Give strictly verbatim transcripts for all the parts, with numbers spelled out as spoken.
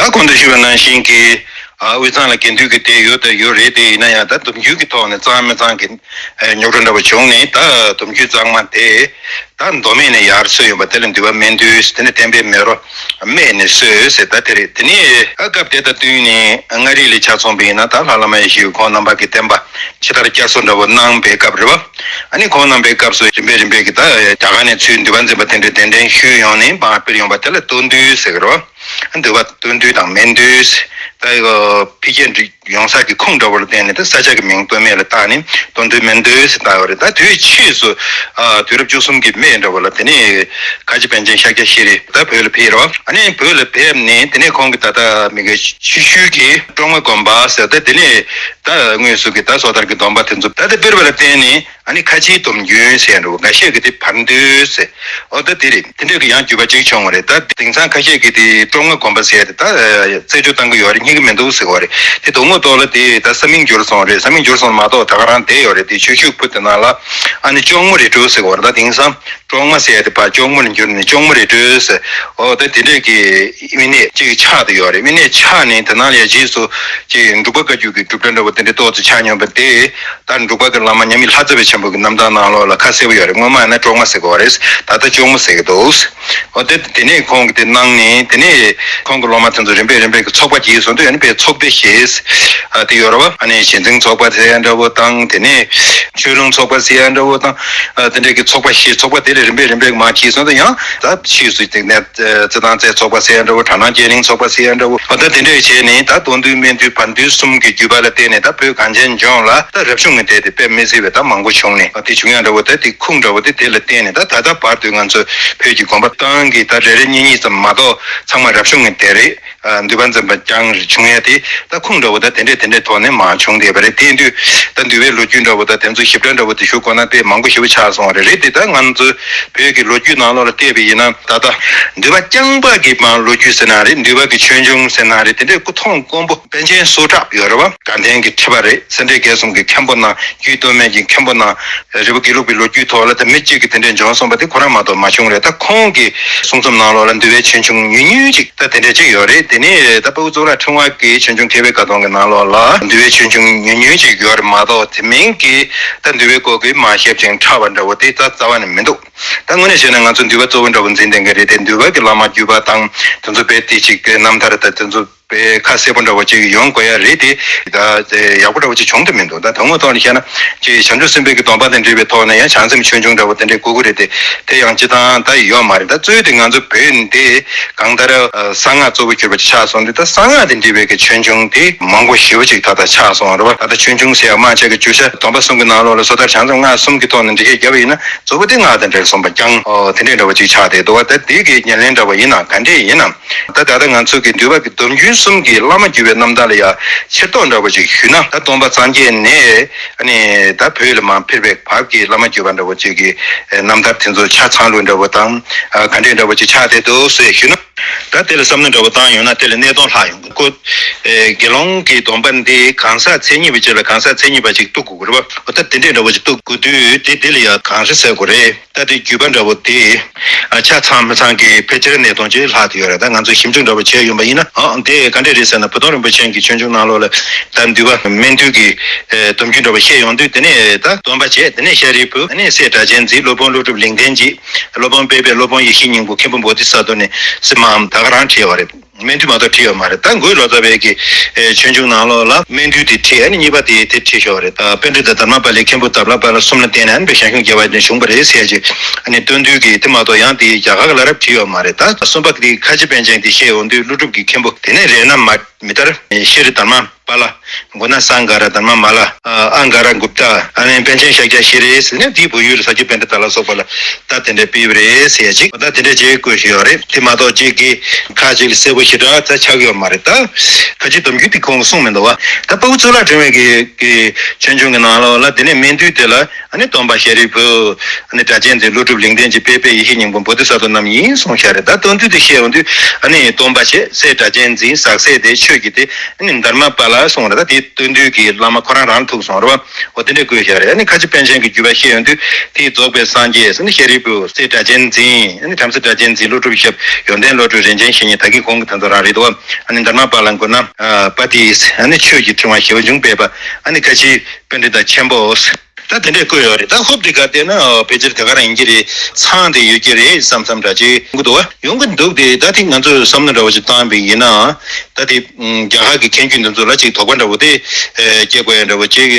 ད་གོང་དུ་ཞུས་པ་ནང་བཞིན་གྱི་ཨ་དབུས་གཙང་ལ་དགེ་འདུན་གྱི་སྡེ་ཡོད་དང་ཡོད་རེད། དེ་ཡིན་ན་ཡང་ད་སྡོམ་རྒྱུན་གྱི་ཐོག་ནས་གཙང་མི་གཙང་གི་ཨ་རྙོག་དྲ་འདྲ་བོ་བྱུང་ནས། ད་སྡོམ་རྒྱུན་གཙང་མ་དེ་ད་མདོ་སྨད་ནས་ཡར་སོས་ཡོང་བ་དེ་ལ་འདུས་པ་སྨད་འདུས། དེ་ནས་བསྟན་པའི་མེ་རོ་སྨད་ནས་སོས་ཟེར། ད་དེ་རེད། དེ་ནས་ཨ་སྐབས་དེ་དང་བསྟུན་ནས་མངའ་རིས་ལ་ཆ་མཚོན་པ་ཡིན་ན། ད་ལྷ་བླ་མ་ཡེ་ཤེས་ཁོང་རྣམ་པ་གི་བསྟན་པ་ཕྱི་དར་བསྐྱར་གསོ་འདྲ་བོ་གནང་པའི་སྐབས་རེད་བ། ཨ་ནི་ཁོང་རྣམ་པའི་སྐབས་སུ་རིམ་པས་རིམ་པས་ཀྱི་ད་རྒྱ་གར་ནས་ཚུར་འདུས་པ་འཛིན་པ་དེ་འདྲའི་གདན་འདྲེན་ཞུས་ཡོང་ནས་མར་སྤེལ་ཡོང་བ་དེ་ལ་སྟོད་འདུས་ཟེར་གི་རེད་བ། འདུས་པ་སྟོད་འདུས་དང་སྨད་འདུས། ད་ཡོ་འཕེལ་རྒྱས་འགྲོ་ཡོང་ས་ཀྱི་ཁུངས་འདྲ་བོ་ལ་བརྟེན་ནས་ད་ས་ཆ་གི་མིང་སྟོད་སྨད་ལ་བཏགས་ནས་སྟོད་འདུས་སྨད་འདུས་ཟེར་བཏགས་པ་རེད། ད་དུས་ཕྱིས་སུ་ཨ་དུས་རབས་བཅུ་གསུམ་གྱི་སྨད་འདྲ་བོ་ལ་དེ་ནས་ཁ་ཆེ་པཎ་ཆེན་ཤཱཀྱ་ཤྲཱི་ད་བོད་ལ་ཕེབས་རོགས། ཨ་ནི་བོད་ལ་ཕེབས་ནས་དེ་ནས་ཁོང་གིས་ད་ལྟ་མི་དགེ་ཆོས་ཞུ་གི་ཀྲོང་མ་དགོན་པ་ཟེར། ད་དེ་ནས་ད་དངོས་སུ་གི་ད་སོ་ཐར་གྱི་སྡོམ་པ་དེ་ཚོ་ད་ལྟ་སྤེལ་བ་ལ་བརྟེན་ནས། ཨ་ནི་ཁ་ཆེའི་སྡོམ་རྒྱུན་ཟེར་འགྲོ། འགའ་ཤས་ཀྱིས་དེ་བར་འདུས་ཟེར། ཨོ་ད་དེ་རེད། དེ་འདྲ་གི་ཡང་བརྒྱུད་པ་གཅིག་བྱུང་བ་རེད། ད་དེང་སང་ཁ་ཤས་ཀྱིས་དེ་ཀྲོང་མ་དགོན་པ་ཟེར་དེ་ད་རྩད་གཅོད་བཏང་གི་ཡོད་རེད། རྙེད་ཀྱི་མི་འདུག་ཟེར་བ་རེད། དེ་དོན་དངོས་ཐོག་ལ་དེ་ད་ས་མིང་འགྱུར་སོང་རེད། ས་མིང་འགྱུར་སོང་མ་གཏོགས་ད་ག་རང་བསྡད་ཡོད་རེད། དེ་ཆོས་ཞུགས་ཕུ་དེ་ནང་ལ་ཨ་ནི་ཅོང་མོ་རི་ཀྲོ་ཟེར་བ་རེད། ད་དེང་སང་ཀྲོང་མ་ཟེར་དེ་ཕར་ཅོང་མོ་ལ་འགྱུར་ནས་ཅོང་མོ་རི་ཀྲོ་ཟེར། ཨོ་ད་དེ་འདྲས་ཀྱི་དབྱིག་གནས་གཅིག་ཆགས་བསྡད་ཡོད་རེད། དབྱིག་གནས་ཆགས་ནས་དེ་ནང་ལ་ཡ་རྗེས་སུ་ཅིག་འབྲུག་པ་བཀའ་བརྒྱུད་ཀྱི་གྲུབ་འབྲས་འདྲ་བོ་དེ་འདྲས་ཏོག་ཙམ་ཆགས་མྱོང་བ་དེ། ད་འབྲུག་པ་གི་བླ་མ་མཉམ་མེད་ལྷ་རྩེ་བ་ཆེན་པོ་གི་རྣམ་ཐར་ནང་ལོགས་ལ་ཁ་གསལ་པོ་ཡོད་རེད། སྔོན་མ་ཡིན་ན་ཀྲོང་མ་ཟེར་གི་ཡོད་རེད། ད་ལྟ་ཅོང་མོ་ཟེར་གི་འདུག། འོ་དེ་དེ་ནས་ཁོང་གིས་དེ་གནང་ནས། དེ་ནས་ཁོང་གི་སློབ་མ་དེ་ཚོ་རིམ་པས་རིམ་པས་ཀྱི་ཚོགས་པ་རྒྱས་སོང་དུས། ཨ་ནི་དཔེ་ཚོགས་སྡེ་ཞེས་ཨ་དེ་ཡོད་རེད་བ། ཨ་ནི་གཞི་འཛིན་ཚོགས་པ་ཟེར་ཡ་འདྲ་བོ་དང་། དེ་ནས་ཆོས་ལུང་ཚོགས་པ་ཟེར་ཡ་འདྲ་བོ་དང་། ཨ་དེ་འདྲས་ཀྱི་ཚོགས་པ་བཞི། ཚོགས་པ་དེ་ལས་རིམ་པས་རིམ་པས་མར་རྒྱས་སོང་དུས། ཡང་ད་ཕྱིས་སུ་དེ་ནས་རྩེ་ཐང་རྩེ་ཚོགས་པ་ཟེར་ཡ་འདྲ་བོ། གྲ་ནང་རྒྱས་གླིང་ཚོགས་པ་ཟེར་ཡ་འདྲ་བོ། འོ་ད་དེ་འདྲས་བྱས་ནས་ད་སྟོད་འདུས་སྨད་འདུས་བར་འདུས་གསུམ་གྱི་བརྒྱུད་པ་ལ་བརྟེན་ནས། ད་བོད་གངས་ཅན་ལྗོངས་ལ་ད་རབ་བྱུང་གི་སྡེ་དེ་དཔེ་མི་སྲིད་པའི་ད་མང་པོ་བྱུང་ནས། དེ་བྱུང་ཡ་འདྲ་བོ། ད་དེ་ཁུངས་འདྲ་བོ་དེ་དེ་ལ་བརྟེན་ནས། ད་ད་ལྟ་བར་དུ་ང་ཚོ་བོད་ཀྱི་དགོན་པ་ཏང་གི་ད་རེ་རེ་གཉིས་གཉིས་ཙམ་མ་གཏོགས་ཚང་མ་རབ་བྱུང་གི་སྡེ་རེད། ཨ་འདུས་པ་འཛིན་པ་རྐྱང་རེ་བྱུང་ཡ་དེ་ད་ཁུངས་འདྲ་བོ་ད་དེ་འདྲས་དེ་འདྲས་ཐོག་ནས་མར་བྱུང་བསྡད་པ་རེད། དེ་དུས་ད་འདུལ་བའི་ལོ་རྒྱུས་འདྲ་བོ་ད་དེ་ཚོ་ཞིབ་ཕྲ་འདྲ་བོ་དེ་ཞུ་དགོས་ན་དཔེ་མང་པོ་ཞེ་པོ་ཆགས་སོང་བ་རེད། རེད་དེ། ད་ང་ཚོ་བོད་ཀྱི་ལོ་རྒྱུས་ནང་ལོགས་ལ་བལྟས་པ་ཡིན་ན། ད་ལྟ་འདུས་པ་རྐྱང་པ་གི་མར་ལོ་རྒྱུས་ཟེར་ན་རེད། འདུས་པ་གི་ཆོས་འབྱུང་ཟེར་ན་རེད། དེ་འདྲས་སྐུ་མཐོང་དཀོན་པོ་པཎ་ཆེན་སུ་ཁྲབ་ཡོད་རེད་བ། དགའ་ལྡན་གྱི་ཁྲི་པ་རེད། སེ་འབྲས་དགེ་གསུམ་གྱི་མཁན་པོ་གནང་། རྒྱུད་སྟོད་སྨད་ཀྱི་མཁན་པོ་གནང་། རི་བོ་དགེ་ལུགས་པའི་ལོ་རྒྱུས་ཐོག་ལ་ད་མི་གཅིག་གིས་དེ་འདྲས་འབྱོན་སོང་བ་དེ་ཁོ་རང་མ་གཏོགས་མ་བྱུང་རེད། ད་ཁོང་གི་གསུང་རྩོམ་ནང་ལོགས་ལ་འདུལ་བའི་ཆོས་འབྱུང་ཉུང་ཉུང་ཅིག་ད་དེ་འདྲས་ཅིག་ཡོད་རེད། དེ་ནས་ད་དཔའ་བོ་གཙུག་ལག་ཕྲེང་བ་གི་ཆོས་འབྱུང་མཁས་པའི་བཀའ་གདམས་ཀྱི་ནང་ལོགས་ལ་འདུལ་བའི་ཆོས་འབྱུང་ཉུང་ཉུང་ཅིག་ཡོད་རེད་མ་གཏོགས། དེ་མིན་གྱི་ད་འདུལ་བའི་སྐོར་གྱི་མར་ཞིབ་ཅིང་ཕྲ་བ་འདྲ་བོ་དེ་ད་རྩ་བ་ནས་མི་འདུག། ད་དངོས་གནས་བྱས་ན་ང་ཚོ་འདུལ་བ་གཙོ་བོ་འདྲ་བོ་འཛིན་བསྡད་མཁན་རེད་དེ། འདུལ་བ་གི་བླ་མ་བརྒྱུད་པ་དང་དེ་ཚོ་དཔེ་དེ་ཅིག་གི་རྣམ་ཐར་དང་དེ་ཚོ་དཔེ་ཁ་གསལ་པོ་འདྲ་བོ་ཅིག་ཡོང་དགོས་ཡ་རེད་དེ། ད་དེ་ཡག་པོ་འདྲ་བོ་ཅིག་བྱུང་དུ་མི་འདུག། ད་དོན་དངོས་ཐོག་ནས་བཤད་ན་ཅིག་བྱང་ཆུབ་སེམས་དཔའི་གི་སྡོམ་པ་དང་འབྲེལ་བའི་ཐོག་ནས་ཡང་བྱང་སེམས་ཆོས་འབྱུང་འདྲ་བོ་དེ་འདྲའི་དགོས་ཀྱི་རེད་དེ། དེ་ཡང་སྤྱི་བཏང་ད་ཡོད་མ་རེད། ད་གཙོས་དེ་ང་ཚོ་བོད་འདི་གང་ལྟར་གསང་སྔགས་གཙོ་བོ་གྱུར་པ་ཅིག་ཆགས་སོང་དུས། ད་གསང་སྔགས་དང་འབྲེལ་བའི་གི་ཆོས་འབྱུང་དེ་མང་པོ་ཞེ་པོ་ཅིག་ད་ལྟ་ཆགས་སོང་རེད་བ། ད་ལྟ་ཆོས་འབྱུང་ཟེར་ཡ་མང་ཆེ་གི་བརྗོད་བྱ་སྡོམ་པ་གསུམ་གི་ནང་ལོགས་ལ་སོ་ཐར་བྱང་སེམས་སྔགས་གསུམ་གི་ཐོག་ནས་འགྲེལ་བཤད་བརྒྱབ་པ་ཡིན་ན། གཙོ་བོ་དེ་སྔགས་དང་འབྲེལ་སོང་བ་རྐྱང་། ཨོ་དེ་འདྲས་འདྲ་བོ་ཅིག་ཆགས་བསྡད་འདུག་བ། ད་དེ་གི་ཉེར་ལེན་འདྲ་བོ་ཡིན་ན་ག་འདྲས་ཡིན་ནམ། ད་ད་ལྟ་ང་ཚོ་གི་འདུལ་བ་གི་སྡོམ་རྒྱུན་གསུམ་གྱི་བླ་མ་བརྒྱུད་པའི་རྣམ་ཐར་ལ་ཡ་ཕྱིར་རྟོག་འདྲ་བོ་ཅིག་ཞུས་ན། ད་སྟོན་པ་སངས་རྒྱས་ནས་ཨ་ནི་ད་བོད་ལ་མར་ཕེབས་པའི་བར་གྱི་བླ་མ་བརྒྱུད་པ་འདྲ་བོ་ཅིག་གི་རྣམ་ཐར་དེ་ཚོ་ཆ་ཚང་ལུགས་འདྲ་བོ་དང་། ཨ་ག་འདྲས་འདྲ་བོ་ཅིག་ཆགས་བསྡད་འདུག་ཟེར་ཞུས་ན། ད་དེ་ལ་བསམ་བློ་འདྲ་བོ་བཏང་ཡོང་ན་དེ་ལ་གནད་དོན་ལྷག་ཡོང་གི། ཁོ་ཨེ་དགེ་སློང་གི་སྡོམ་པ་འདི་གང་ཟག་མཚན་ཉིད་པ་ཅིག་ལ་གང་ཟག་མཚན་ཉིད་པ་ཅིག་གཏུག་དགོས་ཀྱི་རེད་བ། འོ་ད་དེ་འདྲས་འདྲ་བོ་ཅིག་གཏུག་དགོས་དུས་དེ་དེ་ལ་ཡང་གང་རེད་ཟེར་དགོས་རེད། ད་དེ་བརྒྱུད་པ་འདྲ་བོ་དེ་ཨ་ཆ་ཚང་མི་ཚང་གི་ཕལ་ཆེར་གནད་དོན་ཅིག་ལྷག་བསྡད་ཡོད་རེད། ད་ང་ཚོས་ཞིབ་འཇུག་འདྲ་བོ་བྱས་ཡོང་པ་ཡིན་ན། ཨ་དེ་ག་འདྲས་རེད་ཟེར་ན། བུ་སྟོན་རིན་པོ་ཆེ་གི་ཆོས་འབྱུང་ནང་ལོགས་ལ་ད་འདུལ་བ་སྨད་འདུལ་གྱི་ཨེ་སྡོམ་རྒྱུན་འདྲ་བོ་བཤད་ཡོང་དུས། དེ་ནས་ད་སྟོན་པ་བྱས། དེ་ནས་ཤཱ་རིའི་བུ། དེ་ནས་སྲས་སྒྲ་གཅན་འཛིན། སློབ་དཔོན་ཀླུ་སྒྲུབ་ལེགས་ལྡན་འབྱེད། སློབ་དཔོན་དཔལ་སྦས། སློབ་དཔོན་ཡེ་ཤེས་སྙིང་པོ། མཁན་པོ་བོ་དྷི་ས་ཏྭ་ནས་ཟེར་མར་ད་ག་རང་བྲིས་ཡོད་རེད། སྨད་འདུལ་མ་གཏོགས་བྲིས་ཡོད་མ་རེད། ད་འགོས་ལོ་ཙཱ་བའི་གི་ཨེ་ཆོས་འབྱུང་ནང་ལོགས་ལ་སྨད་འདུལ་དེ་བྲིས། ཨ་ནི་གཉིས་པ་དེ་དེ་བྲིས་ཤོག་རེད། ཨ་པཎྜི་ཏ་དྷརྨ་པཱ་ལའི་མཁན་པོ་དཱ་ལ་པཱ་ལ་གསུམ་ལ་བརྟེན་ནས་ཨ་ནི་དཔེ་ཞང་ཞུང་རྒྱལ་བ་ནས་བྱུང་བ་རེད་ཟེར་ཅིག། ཨ་ནི་སྟོན་འདུལ་གི་དེ་མ་གཏོགས་ཡང་དེ་རྒྱ་གར་ག་ལ་ར་བྲིས་ཡོད་མ་རེད། ད་གསུམ་པ་གི་དེ་ཁ་ཆེ་པཎ་ཆེན་དེ་བཤད་ཡོང་དུས། ཀླུ་སྒྲུབ་ཀྱི་མཁན་པོ། དེ་ནས་རཏྣ་མ་མི་ཏར། ཤྲཱི་དྷརྨ་པཱ་ལ། མགོ་ན་ས་ག་ར་དྷརྨ་མ་ལ། ཨ་ག་ར་གུཔྟ། ཨ་ནི་པཎ་ཆེན་ཤཱཀྱ་ཤྲཱི་ཟེར་ནས་དེའི་བོད་ཡུལ་ལ་ས་སྐྱ་པཎྜི་ཏ་ལ་སོགས་པ་ལ་ད་དེ་འདྲ་སྤེལ་བ་རེད་ཟེར་ཡ་ཅིག། ད་དེ་འདྲ་ཅིག་བཀོད་བཞག་ཡོད་རེད། དེ་མ་གཏོགས་ཅིག་གི་ཁ་ཅིག་ལ་གསལ་པོ་ཞེ་དྲག་ད་ཆགས་ཡོད་མ་རེད། ད་ཁ་ཆེ་སྡོམ་རྒྱུན་དེ་ཁོང་གིས་གསུངས་མི་འདུག་བ། ད་དཔའ་བོ་གཙུག་ལག་ཕྲེང་བའི་གི་གི་ཆོས་འབྱུང་གི་ནང་ལོགས་ལ་དེ་ནས་སྨད་འདུལ་དེ་ལ་ཨ་ནི་སྟོན་པ་ཤཱ་རིའི་བུ། ཨ་ནི་སྒྲ་གཅན་འཛིན། ཀླུ་སྒྲུབ་ལེགས་ལྡན་འབྱེད། དཔལ་སྦས། ཡེ་ཤེས་སྙིང་པོ། བོ་དྷི་ས་ཏྭ་རྣམས་ཡིན་གསུངས་བཞག་རེད། ད་སྟོན་ཚུལ་དེ་བཤད་ཡོང་དུས། ཨ་ནི་སྟོན་པ་བྱས། སྲས་སྒྲ་གཅན་འཛིན། ཟག་སྲས་དེ་ཆོས་ཀྱི་དེ། ཨ་ནི་དྷརྨ་པཱ་ལ། ཨ་གསུངས་རེད། ད་དེ་སྟོན་དུས་ཀྱི་བླ་མ་ཁོ་རང་རང་ཐུག་སོང་རེད་བ། འོ་དེ་འདྲས་བཀོད་བཞག་རེད། ཨ་ནི་ཁ་ཆེ་པཎ་ཆེན་གྱི་བརྒྱུད་པ་བཤད་ཡོང་དུས་དེ་རྫོགས་པའི་སངས་རྒྱས་ཟེར་ནི་ཤཱ་རིའི་བུ་སྲས་སྒྲ་གཅན་འཛིན། ཨ་ནི་བྲམ་ཟེ་སྒྲ་གཅན་འཛིན། ཀླུ་སྒྲུབ་ཞབས་ཡོན་ཏན་བློ་གྲོས་རིན་ཆེན་བཤེས་གཉེན། ད་གིན་གོང་གི་དེ་ཚོ་རང་རེད་དོ། ཨ་ནི་དྷརྨ་པཱ་ལ་མགོ་ན་པ་ཏི། ཨ་ནི་ཆོས་ཀྱི་ཕྲེང་བ་ཞེ་པོ་འབྱུང་སྤེལ་པ། ཨ་ནི་ཁ་ཆེ་པཎྜི་ཏ་ཆེན་པོ། ད་དེ་འདྲས་བཀོད་ཡོད་རེད། ད་ཧོབ་དེ་ག་བལྟས་ན་ཕལ་ཆེར་དེ་ག་རང་ཡིན་གྱི་རེད། ཚང་དེ་ཡོད་ཀྱི་རེད་བསམ་བསམ་འདྲ་ཅིག་ཡོང་གི་འདུག་ཡོང་གི་འདུག་དེ་ད་དེ་ང་ཚོས་བསམ་བློ་འདྲ་བོ་ཅིག་བཏང་བ་ཡིན་ན། ད་དེ་རྒྱ་གར་གྱི་མཁན་བརྒྱུད་འདི་ཚོ་ལ་ཅིག་དོགས་པ་འདྲ་བོ་དེ་སྐྱེ་དགོས་ཡ་འདྲ་བོ་ཅིག་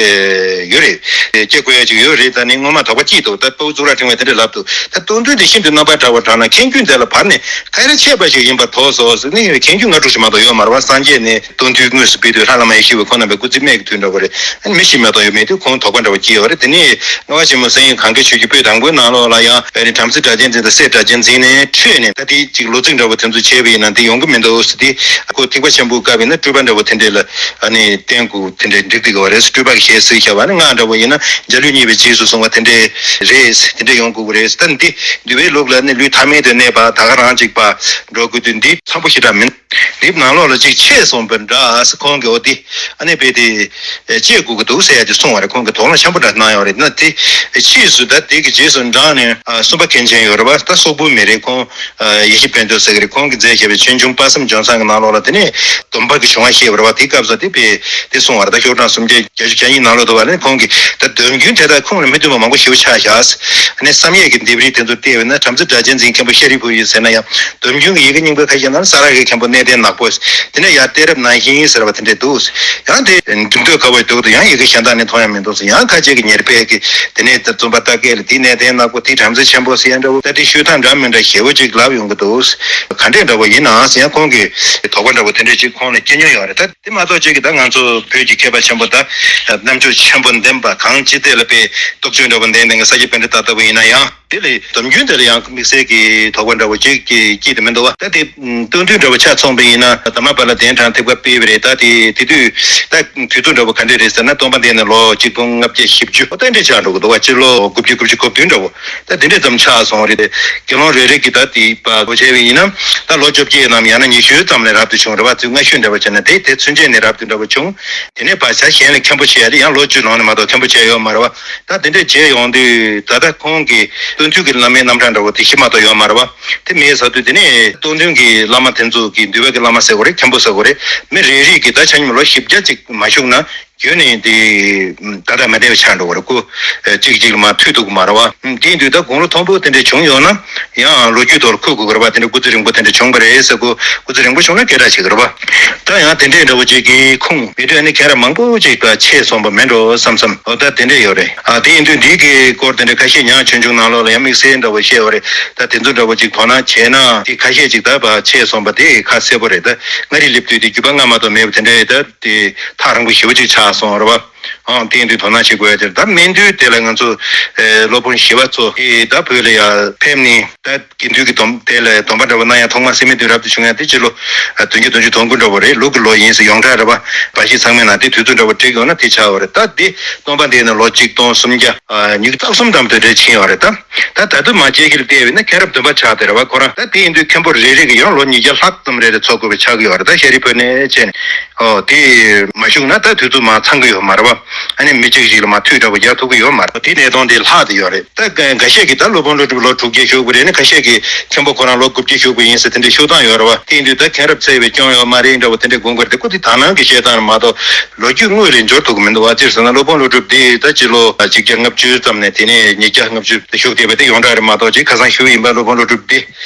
ཡོད་རེད། སྐྱེ་དགོས་ཡ་ཅིག་ཡོད་རེད། ད་ནི་སྔོན་མ་དོགས་པ་སྐྱེས་འདུག་ད་ཕྲུ་གུ་གཙུག་ལག་ཕྲེང་བས་དེ་འདྲས་ལབ་འདུག་ད་སྟོང་ཐུན་དེ་ཤིན་ཏུ་རྣམ་པར་གྲགས་པ་དྲངས་ན། མཁན་བརྒྱུད་འདི་ལ་བར་ནས་ག་རེ་ཆད་པ་ཞིག་ཡིན་པར་དོགས་སོ་ཟེར་ནས་མཁན་བརྒྱུད་ལྔ་དྲུག་ཞིག་མ་གཏོགས་ཡོད་མ་རེད་བ། སངས་རྒྱས་ནས་སྟོང་ཐུན་དངོས་སུ་སྤེལ་དུས་ལྷ་བླ་མ་ཡེ་ཤེས་པའི་འཁོར་རྣམ་པའི་སྐུ་ཚེ་སྨད་ཀྱི་དུས་འདྲ་བོ་རེད། ཨ་ནི་མི་ཞིག་མ་གཏོགས་ཡོད་མེད་དུས་ཁོང་དོགས་པ་འདྲ་བོ་སྐྱེས་ཡོད་རེད། དེ་ནས་ངག་དབང་ཆེན་མོ་གསན་ཡིག་གངྒཱའི་ཆོས་ཀྱི་སྤོས་དང་པོའི་ནང་ལོགས་ལ་ཡང་ཨ་ནི་བྲམ་ཟེ་སྒྲ་གཅན་འཛིན་དང་སྲས་སྒྲ་གཅན་འཛིན་ནས་འཕྲོས་ནས་ད་དེ་ཅིག་ལོ་ཚིགས་འདྲ་བོ་དེ་ཚོ་བྱས་པ་ཡིན་ན་དེ་ཡོང་གི་མི་འདུག་ཟེར་ཏེ། ཁོ་ཐེག་པ་ཆེན་པོའི་སྐབས་ཡིན་ན་སྤྲུལ་པ་འདྲ་བོ་དེ་འདྲས་ལ་ཨ་ནི་བསྟན་དགོས་དེ་འདྲས་འགྲིག་བསྡད་ཀྱི་ཡོད་རེད། སྤྲུལ་པ་གི་ཞལ་གཟིགས་བྱས་པ་ནི་སྔགས་འདྲ་བོ་ཡིན་ན་འཇའ་ལུས་བརྙེས་པའི་རྗེས་སུ་བཟུང་བ་དེ་འདྲས་རེད། དེ་འདྲས་ཡོང་དགོས་ཀྱི་རེད། ད་འདི་འདུལ་བའི་ལུགས་ལ་ནི་ལུས་ཐ་མལ་དུ་གནས་པ་ད་ག་རང་ཅིག་པ་འགྲོ་དགོས་དུས་འདི་འཚམ་པོ་ཞེ་དྲག་མིན། འདི་ནང་ལོགས་ལ་ཅིག་ཆད་སོང་བ་འདྲ་ཟེར་ཁོང་གིས་འོ་དེ་ཨ་ནི་རྦད་དེ་བཅད་དགོས་ཀྱི་འདུག་ཟེར་ཡ་དེ་གསུངས་པ་རེད། ཁོང་གིས་དོགས་སློང་ཆེན་པོ་འདྲ་གནང་ཡོད་རེད། ན་དེ་ཕྱིས་སུ་ད་དེ་གི་རྗེས་སུ་འབྲངས་ནས་ཨ་སུམ་པ་མཁན་ཆེན་ཡོད་རེད་བ། ད་སོག་པོའི་མི་རེད། ཁོང་ཨ་ཡེ་ཤེས་དཔལ་མགོན་ཟེར་གི་རེད། ཁོང་གིས་མཛད་བཞག་པའི་ཆོས་འབྱུང་དཔག་བསམ་ལྗོན་བཟང་གི་ནང་ལོགས་ལ་དེ་ནས་སྡོམ་པ་གི་གཞུང་བ་བཤད་པ་རེད་བ། དེ་སྐབས་སུ་དེ་དཔེ་དེ་གསུངས་པ་རེད། ད་ཤོག་གྲངས་སུམ་བརྒྱ་བརྒྱད་ཅུ་གྱ་གཉིས་ནང་ལོགས་འདུག་བ་ནི། ཁོང་གིས་ད་སྡོམ་རྒྱུན་དེ་དག་ཁུངས་ལ་མི་མཐུན་པ་མང་པོ་ཞེ་པོ་ཆགས་བཞག་ཨ་ནི་བསམ་ཡས་ཀྱི་ལྡེབས་རིས་དེ་ཚོ་བལྟས་པ་ན་བྲམ་ཟེ་སྒྲ་གཅན་འཛིན་མཁན་པོ་ཤཱ་རིའི་བུ་ཡིན་ཟེར་ན་ཡང་སྡོམ་རྒྱུན་གྱི་ཡི་གེ་རྙིང་པའི་ཁ་ཤས་ནང་ས་ར་གའི་མཁན་པོ་གནས་བརྟན་ནག་པོ། དེ་ནས་ཡར་གཏད་རབས་ནང་བཞིན་ཟེར་བ་དེ་འདྲས་འདུག་ཡང་དེ་འགྲིམ་འདོད་དཀའ་བོ་འདུག་ཏུ་ཡང་ཡི་གེ་གཞན་དག་ནས་མཐོང་ཡ་མི་འདུག་ཟེར། ཡང་ཁ་ཅིག་གིས་ཉེར་སྦས་ཀྱི་དེ་ནས་ད་བཙུན་པ་རྟ་སྐད་ལ་དེ་གནས་བརྟན་ནག་པོ། དེ་བྲམ་ཟེ་ཆེན་པོ་ཟེར་ཡ་འདྲ་བོ། ད་དེ་ཤོད་སྟངས་འདྲ་མི་འདྲ་ཞེ་པོ་ཅིག་ལབ་ཡོང་གི་འདུག་ག་འདྲས་འདྲ་བོ་ཡིན་ནའང་ཟེར་ཡང་ཁོང་གིས་དོགས་པ་འདྲ་བོ་དེ་འདྲས་ཅིག་ཁོང་ལ་སྐྱེ་མྱོང་ཡོད་རེད། ད་དེ་མ་གཏོགས་ཅིག་གིས་ད་ང་ཚོ་བོད་ཀྱི་མཁས་པ་ཆེན་པོ་ད་རྣམ་དཔྱོད་ཆེན་པོ་ལྡན་པ་གང་ཅི་ཐད་ལ་དཔེ་རྟོགས་བརྗོད་འདྲ་བོ་ལྡན་ལྡན་གྱི་ས་སྐྱ་པཎྜི་ཏ་ལྟ་བུ་ཡིན་ན་ཡང་། དེ་ལས་སྡོམ་རྒྱུན་དེ་ལ་ཡང་དམིགས་བསལ་གྱི་དོགས་པ་འདྲ་བོ་ཅིག་གི་སྐྱེས་དུ་མི་འདུག་བ། ད་དེ་སྟོང་ཐུན་འདྲ་བོ་ཆ་མཚུངས་པ་ཡིན་ན་དྷརྨ་པཱ་ལ་གདན་དྲངས་ཐེག་པ་སྤེལ་བ་རེད། ད་དེ་དེ་དུས་ད་དུས་ཚོད་འདྲ་བོ་ག་འདྲས་རེད་ཟེར་ན། སྟོང་པ་འདི་ནི་ལོ་གཅིག་སྟོང་ལྔ་བརྒྱ་བཞི་བཅུ་ཨོ་ད་འདྲས་ཆགས་འགྲོ་གི་འདུག་བ། སྤྱི་ལོ་དགུ་བརྒྱ་དགུ་བཅུ་གོ་བདུན་འདྲ་བོ། ད་དེ་འདྲས་ཙམ་ཆགས་སོང་རེད། དགེ་སློང་རེ་རེ་གིས་ད་དེ་པ་བྱས་པ་ཡིན་ན་ད་ལོ་བཅོ་བརྒྱད་ནམ་ཡང་ན་ཉི་ཤུའི་ཙམ་ལས་རབ་ཏུ་བྱུང་རེད་བ། ཚུལ་སྔ་ཤོས་འདྲ་བོ་བྱས་ན་དེ་དེ་ཚུན་ཆད་ནས་རབ་ཏུ་འདྲ་བོ་བྱུང་། དེ་ནས་བར་ཆ་གཞན་ལ་མཁན་པོ་བྱེད་ཡ་དེ་ཡང་ལོ་བཅུ་ལོན་ནས་མ་གཏོགས་མཁན་པོ་བྱས་ཡོད་མ་རེད་བ། ད་དེ་འདྲས་བྱས་ཡོང་དུས་ད་ལྟ་ཁོང་གིས་སྟོང་ཐུན་གྱི་བླ་མའི་རྣམ་གྲངས་འདྲ་བོ་དེ་བཞི་མ་གཏོགས་ཡོད་མ་རེད་བ། དེ་མེད་ཟེར་དུས་དེ་ནས་སྟོང་ཐུན་གྱི་བླ་མ་དེ་ཚོ་གི་འདུལ་བ་གི་བླ་མ་ཟེར་དགོས་རེད། མཁན་པོ་ཟེར་དགོས་རེད། མི་རེ་རེ་གིས་ད་ཆ་སྙོམས་ལོ་བཞི་བརྒྱ་ཅིག་མ་བཞུགས་ན་རྒྱུན་ནས་དེ་ད་ལྟ་མ་བསྡད་པ་ཆགས་འགྲོ་གི་རེད། སྐུ་གཅིག་གཅིག་ལ་མར་མཐུད་ཐུབ་ཀྱི་མ་རེད་བ། དེ་ཡིན་དུས་ད་དགུང་ལོ་མཐོན་པོ་དེ་འདྲས་བྱུང་ཡོད་ན་ཡང་ལོ་རྒྱུས་ཐོག་ལ་འཁོད་དགོས་ཀྱི་རེད་བ། དེ་འདྲས་སྐུ་ཚེ་རིང་པོ་དེ་འདྲས་བྱུང་བ་རེད་ཟེར་དགོས། སྐུ་ཚེ་རིང་པོ་བྱུང་ན་སྐད་གྲགས་ཆེ་གི་རེད་བ། ད་ཡང་དེ་འདྲས་འདྲ་བོ་ཅིག་གི་ཁུངས་མེད་དུས་ཨ་ནི་མཁན་རབས་མང་པོ་ཅིག་ད་ཆད་སོང་བ་མེད་འགྲོ་བསམ་བསམ། འོ་ད་དེ་འདྲས་ཡོད་རེད། ཨ་དེ་ཡིན་དུས་འདི་གི་སྐོར་དེ་འདྲས་ཁ་ཤས་ཡང་ཆོས་འབྱུང་ནང་ལོགས་ལ་ཡང་དམིགས་བསལ་འདྲ་བོ་བཤད་ཡོད་རེད། ད་དེ་ཚོ་འདྲ་བོ་ཅིག་དོ་སྣང་བྱས་ན་དེ་ཁ་ཤས་ཅིག་ད་བ་ཆད་སོང་བ་དེ་ཁ་གསལ་པོ་རེད། ད་མངའ་རིས་སླེབས་དུས་དེ་རྒྱུད་པ་སྔ་མ་དང་མེད་པ་དེ་འདྲས་ད་དེ་ཐག་རིང་པོ་ཞེ་པོ་ཅིག་ཆགས་སོང་རེད་བ། ཨང་དེ་ཡིན་དུས་དོ་སྣང་བྱེད་དགོས་ཡ་དེ་རེད། ད་མིན་དུས་དེ་ལ་ང་ཚོ་ཨེ་སློབ་དཔོན་ཞི་བ་འཚོ་དེ་ད་བོད་ལ་ཡ་ཕེབས་ནས་ད་དགེ་འདུན་གྱི་སྡོམ་དེ་ལ་སྡོམ་པ་འདྲ་བོ་གནང་ཡ་ཐོག་མ་སད་མི་དུས་རབས་དེ་བྱུང་ཡ་དེ་སྤྱི་ལོ་བདུན་བརྒྱ་བདུན་ཅུ་དོན་དགུ་འདྲ་བོ་རེད། ལུག་གི་ལོ་ཡིན་ཟེར་ཡོངས་གྲགས་རེད་བ། འབའ་ཞིག་ཚང་མའི་ནང་དེ་དུས་ཚོད་འདྲ་བོ་བསྒྲིགས་ཡོང་ན་དེ་ཆགས་པ་རེད། ད་དེ་སྟོང་པ་འདི་ནི་ལོ་གཅིག་སྟོང་སུམ་བརྒྱ་ཉིས་བརྒྱ་རྩ་གསུམ་ཙམ་དེ་འདྲ་ཕྱིན་ཡོད་རེད། ད་ད་ད་དུང་མ་དཔྱད་གཞིར་བལྟས་པས་ན་མཁན་རབས་བདུན་པ་ཆགས་བསྡད་རེད་བ། ཁོ་རང་ད་དེ་ཡིན་དུས་མཁན་པོ་རེ་རེ་གི་ཡང་ལོ་ཉིས་བརྒྱ་ལྷག་ཙམ་རེ་རེ་འཚོ་དགོས་པ་ཆགས་ཀྱི་ཡོད་རེད། ད་ཤཱ་རིའི་བུ་ནས་བྱས་ནས། ཨོ་དེ་མ་བཞུགས་ན་ད་དུས་ཚོད་མར་ཚང་གི་ཡོད་མ་རེད་བ། ཨ་ནི་མི་གཅིག་ཞིག་ལ་མར་མཐུད་འདྲ་བོ་རྒྱག་ཐུབ་ཀྱི་ཡོད་མ་རེད། དེ་གནས་སྟངས་དེ་ལྷག་བསྡད་ཡོད་རེད། ད་འགའ་ཤས་ཀྱིས་ད་སློབ་དཔོན་ཀླུ་སྒྲུབ་ལོ་དྲུག་བརྒྱ་བཞུགས་པ་རེད། ཨ་ནི་ཁ་ཤས་ཀྱིས་མཁན་པོ་ཁོ་རང་ལོ་དགུ་བརྒྱ་བཞུགས་པ་ཡིན་ཟེར་དེ་འདྲའི་ཤོད་སྟངས་ཡོད་རེད་བ། དེ་ཡིན་དུས་ད་མཁན་རབས་བཙལ་བའི་སྐྱོན་ཡོད་མ་རེད་འདྲ་བོ་དེ་འདྲའི་དགོངས་ཀྱི་རེད། དེ་ཁོ་དེ་དག་སྣང་གི་བཤད་སྟངས་རེད་མ་གཏོགས་ལོ་རྒྱུས་དངོས་ལ་འབྱོར་ཐུབ་ཀྱི་མི་འདུག་བ། ཅིར་ཟེར་ན་སློབ་དཔོན་ཀླུ་སྒྲུབ་དེ་ད་སྤྱི་ལོ་གཅིག་བརྒྱ་ལྔ་བཅུ་ཙམ་ནས་དེ་ནས་ཉིས་བརྒྱ་ལྔ་བཅུ་བཞུགས་བསྡད་པ་དེ་ཡོངས་གྲགས་རེད་མ་གཏོགས་ཅིག་ཁ་སང་ཞུས་ཡིན་པ་སློབ་དཔོན་ཀླུ་སྒྲུབ་དེ།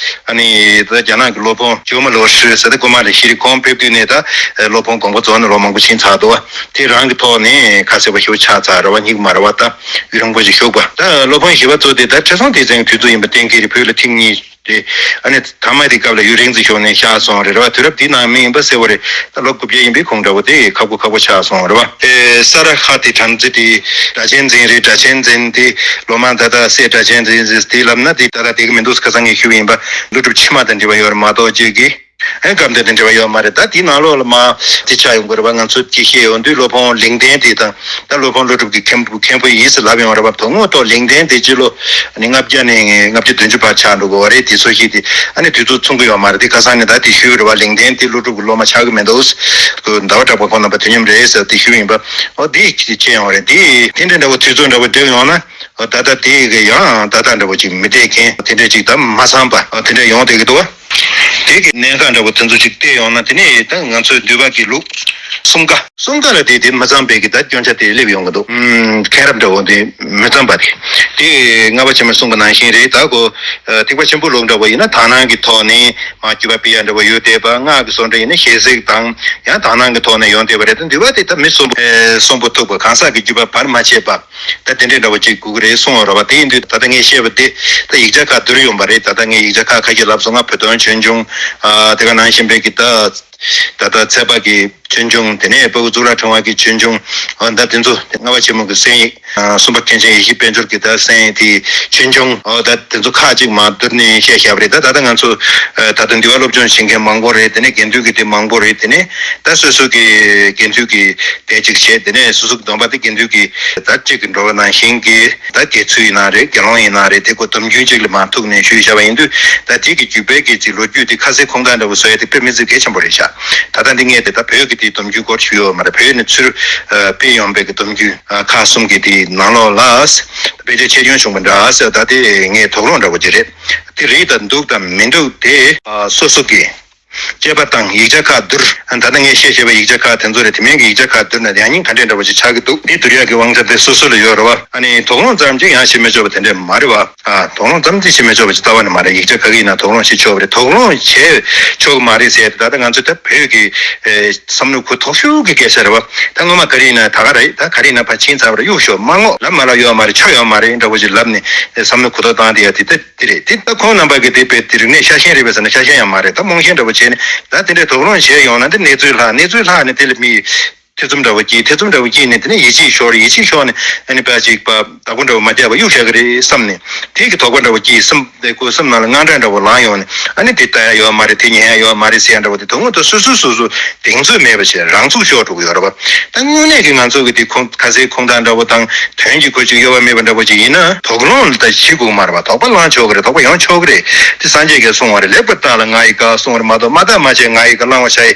ཨ་ནི་ད་རྒྱ་ནག་གི་སློབ་དཔོན་ཇོ་མ་ལོ་ཧྲི་ཟེར་ཏེ་ཀོ་མ་ལེ་ཤི་རི་ཁོང་ཕེབས་དུས་ནས་ད་སློབ་དཔོན་དགོངས་པ་རྫོགས་ནས་ལོ་མང་པོ་ཕྱིན་ཚར་འདུག་བ། དེ་རང་གི་ཐོག་ནས་ཁ་གསལ་པོ་ཞིག་ཆགས་ཚར་རེད་བ། སྙིང་མ་རེད་བ། ད་ཡུན་རིང་པོ་ཞིག་བཞུགས་པ། ད་སློབ་དཔོན་ཞི་བ་འཚོ་དེ་ད་ཁྲི་སྲོང་ལྡེ་བཙན་གྱི་དུས་ཚོད་ཡིན་པ་གཏན་འཁེལ་རེད། བོད་ལ་ཐེངས་གཉིས་ཏེ། ཨ་ནི་ཐ་མ་དེ་སྐབས་ལ་ཡུན་རིང་ཙམ་བཞུགས་ནས་གཤེགས་སོང་རེད་བ། དུས་རབས་དེའི་ནང་མི་ཡིན་པ་གསལ་བོ་རེད། ད་ལོ་དགུ་བརྒྱ་ཡིན་པའི་ཁུངས་འདྲ་བོ་དེ་ཁག་པོ་ཁག་པོ་ཆགས་སོང་རེད་བ། ཨེ་ས་ར་ཧ་དེ་བྲམ་ཟེ་དེ་སྒྲ་གཅན་འཛིན་རེད། སྒྲ་གཅན་འཛིན་དེ་ལོ་མང་ད་ལྟ་སྲས་སྒྲ་གཅན་འཛིན་ཟེར་དེ་ལབ་ན་དེ་ད་ལྟ་དེ་གི་མི་འདུག་ཁ་སང་ངས་ཞུས་པ་ཡིན་པ། ཀླུ་སྒྲུབ་ཕྱི་མ་དང་འབྲེལ་བ་ཡོད་རེད་མ་གཏོགས་ཅིག་གི་ཨེ་སྐབས་འདིར་དེ་འདྲ་བ་ཡོད་མ་རེད། ད་དེའི་ནང་ལོགས་ལ་མ་དེ་ཆགས་ཡོང་གི་རེད་བ། ང་ཚོ་དེ་བཤད་ཡོང་དུས་སློབ་དཔོན་ལིང་ཏན་དེ་དང་ད་སློབ་དཔོན་ཀླུ་སྒྲུབ་ཀྱི་མཁན་པོ་མཁན་པོ་ཡིས་ལབ་ཡོང་རེད་བ། དོན་དངོས་ཐོག་ལིང་ཏན་དེ་སྤྱི་ལོ་ནི་ལྔ་བརྒྱ་ནས་ལྔ་བརྒྱ་བདུན་ཅུ་བར་ཆགས་འགྲོ་གི་ཡོད་རེད། དེ་ཚོ་ཞིག་དེ་ཨ་ནི་དུས་ཚོད་མཚུངས་ཀྱི་ཡོད་མ་རེད། དེ་ཁ་སང་ནས་ད་དེ་ཞུས་རེད་བ། ལིང་ཏན་དེ་ཀླུ་སྒྲུབ་ཀྱི་སློབ་མ་ཆགས་ཀྱི་མི་འདུག་ཟླ་བ་གྲགས་པ་ཁོང་རྣམ་པ་དུས་མཉམ་རེད་ཟེར་དེ་ཞུས་ཡིན་པ། ཨོ་དེ་ཅི་བྱས་ཡོང་རེད། དེ་དེ་འདྲ་འདྲ་བོ་དུས་ཚོད་འདྲ་བོ་སྒྲིག་ཡོང་ན། ད་ལྟ་དེ་གི་ཡང་ད་ལྟ་འདྲ་བོ་ཅིག་མི་བསྡད་མཁན་དེ་འདྲ་ཅིག་ད་མ་ཚང་པ་དེ་འདྲ་ཡོང་བསྡད་ཀྱི་འདུག་བ། དེ་གི་གནད་འགག་འདྲ་བོ་དེ་ཚོ་ཅིག་བལྟས་ཡོང་ན། དེ་ནས་ད་ང་ཚོའི་འདུས་པ་གི་ལུགས་གསུམ་ཀ་གསུམ་ཀ་ལ་དེ་དེ་མི་ཚང་པའི་གི་ད་སྐྱོན་ཆ་དེ་སླེབས་ཡོང་གི་འདུག་ཨུམ། མཁན་རབས་འདྲ་བོ་དེ་མི་ཚང་པ་དེ། དེ་ལྔ་པ་ཆེན་མོ་གསུང་གི་ནང་བཞིན་རེད། ད་གོ་ཐེག་པ་ཆེན་པོའི་ལུགས་འདྲ་བོ་ཡིན་ན་དག་སྣང་གི་ཐོག་ནས་མ་བརྒྱུད་པ་སྤེལ་ཡ་འདྲ་བོ་ཡོད་བསྡད་པ། སྔགས་ཀྱི་སོ་འདྲ་ཡིན་ན་ཞལ་གཟིགས་དང་ཡང་དག་སྣང་གི་ཐོག་ནས་ཡོང་བསྡད་པ་རེད། ད་འདུས་པ་དེ་ད་མི་གསུམ་པོ་གསུམ་པོ་ཐུག་པ་གང་ཟག་གི་བརྒྱུད་པ་བར་མ་ཆད་པ། ད་དེ་འདྲའི་འདྲ་བོ་ཅིག་དགོས་ཀྱི་རེད་གསུངས་ཡོད་རེད་བ། དེ་ཡིན་དུས་ད་ལྟ་ངས་བཤད་པ་དེ་ད་ཡིག་ཆ་ཁག་བསྡུར་ཡོང་པ་རེད། ད་ལྟ་ངས་ཡིག་ཆ་ཁག་ཁ་ཤས་ལབ་སོང་ང་། བོད་དོན་ཆོས་འབྱུང་། ཨ་དེ་ག་ནང་བཞིན་པའི་གི་ད་ད་ལྟ་ཚལ་པ་གི་ཆོས་འབྱུང་། དེ་ནས་དཔའ་བོ་གཙུག་ལག་ཕྲེང་བ་གི་ཆོས་འབྱུང་། ཨ་ད་དེ་ཚོ་ལྔ་པ་ཆེན་མོ་གི་གསན་ཡིག་ཨ་གསུམ་པ་མཁན་ཆེན་ཡེ་ཤེས་དཔལ་འབྱོར་གི་ད་གསན་ཡིག་དེ་ཆོས་འབྱུང་། ཨ་ད་དེ་ཚོ་ཁག་ཅིག་མར་བསྡུར་ནས་བཤད་བཞག་པ་རེད། ད་ད་ལྟ་ང་ཚོ་ཨ་ད་ལྟ་འདུལ་བ་སློབ་སྦྱོང་བྱེད་མཁན་མང་པོ་རེད། དེ་ནས་དགེ་འདུན་གི་དེ་མང་པོ་རེད། དེ་ནས་ད་སོ་སོ་གི་དགེ་འདུན་གི་དེ་གཅིག་བྱས། དེ་ནས་སོ་སོ་གི་སྡོམ་པ་དེ་དགེ་འདུན་གྱི་ད་གཅིག་གི་འགྲོ་བ་ནང་བཞིན་གྱི་ད་དགེ་ཚུལ་ཡིན་ན་རེད། དགེ་སློང་ཡིན་ན་རེད། དེ་ཁོ་སྡོམ་རྒྱུན་གཅིག་ལ་མར་ཐུག་ནས་ཞུས་བཞག་པ་ཡིན་དུས། ད་དེ་གི་བརྒྱུད་སྤེལ་གྱི་གཅིག་ལོ་རྒྱུས་དེ་ཁ་གསལ་ཁུངས་དག་འདྲ་བོ་བཟོ་ཡ་དེ་དཔེ་མི་སྲིད་གལ་ཆེན་པོ་རེད་ཤག་ད་ལྟ་འདི་ངས་དེ་ད་བོད་ཀྱི་དེ་སྡོམ་རྒྱུན་སྐོར་ཞུས་ཡོད་མ་རེད། བོད་ནས་ཚུར་ཨ་སྤེལ་ཡོང་བའི་གི་སྡོམ་རྒྱུན་ཨ་ཁག་གསུམ་གྱི་དེ་ནང་ལོགས་ལ་དཔེ་ཆ་ཆེད་སྦྱོང་བྱུང་བ་འདྲ་ཟེར། ད་དེ་ངས་དོགས་སློང་འདྲ་བོ་ཅིག་རེད། དེ་རེད། ད་འདུག་དང་མི་འདུག་དེ་ཨ་སོ་སོ་གི་དཔྱད་པ་དང་ཡིག་ཆ་ཁག་བསྡུར། ད་ལྟ་ངས་བཤད་བཤད་པའི་ཡིག་ཆ་ཁག་དེ་ཚོ་རེད། དེ་མིན་གྱི་ཡིག་ཆ་ཁག་བསྡུར་ན་ཡང་སྙིང་ག་འདྲས་འདྲ་བོ་ཅིག་ཆགས་ཀྱི་འདུག་འདི་བསྡུར་ཡག་གི་དབང་ཆ་དེ་སོ་སོ་ལ་ཡོད་རེད་བ། ཨ་ནི་དོགས་སློང་ཙམ་ཅིག་ཡང་བྱེད་མི་ཆོག་པ་དེ་འདྲས་མ་རེད་བ། ཨ་དོགས་སློང་ཙམ་ཅིག་བྱེད་མི་ཆོག་པ་ཅིག་རྩ་བ་ནས་མ་རེད། ཡིག་ཆ་ག་གི་ཡིན་ན་དོགས་སློང་བྱེད་ཆོག་པ་རེད། དོགས་སློང་བྱེད་ཆོག་གི་མ་རེད་ཟེར་ཏེ། ད་ལྟ་ང་ཚོ་ད་བོད་ཀྱི་ཨེ་བསམ་བློ་གུ་དོག་ཤོས་ཀྱི་སྐད་ཆ་རེད་བ། ད་སྔོན་མ་ག་རེ་ཡིན་ན་ད་ག་རེད། ད་ག་རེ་ཡིན་ན་ཕར་ཕྱིན་ཚར་བ་རེད། གཡུག་ཞོག་མ་རྔོག་ལབ་མ་ལབ་ཡོད་མ་རེད། ཆོ་ཡོད་མ་རེད་འདྲ་བོ་ཅིག་ལབ་ནས་བསམ་བློ་གུ་དོག་བཏང་བསྡད་ཡ་དེ་ད། དེ་རེད། དེ་ད་ཁོང་རྣམ་པ་གི་དེ་དཔེ་དེ་རིག་གནས་ཤ་ཞེན་རེད་པས་ཟེར་ན་ཤ་ཞེན་ཡང་མ་རེད། ད་རྨོངས་ཞེན་འདྲ་བོ་བྱས་ནས་ད་དེ་འདྲའི་དོགས་སློང་བྱས་ཡོང་ན། དེ་གནས་ཚུལ་ལྷག་གནས་ཚུལ་ལྷག་ནས་དེ་ལ་མི་ཐེ་ཚོམ་འདྲ་བོ་སྐྱེས། ཐེ་ཚོམ་འདྲ་བོ་སྐྱེས་ནས་དེ་ནས་ཡིད་ཆེས་ཤོར། ཡིད་ཆེས་ཤོར་ནས་ཨ་ནི་ཕར་ཅིག་པ་བདག་པོ་འདྲ་བོ་མ་རྒྱག་པ་གཡུག་བཞག་གི་རེད་བསམ་ནས། དེ་གི་དོགས་པ་འདྲ་བོ་སྐྱེས། སེམས་དེ་ཁོའི་སེམས་ནང་ལ་དངངས་སྐྲག་འདྲ་བོ་ལངས་ཡོང་ནས། ཨ་ནི་དེ་ལྟ་ཡ་ཡོད་མ་རེད། དེ་ཉན་ཡ་ཡོད་མ་རེད་ཟེར་ཡ་འདྲ་བོ་དེ་དོན་དངོས་ཐོག་སོ་སོ་སོ་སོ་གདེང་ཚོད་མེད་པ་བྱས་རང་ཚུགས་ཤོར་འགྲོ་གི་ཡོད་རེད་བ། ད་དངོས་གནས་ཀྱི་ང་ཚོ་གི་དེ་ཁུངས་ཁ་གསལ་ཁུངས་དག་འདྲ་བོ་དང་དོན་གྱི་ཁོ་ཅིག་གཡོ་བ་མེད་པ་འདྲ་བོ་ཅིག་ཡིན་ན། དོགས་སློང་ལ་ད་གཞི་དགོས་མ་རེད་བ། དོགས་པ་ལངས་ཆོག་གི་རེད། དོགས་པ་ཡོང་ཆོག་གི་རེད། དེ་སངས་རྒྱས་ཀྱིས་གསུངས་པ་རེད། ལེགས་པར་བརྟགས་ལ་ང་ཡི་བཀའ་གསུངས་པ་རེད་མ་གཏོགས། མ་བརྟགས་མ་དཔྱད་ང་ཡི་བཀའ་བླང་བར་བྱ་ཡི་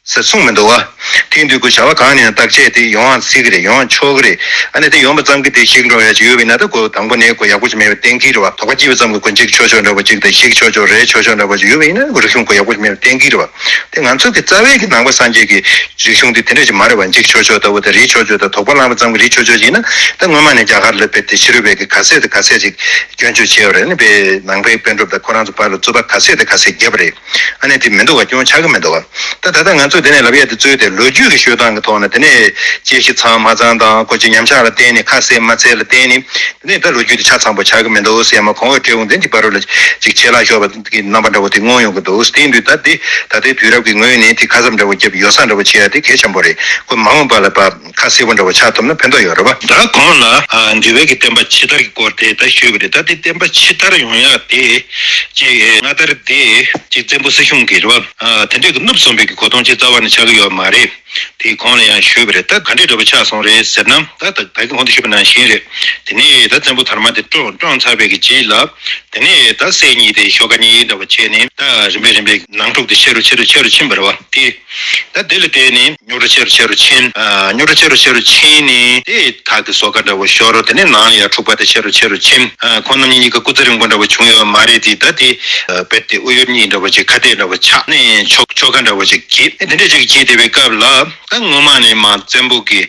ཟེར་གསུངས་མི་འདུག་བ། དེ་ཡིན་དུས་ཁོ་བྱ་བ་གང་ནས་ཡང་བརྟག་དཔྱད་དེ་ཡོང་བ་སྲིད་གི་རེད། ཡོང་བ་ཆོག་གི་རེད། ཨ་ནི་དེ་ཡོང་བ་ཙམ་གྱིས་དེ་ཞིག་འགྲོ་ཡ་ཅིག་ཡོད་པ་ཡིན་ན། ད་ཁོ་དང་པོ་ནས་ཁོ་ཡག་པོ་ཅིག་མེད་པ་གཏན་འཁེལ་རེད་བ། དོགས་པ་སྐྱེས་པ་ཙམ་གྱིས་ཁོ་འཇིག་ཆོག་ཆོག་འདྲ་བོ་ཅིག་དང་ཞིག་ཆོག་ཆོག་རེད་ཆོག་ཆོག་འདྲ་བོ་ཅིག་ཡོད་པ་ཡིན་ན། ཁོ་རིག་གཞུང་ཁོ་ཡག་པོ་ཅིག་མེད་པ་གཏན་འཁེལ་རེད་བ། དེ་ང་ཚོ་གི་རྩ་བའི་གི་ནང་པ་སངས་རྒྱས་ཀྱི་རིག་གཞུང་དེ་དེ་འདྲ་ཅིག་མ་རེད་བ། འཇིག་ཆོག་ཆོག་ལྟ་བུ་དང་རིག་ཆོག་ཆོག་དང་དོགས་པ་ལངས་པ་ཙམ་གྱིས་རིག་ཆོག་ཆོག་ཅིག་ཡིན་ན། ད་སྔོན་མ་ནས་རྒྱ་གར་ལ་དཔེ་དེ་ཕྱི་རོལ་པའི་གི་ག་ཚད་དང་ག་ཚད་ཅིག་སྐྱོན་བརྗོད་བྱས་པ་རེད། ཨ་ནི་དཔེ་ནང་པའི་པཎ་གྲུབ་དང་ཁོ་རང་ཚོ་བར་ལ་རྩོད་པ་ག་ཚད་དང་ག་ཚད་བརྒྱབ་པ་རེད། ཨ་ནི་དེ་མི་འདུག་བ། སྐྱོན་ཆགས་ཀྱི་མི་འདུག་བ། ད་ད་ལྟ་ང་ཚོས་དེ་ནས་ལབ་ཡས་དེ་གཙོས་ཏེ་ལོ་རྒྱུས་ཀྱི་ཤོད་སྟངས་ཀྱི་ཐོག་ནས། དེ་ནས་དཔྱད་གཞི་ཚང་མ་ཚང་དང་། ཁོ་ཅིག་ཉམས་ཆག་ལ་བརྟེན་ནས་ཁ་གསལ་མ་གསལ་ལ་བརྟེན་ནས། དེ་ནས་ད་ལོ་རྒྱུས་དེ་ཆ་ཚང་པོ་ཆགས་ཀྱི་མི་འདུག་ཟེར་མ། གོང་འོག་འབྲས་སྤུངས་དེ་འདི་བར་ལ་ཅིག་ཆད་ལྷག་ཤོར་བ་གི་རྣམ་པ་འདྲ་བོ་དེ་མངོན་ཡོང་གི་འདུག་དེ་ཡིན་དུས་ད་དེ་ད་ལྟའི་དུས་རབས་ཀྱི་ངོས་ནས་དེ་ཁ་གསབ་འདྲ་བོ་བརྒྱབ་ཡོ་བསྲང་འདྲ་བོ་བྱེད་ཡ་དེ་གལ་ཆེན་པོ་རེད། ཁོ་མ་འོངས་པ་ལ་ཕར་ཁ་གསལ་པོ་འདྲ་བོ་ཆགས་ཐུབ་ན་ཕན་ཐོགས་ཡོད་རེད་བ། ད་གོང་ལ་ཨ་འདུལ་བའི་གི་བསྟན་པ་ཕྱི་དར་གྱི་སྐོར་དེ་ད་ཞུས་པ་རེད། ད་དེ་བསྟན་པ་ཕྱི་དར་ཡོང་ཡ་དེ་ཅིག་སྔ་དར་དེ་ཅིག་བཙན་པོ་སྲིད་གཞུང་གི་རེད་བ། ཨ་དེ་འདྲས་ཀྱི་ནུབ་སོང་བའི་གི་གོ་སྟངས་ཅིག་རྩ་བ་ནས་ཆགས་ཀྱི་ཡོད་མ་རེད། དེའི་གོང་ལ་ཡང་ཞུས་པ་རེད། ད་ག་འདྲས་འདྲ་པོ་ཆགས་སོང་རེད་ཟེར་ན། ད་ད་ད་གིན་གོང་དུ་ཞུས་པ་ནང་བཞིན་རེད། དེ་ནས་ད་བཙན་པོ་དར་མ་དེ་བཀྲོངས་བཀྲོངས་ཚར་བའི་གི་རྗེས་ལ། དེ་ནས་ད་སྲས་གཉིས་དེ་ཤོ་ཀ་གཉིས་འདྲ་པོ་བྱས་ནས། ད་རིམ་པས་རིམ་པས་ནང་འཁྲུག་དེ་ཆེ་རུ་ཆེ་རུ་ཆེ་རུ་ཕྱིན་པ་རེད་བ། དེ་ད་དེ་ལ་བརྟེན་ནས་རྙོག་དྲ་ཆེ་རུ་ཆེ་རུ་ཕྱིན། ཨ་རྙོག་དྲ་ཆེ་རུ་ཆེ་རུ་ཕྱིན་ནས་དེ་ཐག་གི་ཟོག་ཁ་འདྲ་བོ་ཤོར། དེ་ནས་ནང་ལ་ཡང་འཁྲུག་པ་དེ་ཆེ་རུ་ཆེ་རུ་ཕྱིན། ཨ་ཁོང་རྣམ་གཉིས་གཉིས་ཀ་སྐུ་ཚེ་རིང་པོ་འདྲ་བོ་བྱུང་ཡོད་མ་རེད། དེ་ད་དེ་ཨ་དཔེ་དེ་དབུ་གཡོར་གཉིས་འདྲ་བོ་ཅིག་ཁ་གཏད་འདྲ་བོ་ཆགས་ནས་ཆོ་ཆོ་ག་འདྲ་བོ་ཅིག་གྱིས་དེ་འདྲ་ཅིག་བྱས་བསྡད་པའི་སྐབས་ལ། ད་སྔོན་མ་ནས་མར་བཙན་པོ་གི་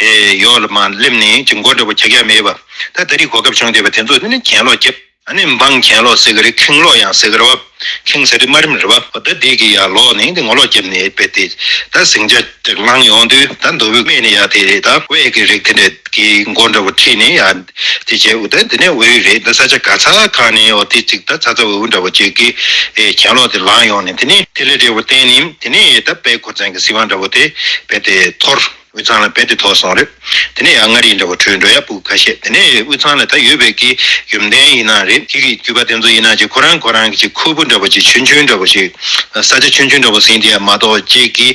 ཨེ་འོག་ལ་མར་སླེབས་ནས་ཅིག་མགོ་འདྲ་བོ་རྒྱག་ཡ་མེད་པ། ད་ད་རེས་གོ་སྐབས་བྱུང་བསྡད་པ་དེ་ཚོ་དེ་ནི་གྱེན་ལོག་བརྒྱབ། ཨ་ནི་འབངས་གྱེན་ལོག་ཟེར་གི་རེད། ཁེངས་ལོག་ཡང་ཟེར་གི་རེད་བ། ཁེངས་ཟེར་དུས་དམའ་རིམ་རེད་བ། ད་འདི་གི་ཡར་ལོག་ནས་འདི་ངོ་ལོག་བརྒྱབ་ནས་དཔེ་དེ་ད་ཟིང་ཆ་ཅིག་ལངས་ཡོང་དུས། ད་མདོ་དབུས་སྨད་ནས་ཡར་དེ་རེད། ད་དབུས་ཀྱི་རིགས་དེ་འདྲ་གི་མགོ་འདྲ་བོ་ཁྲིད་ནས་ཡར་དེ་བྱས། འོ་ད་དེ་ནས་དབུས་རེད། ད་ས་ཆ་ག་ས་གང་ནས་འོ་དེ་ཅིག་ད་ཚ་ཚ་འུར་འུར་འདྲ་བོ་ཅིག་གི་ཨེ་གྱེན་ལོག་དེ་ལངས་ཡོང་ནས། དེ་ནས་དེ་ལས་འབྲས་བུ་བརྟེན་ནས་དེ་ནས་ད་དཔལ་འཁོར་ཚན་གྱི་སྲིད་དབང་འདྲ་བོ་དེ་དཔེ་དེ་འཐོར། དབུས་གཙང་ལ་རྦད་དེ་དོ་སོང་རེད། དེ་ནས་ཡང་མངའ་རིས་འདྲ་བོ་བྲོས་འགྲོ་ཡ་སྤུ་གུ་ཁ་ཤས། དེ་ནས་དབུས་གཙང་ལ་ད་ཡོད་པའི་གི་ཡུམ་གདན་ཡིན་ན་རེད། ཁྱེད་ཀྱི་རྒྱུད་པ་དེ་ཚོ་ཡིན་ན་ཅིག་ཁོ་རང་ཁོ་རང་གི་ཅིག་ཁུར་པོ་འདྲ་བོ་ཅིག་ཆུང་ཆུང་འདྲ་བོ་ཞིག་ས་ཆ་ཆུང་ཆུང་འདྲ་བོ་ཟིན་དེ་ཡ་མ་གཏོགས་ཅིག་གི་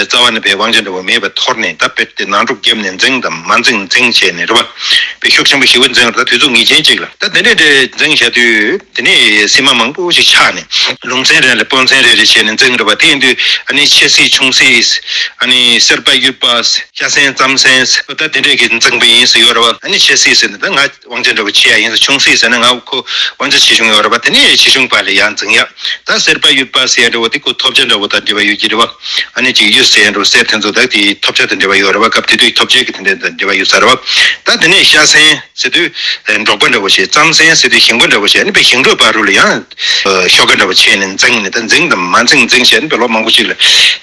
རྩ་བ་ནས་པའི་དབང་ཆ་འདྲ་བོ་མེད་པ་འཐོར་ནས། ད་རྦད་དེ་ནང་འཁྲུག་བརྒྱབ་ནས་འཛིང་དང་མ་འཛིང་འཛིང་བྱས་ནས་རེད་བ། པའི་ཤུགས་ཆེན་པོ་ཞེ་པོ་འཛིང་རེད། ད་དུས་ཚོད་ངེས་ཅན་ཅིག་ལ་ད་དེ་འདྲས་འདྲས་འཛིང་བྱ་དུས། དེ་ནས་སྲིད་མ་མང་པོ་ཞིག་ཆགས་ནས་ལུང་ཚན་རེ་ལ་དཔོན་ཚན་རེ་རེ་བྱས་ནས་འཛིང་རེད་བ། དེ་ཡིན་དུས་ཨ་ནི་ཆེ་སྲིད་ཆུང་སྲིད། ཨ་ནི་སེར་པ་གཡུ་པ། ཤ་སྲན་རྩམ་སྲན། ད་དེ་འདྲས་ཀྱི་འཛིང་པ་ཡིན་ཟེར་ཡོད་རེད་བ། ཨ་ནི་ཆེ་སྲིད་ཟེར་ནས་ད་ང་དབང་ཆ་འདྲ་བོ་ཆེ་ཡ་ཡིན་ཟེར། ཆུང་སྲིད་ཟེར་ན་ང་ཁོ་དབང་ཆ་ཆེ་ཆུང་ཡོད་རེད་བ། དེ་ནས་ཆེ་ཆུང་བར་ལ་ཡར་འཛིང་ཡ། ད་སེར་པ་གཡུ་པ་ཟེར་ཡ་འདྲ་བོ་དེ་ཁོ་ཐོབ་ཆ་འདྲ་བོ་དང་འབྲེལ་བ་ཡོད་ཀྱི་རེད་བ། ཨ་ནི་ཅིག་གཡུ་ཟེར་ཡ་འདྲ་བོ་གསེར་དེ་ཚོ་ད་དེ་ཐོབ་ཆ་དང་འབྲེལ་བ་ཡོད་རེད་བ། སྐབས་དེ་དུས་ཐོབ་ཆའི་གི་དེ་འདྲ་དང་འབྲེལ་བ་ཡོད་ས་རེད་བ། ད་དེ་ནས་ཤ་སྲན་ཟེར་དུས་འབྲོག་པ་འདྲ་བོ་བྱས། རྩམ་སྲན་ཟེར་དུས་ཞིང་པ་འདྲ་བོ་བྱས། ཨ་ནི་པའི་ཞིང་འབྲོག་བར་རུ་ལ་ཡང་ཤོག་ཁ་འདྲ་བོ་བྱས་ནས་འཛིང་ནས། ད་འཛིང་དང་མ་འཛིང་འཛིང་བྱས་ནས་པའི་ལོ་མང་པོ་ཞིག་ལ་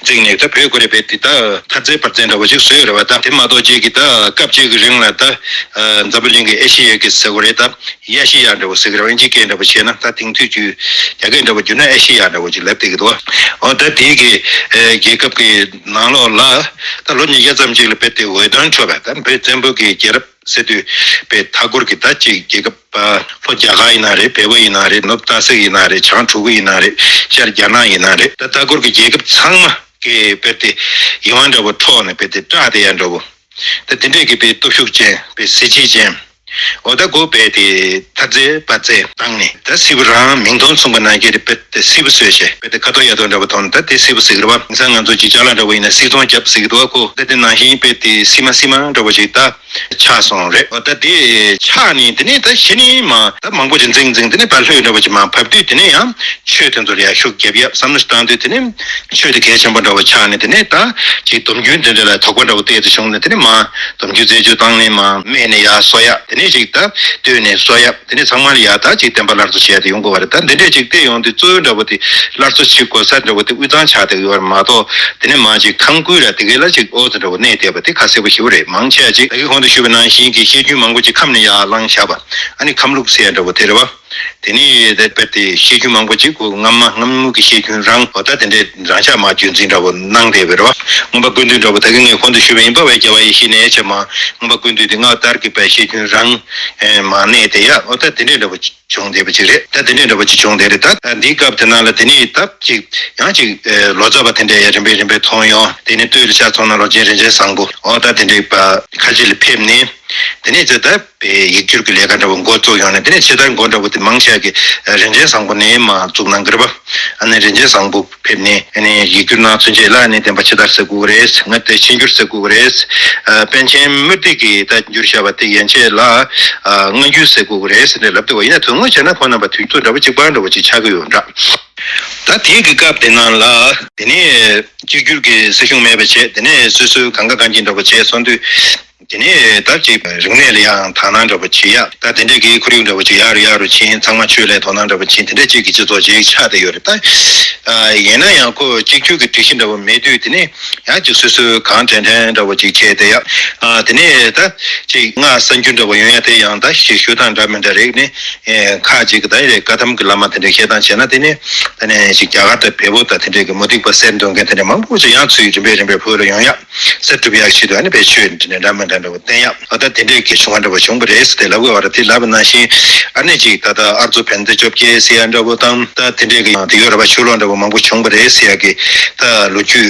འཛིང་ནས། ད་བོད་ཁོ་རེ་པའི་དེ་ད་ཐ་ཚལ་བར་ཚལ་འདྲ་བོ་ཞིག་བཟོས་རེད་བ། ད་དེ་མ་གཏོགས་ཅིག་གི་ད་སྐབས་ཅིག་གི་རིང་ལ་ད་འཛམ་བུ་གླིང་གི་ཨེ་ཤེ་ཡ་གི་ཟེར་དགོས་རེད། ད་ཨེ་ཤེ་ཡ་འདྲ་བོ་ཟེར་གི་རེད་བ། ཨིན་ཇི་སྐད་འདྲ་བོ་བྱས་ན། ད་དེང་དུས་ཀྱི་རྒྱ་སྐད་འདྲ་བོ་བསྒྱུར་ན་ཨེ་ཤེ་ཡ་འདྲ་བོ་ཅིག་ལབ་བསྡད་ཀྱི་འདུག་བ། འོ་ད་དེའི་གི་རྒྱལ་ཁབ་ཀྱི་ནང་ལོགས་ལ་ད་ལོ་ཉིས་བརྒྱ་ཙམ་ཅིག་ལ་རྦད་དེ་འོད་མདངས་འཕྲོ་བ། ད་བོད་བཙན་པོ་གི་རྒྱལ་རབས་ཟེར་དུས་པའི་མཐའ་འཁོར་གྱི་ད་ཅིག་རྒྱལ་ཁབ་ལྷོ་རྒྱ་གར་ཡིན་ན་རེད། བལ་པོ་ཡིན་ན་རེད། ནུབ་སྟག་གཟིག་ཡིན་ན་རེད། བྱང་གྲུ་གུ་ཡིན་ན་རེད། ཤར་རྒྱ་ནག་ཡིན་ན་རེད། ད་མཐའ་འཁོར་གྱི་རྒྱལ་ཁབ་ཚང་མ་གི་རྦད་དེ་ཡིད་དབང་འདྲ་བོ་འཕྲོག་ནས་རྦད་དེ་སྐྲག་བསྡད་ཡ་འདྲ་བོ། ད་དེ་འདྲས་ཀྱི་པའི་སྟོབས་ཤུགས་ཅན། པའི་གཟི་བརྗིད་ཅན། འོ་ད་གོ་བས་དེ་ཐ་ཚལ་པ་ཚལ་བཏང་ནས། ད་སིལ་བུ་རང་མིང་དོན་མཚུངས་པ་ནང་བཞིན་རེད། པའི་དེ་སིལ་བུ་བཟོས་བྱས། པའི་དེ་ཁ་དོག་ཡ་དོག་འདྲ་བོ་མཐོང་ན་ད་དེ་སིལ་བུ་ཟེར་གི་རེད་བ། དེང་སང་ང་ཚོ་ཅིག་ཅ་ལག་འདྲ་བོ་ཡིན་ན་སིལ་ཚོང་རྒྱབ་ཟེར་གི་འདུག་བ། ཁོ་ད་དེ་ནང་བཞིན་པའི་དེ་སིལ་མ་སིལ་མ་འདྲ་བོ་ཞིག་ད་ཆགས་སོང་རེད། འོ་ད་དེ་ཆགས་ནས་དེ་ནས་ད་གཞི་ནས་མ་ད་མང་པོ་ཅིག་འཛིང་འཛིང་། དེ་ནས་ཕར་ལྷོད་འདྲ་བོ་ཅིག་མར་བབས་དུས། དེ་ནས་ཡང་ཆོས་དེ་ཚོ་ལ་ཡང་ཤུགས་རྒྱབ་ཡ་བསམ་བློ་ཞིག་བཏང་དུས། དེ་ནས་ཆོས་དེ་གལ་ཆེན་པོ་འདྲ་བོ་ཆགས་ནས། དེ་ནས་ད་ཅིག་སྡོམ་རྒྱུན་དེ་འདྲ་ལ་དོགས་པ་འདྲ་བོ་ཏོག་ཙམ་བྱུང་ནས། དེ་ནས་མར་སྡོམ་རྒྱུན་རྩད་གཅོད་བཏང་ནས་མར་སྨད་ནས་ཡར་གསོ་ཡ། དེ་ནས་ཅིག་ད་སྟོད་ནས་གསོ་ཡ། དེ་ནས་ཚང་མ་ལ་ཡར་ད་ཅིག་བསྟན་པ་སླར་གསོ་བྱེད་ཡ་དེ་ཡོང་དགོས་པ་རེད། ད་འདི་འདྲས་ཅིག་བལྟས་ཡོང་དུས་གཙོ་བོ་འདྲ་བོ་དེ་སླར་གསོ་བྱེད་དགོས་ས་འདྲ་བོ་དེ་དབུས་གཙང་ཆགས་བསྡད་ཡོད་པ་མ་གཏོགས། དེ་ནས་མར་ཅིག་ཁམས་ཁུལ་ར་དེ་གའི་ལ་ཅིག་ཨོ་ཙི་འདྲ་བོ་གནས་བསྡད་པ་དེ་ཁ་གསལ་པོ་ཞེ་པོ་རེད། མང་ཆེ་བ་ཅིག་ད་གིན་གོང་དུ་ཞུས་པ་ནང་བཞིན་གྱི་བཤད་རྒྱུན་མང་པོ་ཅིག་ཁམས་ནས་ཡར་བླངས་བཞག་པ། ཨ་ནི་ཁམས་ལུགས་ཟེར་ཡ་འདྲ་བོ་དེ་རེད་བ། དེ་ནས་དེ་རྦད་དེ་བཤད་རྒྱུན་མང་པོ་ཅིག་ཁོ་སྔ་མ་སྔ་མོ་གི་བཤད་རྒྱུན་རང་། འོ་ད་དེ་འདྲའི་རང་ཤག་མར་རྒྱུན་འཛིན་འདྲ་བོ་གནང་བསྡད་པ་རེད་བ། མངོན་པ་ཀུན་བཏུས་འདྲ་བོ་ད་གིན་ངས་གོང་དུ་ཞུས་པ་ཡིན་པ། བའི་རྒྱལ་བ་ཡེ་ཤེས་ནས་བྱས་མར་མངོན་པ་ཀུན་བཏུས་དེ་སྔ་ལྟར་གྱི་པའི་བཤད་རྒྱུན་རང་མར་གནས་བསྡད་ཡ། འོ་ད་དེ་འདྲའི་འདྲ་བོ་བྱུང་བསྡད་པ་ཅིག་རེད། ད་དེ་འདྲའི་འདྲ་བོ་ཅིག་བྱུང་བསྡད་རེད། ད་འདིའི་སྐབས་དེ་ནང་ལ་དེ་ནས་ད་ཅིག་ཡང་ཅིག་ལོ་ཙཱ་བ་དེ་འདྲ་ཡ་རིམ་པས་རིམ་པས་མཐོང་ཡོང་། དེ་ནས་སྟོད་ལ་ཆ་མཚོན་ན་ལོ་ཆེན་རིན་ཆེན་བཟང་པོ། འོ་ད་དེ་འདྲའི་པ་ཁ་ཆེ་ལ་ཕེབས་ནས། དེ་ནས་ཙི་ད་པའི་ཡིག་སྒྱུར་གྱི་ལས་ཀ་འདྲ་བོ་འགོ་བཙུགས་ཡོང་ནས། དེ་ནས་ཕྱི་དར་འགོ་འདྲ་བོ་དེ་མང་ཆེ་གི་རིན་ཆེན་བཟང་པོ་ནས་མར་བཙུགས་གནང་གི་རེད་པ། ཨ་ནི་རིན་ཆེན་བཟང་པོ་ཕེབས་ནས། ཨ་ནི་ཡིག་སྒྱུར་གནང་ཚུན་ཆད་ལ་ཨ་ནི་བསྟན་པ་ཕྱི་དར་ཟེར་དགོས་ཀྱི་རེད། ང་དེ་ཕྱི་འགྱུར་ཟེར་དགོས་ཀྱི་རེད། ཨ་པཎ་ཆེན་མུ་སྟེགས་ཀྱིས་ད་བསྒྱུར་བཞག་པ་དེ་ཡན་ཆད་ལ་ཨ་སྔ་འགྱུར་ཟེར་དགོས་ཀྱི་རེད་ཟེར་ནས་ལབ་བསྡད་པ་ཡིན་ན། དོན་དངོས་བྱས་ན་ཁོང་རྣམ་པ་དུས་ཚོད་འདྲ་བོ་གཅིག་པ་འདྲ་བོ་ཅིག་ཆགས་ཀྱི་ཡོད་འདྲ། ད་དེའི་གི་སྐབས་དེ་ནང་ལ་དེ་ནས་གཅིག་གྱུར་གྱི་སྲིད་གཞུང་མེད་པ་བྱས། དེ་ནས་སོ་སོའི་གང་དགའ་གང་སྐྱིད་འདྲ་བོ་བྱས་སོང་དུས། དེ་ནས་ད་ཅིག་རིག་གནས་ལ་ཡང་དག་སྣང་འདྲ་བོ་བྱེད་ཡ། ད་དེ་འདྲས་ཀྱི་ཁོར་ཡུག་འདྲ་བོ་ཅིག་ཡར་རུ་ཡར་རུ་ཕྱིན། ཚང་མ་ཆོས་ལ་དོ་སྣང་འདྲ་བོ་ཕྱིན། དེ་འདྲས་ཅིག་གི་སྤྱི་ཚོགས་ཅིག་ཆགས་བསྡད་ཡོད་རེད། ད་ཡིན་ན་ཡང་ཁོ་གཅིག་གྱུར་གྱི་སྒྲིག་གཞི་འདྲ་བོ་མེད་དུས། དེ་ནས་ཡང་ཅིག་སོ་སོའི་གང་དྲན་དྲན་འདྲ་བོ་ཅིག་བྱས་བསྡད་ཡ། དེ་ནས་ད་ཅིག་སྔགས་གསར་འགྱུར་འདྲ་བོ་ཡོང་ཡ་དེ་ཡང་ད་ཞིག་ཞུ་སྟངས་འདྲ་མི་འདྲ་རེད། ནས་ཁ་ཅིག་གི་ད་ཡིན་རེད། བཀའ་གདམས་ཀྱི་བླ་མ་དེ་འདྲས་བཤད་སྟངས་བྱས་ན། དེ་ནས་ད་ནས་ཅིག་རྒྱ་གར་དང་བལ་པོ་དང་དེ་འདྲས་ཀྱི་མུ་སྟེགས་པ་གསེར་འདོན་མཁན་དེ་འདྲས་མང་པོ་ཅིག་ཡང་ཚུར་རིམ་པས་རིམ་པས་བོད་ལ་ཡོང་ཡ། གསེར་སྒྲུབ་ཡག་ཆེད་དུ་ཨ་ནི་བེད་སྤྱོད་འདི་འདྲ་འདྲ་མི་འདྲ་འདྲ་བོ་བསྟན་ཡག་འོ་ད་དེ་འདྲའི་གི་བྱུང་བ་འདྲ་བོ་བྱུང་བ་རེད་ཟེར་ཏེ་ལབ་དགོས་པ་རེད། དེ་ལབ་པ་ནང་བཞིན་ཨ་ནི་ཅིག་ད་ལྟ་ཨར་ཙོ་བན་དེ་བཅོ་བརྒྱད་ཟེར་ཡ་འདྲ་བོ་དང་། ད་དེ་འདྲའི་གི་ཡང་དེ་ཡོད་རེད་པ། ཆུ་ལོག་འདྲ་བོ་མང་པོ་བྱུང་བ་རེད་ཟེར་ཡ་གི་ད་ལོ་རྒྱུས་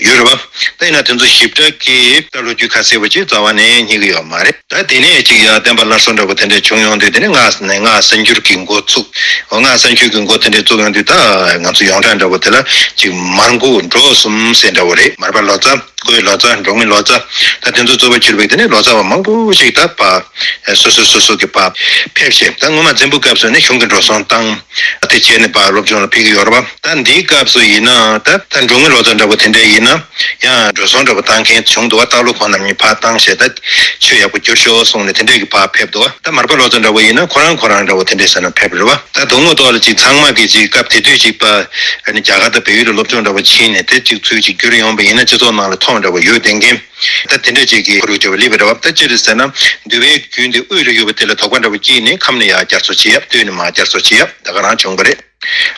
ཡོད་རེད་པ། ད་ཡིན་ན་དེ་ཚོ་ཞིབ་ཕྲ་གི་ད་ལོ་རྒྱུས་ཁ་གསལ་བོ་ཅིག་རྩ་བ་ནས་རྙེད་ཀྱི་ཡོད་མ་རེད། ད་དེ་ནས་ཅིག་ཡང་བསྟན་པ་སླར་གསོ་འདྲ་བོ་དེ་འདྲ་བྱུང་ཡོང་དུས། དེ་ནས་སྔགས་ནས་སྔགས་གསར་འགྱུར་གྱི་འགོ་ཚུགས། འོ་སྔགས་གསར་འགྱུར་གྱི་འགོ་དེ་འདྲ་བཙུགས་ཡོང་དུས། ད་ང་ཚོ་ཡོངས་གྲགས་འདྲ་བོ་དེ་ལ་ཅིག་མར་འགོ་འབྲོག་གསུམ་ཟེར་འདྲ་བོ་རེད། མར་པ་ལོ་ཙཱ། ཀོའི་ལོ་ཙཱ། འབྲོག་མི་ལོ་ཙཱ། ད་དེ་ཚོ་གཙོ་བོ་གྱུར་པའི་དེ་ནས་ལོ་ཙཱ་བ་མང་པོ་ཞིག་ད་པ་སོ་སོ་སོ་སོ་གི་པ་ཕེབས་བྱས། ད་སྔོན་མ་བཙན་པོའི་སྐབས་སུ་ནི་གཞུང་གི་འགྲོ་སོང་བཏང་། དེ་བྱས་ནས་པ་སློབ་སྦྱོང་ལ་ཕེབས་ཀྱི་ཡོད་རེད་པ། ད་འདིའི་སྐབས་སུ་ཡིན་ན་ད་ད་འབྲོག་མི་ལོ་ཙཱ་འདྲ་བོ་དེ་འདྲ་ཡིན་ན་ཡང་འགྲོ་སོང་འདྲ་བོ་བཏང་མཁན་བྱུང་འདུག་པ། སྟག་ལུང་ཁོང་རྣམ་གཉིས་ཕར་བཏང་བྱས། ད་ཆོས་ཡག་པོ་བསྒྱུར་ཤོག་གསུངས་ནས་དེ་འདྲས་ཀྱི་པ་ཕེབས་འདུག་པ། ད་མར་པ་ལོ་ཙཱ་འདྲ་བོ་ཡིན་ན་ཁོ་རང་ཁོ་རང་འདྲ་བོ་དེ་འདྲས་ཟེར་ན་ཕེབས་རེད་པ། ད་དོན་དངོས་ཐོག་ལ་ཅིག་ཚང་མ་གི་ཅིག་སྐབས་དེ་དུས་ཅིག་པ་ཨ་ནི་རྒྱ་གར་དང་བལ་ཡུལ་ལ་སློབ་སྦྱོང་འདྲ་བོ་ཕྱིན་ནས་དེ་ཅིག་ཚུལ་ཅིག་བསྒྱུར་ཡོང་བ་ཡིན་ན་སྤྱི་ཚོགས་ནང་ལ་མཐོང་འདྲ་བོ་ཡོད་བསྡད་མཁན། ད་དེ་འདྲ་ཅིག་གི་ཁོར་ཡུག་འདྲ་བོ་སླེབས་པ་རེད་པ། ད་ཅི་རེད་ཟེར་ན་འདུལ་བའི་རྒྱུན་དེ་དབུས་ལ་ཡོད་པ་དེ་ལ་དོགས་པ་འདྲ་བོ་སྐྱེས་ནས་ཁམས་ནས་ཡར་བསྐྱར་གསོ་བྱེད་ཡ། སྟོད་ནས་མར་བསྐྱར་གསོ་བྱེད་ཡ་ད་ག་རང་བྱུང་བ་རེད།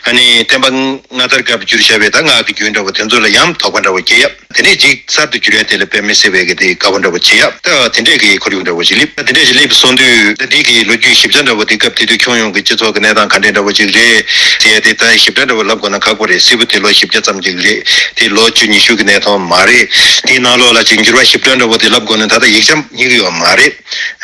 ཨ་ནི་བསྟན་པ་སྔ་དར་སྐབས་བསྒྱུར་བཞག་པའི་ད་སྔགས་ཀྱི་རྒྱུན་འདྲ་བོ་དེ་ཚོ་ལ་ཡང་དོགས་པ་འདྲ་བོ་སྐྱེ་ཡ། དེ་ནས་ཅིག་གསར་དུ་བསྒྱུར་ཡ་དེ་ལ་དཔེ་མི་སྲིད་པའི་གི་དེ་དགའ་བོ་འདྲ་བོ་བྱེད་ཡ། ད་དེ་འདྲས་ཀྱི་ཁོར་ཡུག་འདྲ་བོ་ཞིག་སླེབས། ད་དེ་འདྲས་ཞིག་སླེབས་སོང་དུས་ད་འདི་གི་ལོ་རྒྱུས་ཞིབ་ཆ་འདྲ་བོ་དེ་སྐབས་དེ་དུས་ཁྱོན་ཡོངས་ཀྱི་སྤྱི་ཚོགས་ཀྱི་གནས་སྟངས་ག་འདྲས་འདྲ་བོ་ཅིག་རེད་ཟེར་ཡ་དེ་ད་ཞིབ་ཕྲ་འདྲ་བོ་ལབ་དགོས་ན་ཁག་པོ་རེད། སིལ་བུ་དེ་ལོ་བཞི་བརྒྱ་ཙམ་ཅིག་རེད། དེ་ལོ་བཅུ་ཉི་ཤུ་གི་གནས་སྟངས་མ་རེད། དེའི་ནང་ལོགས་ལ་ཅིག་འགྱུར་བ་ཞིབ་ཕྲ་འདྲ་བོ་དེ་ལབ་དགོས་ན་ད་ལྟ་ཡིག་ཆ་རྙེད་ཀྱི་ཡོད་མ་རེད།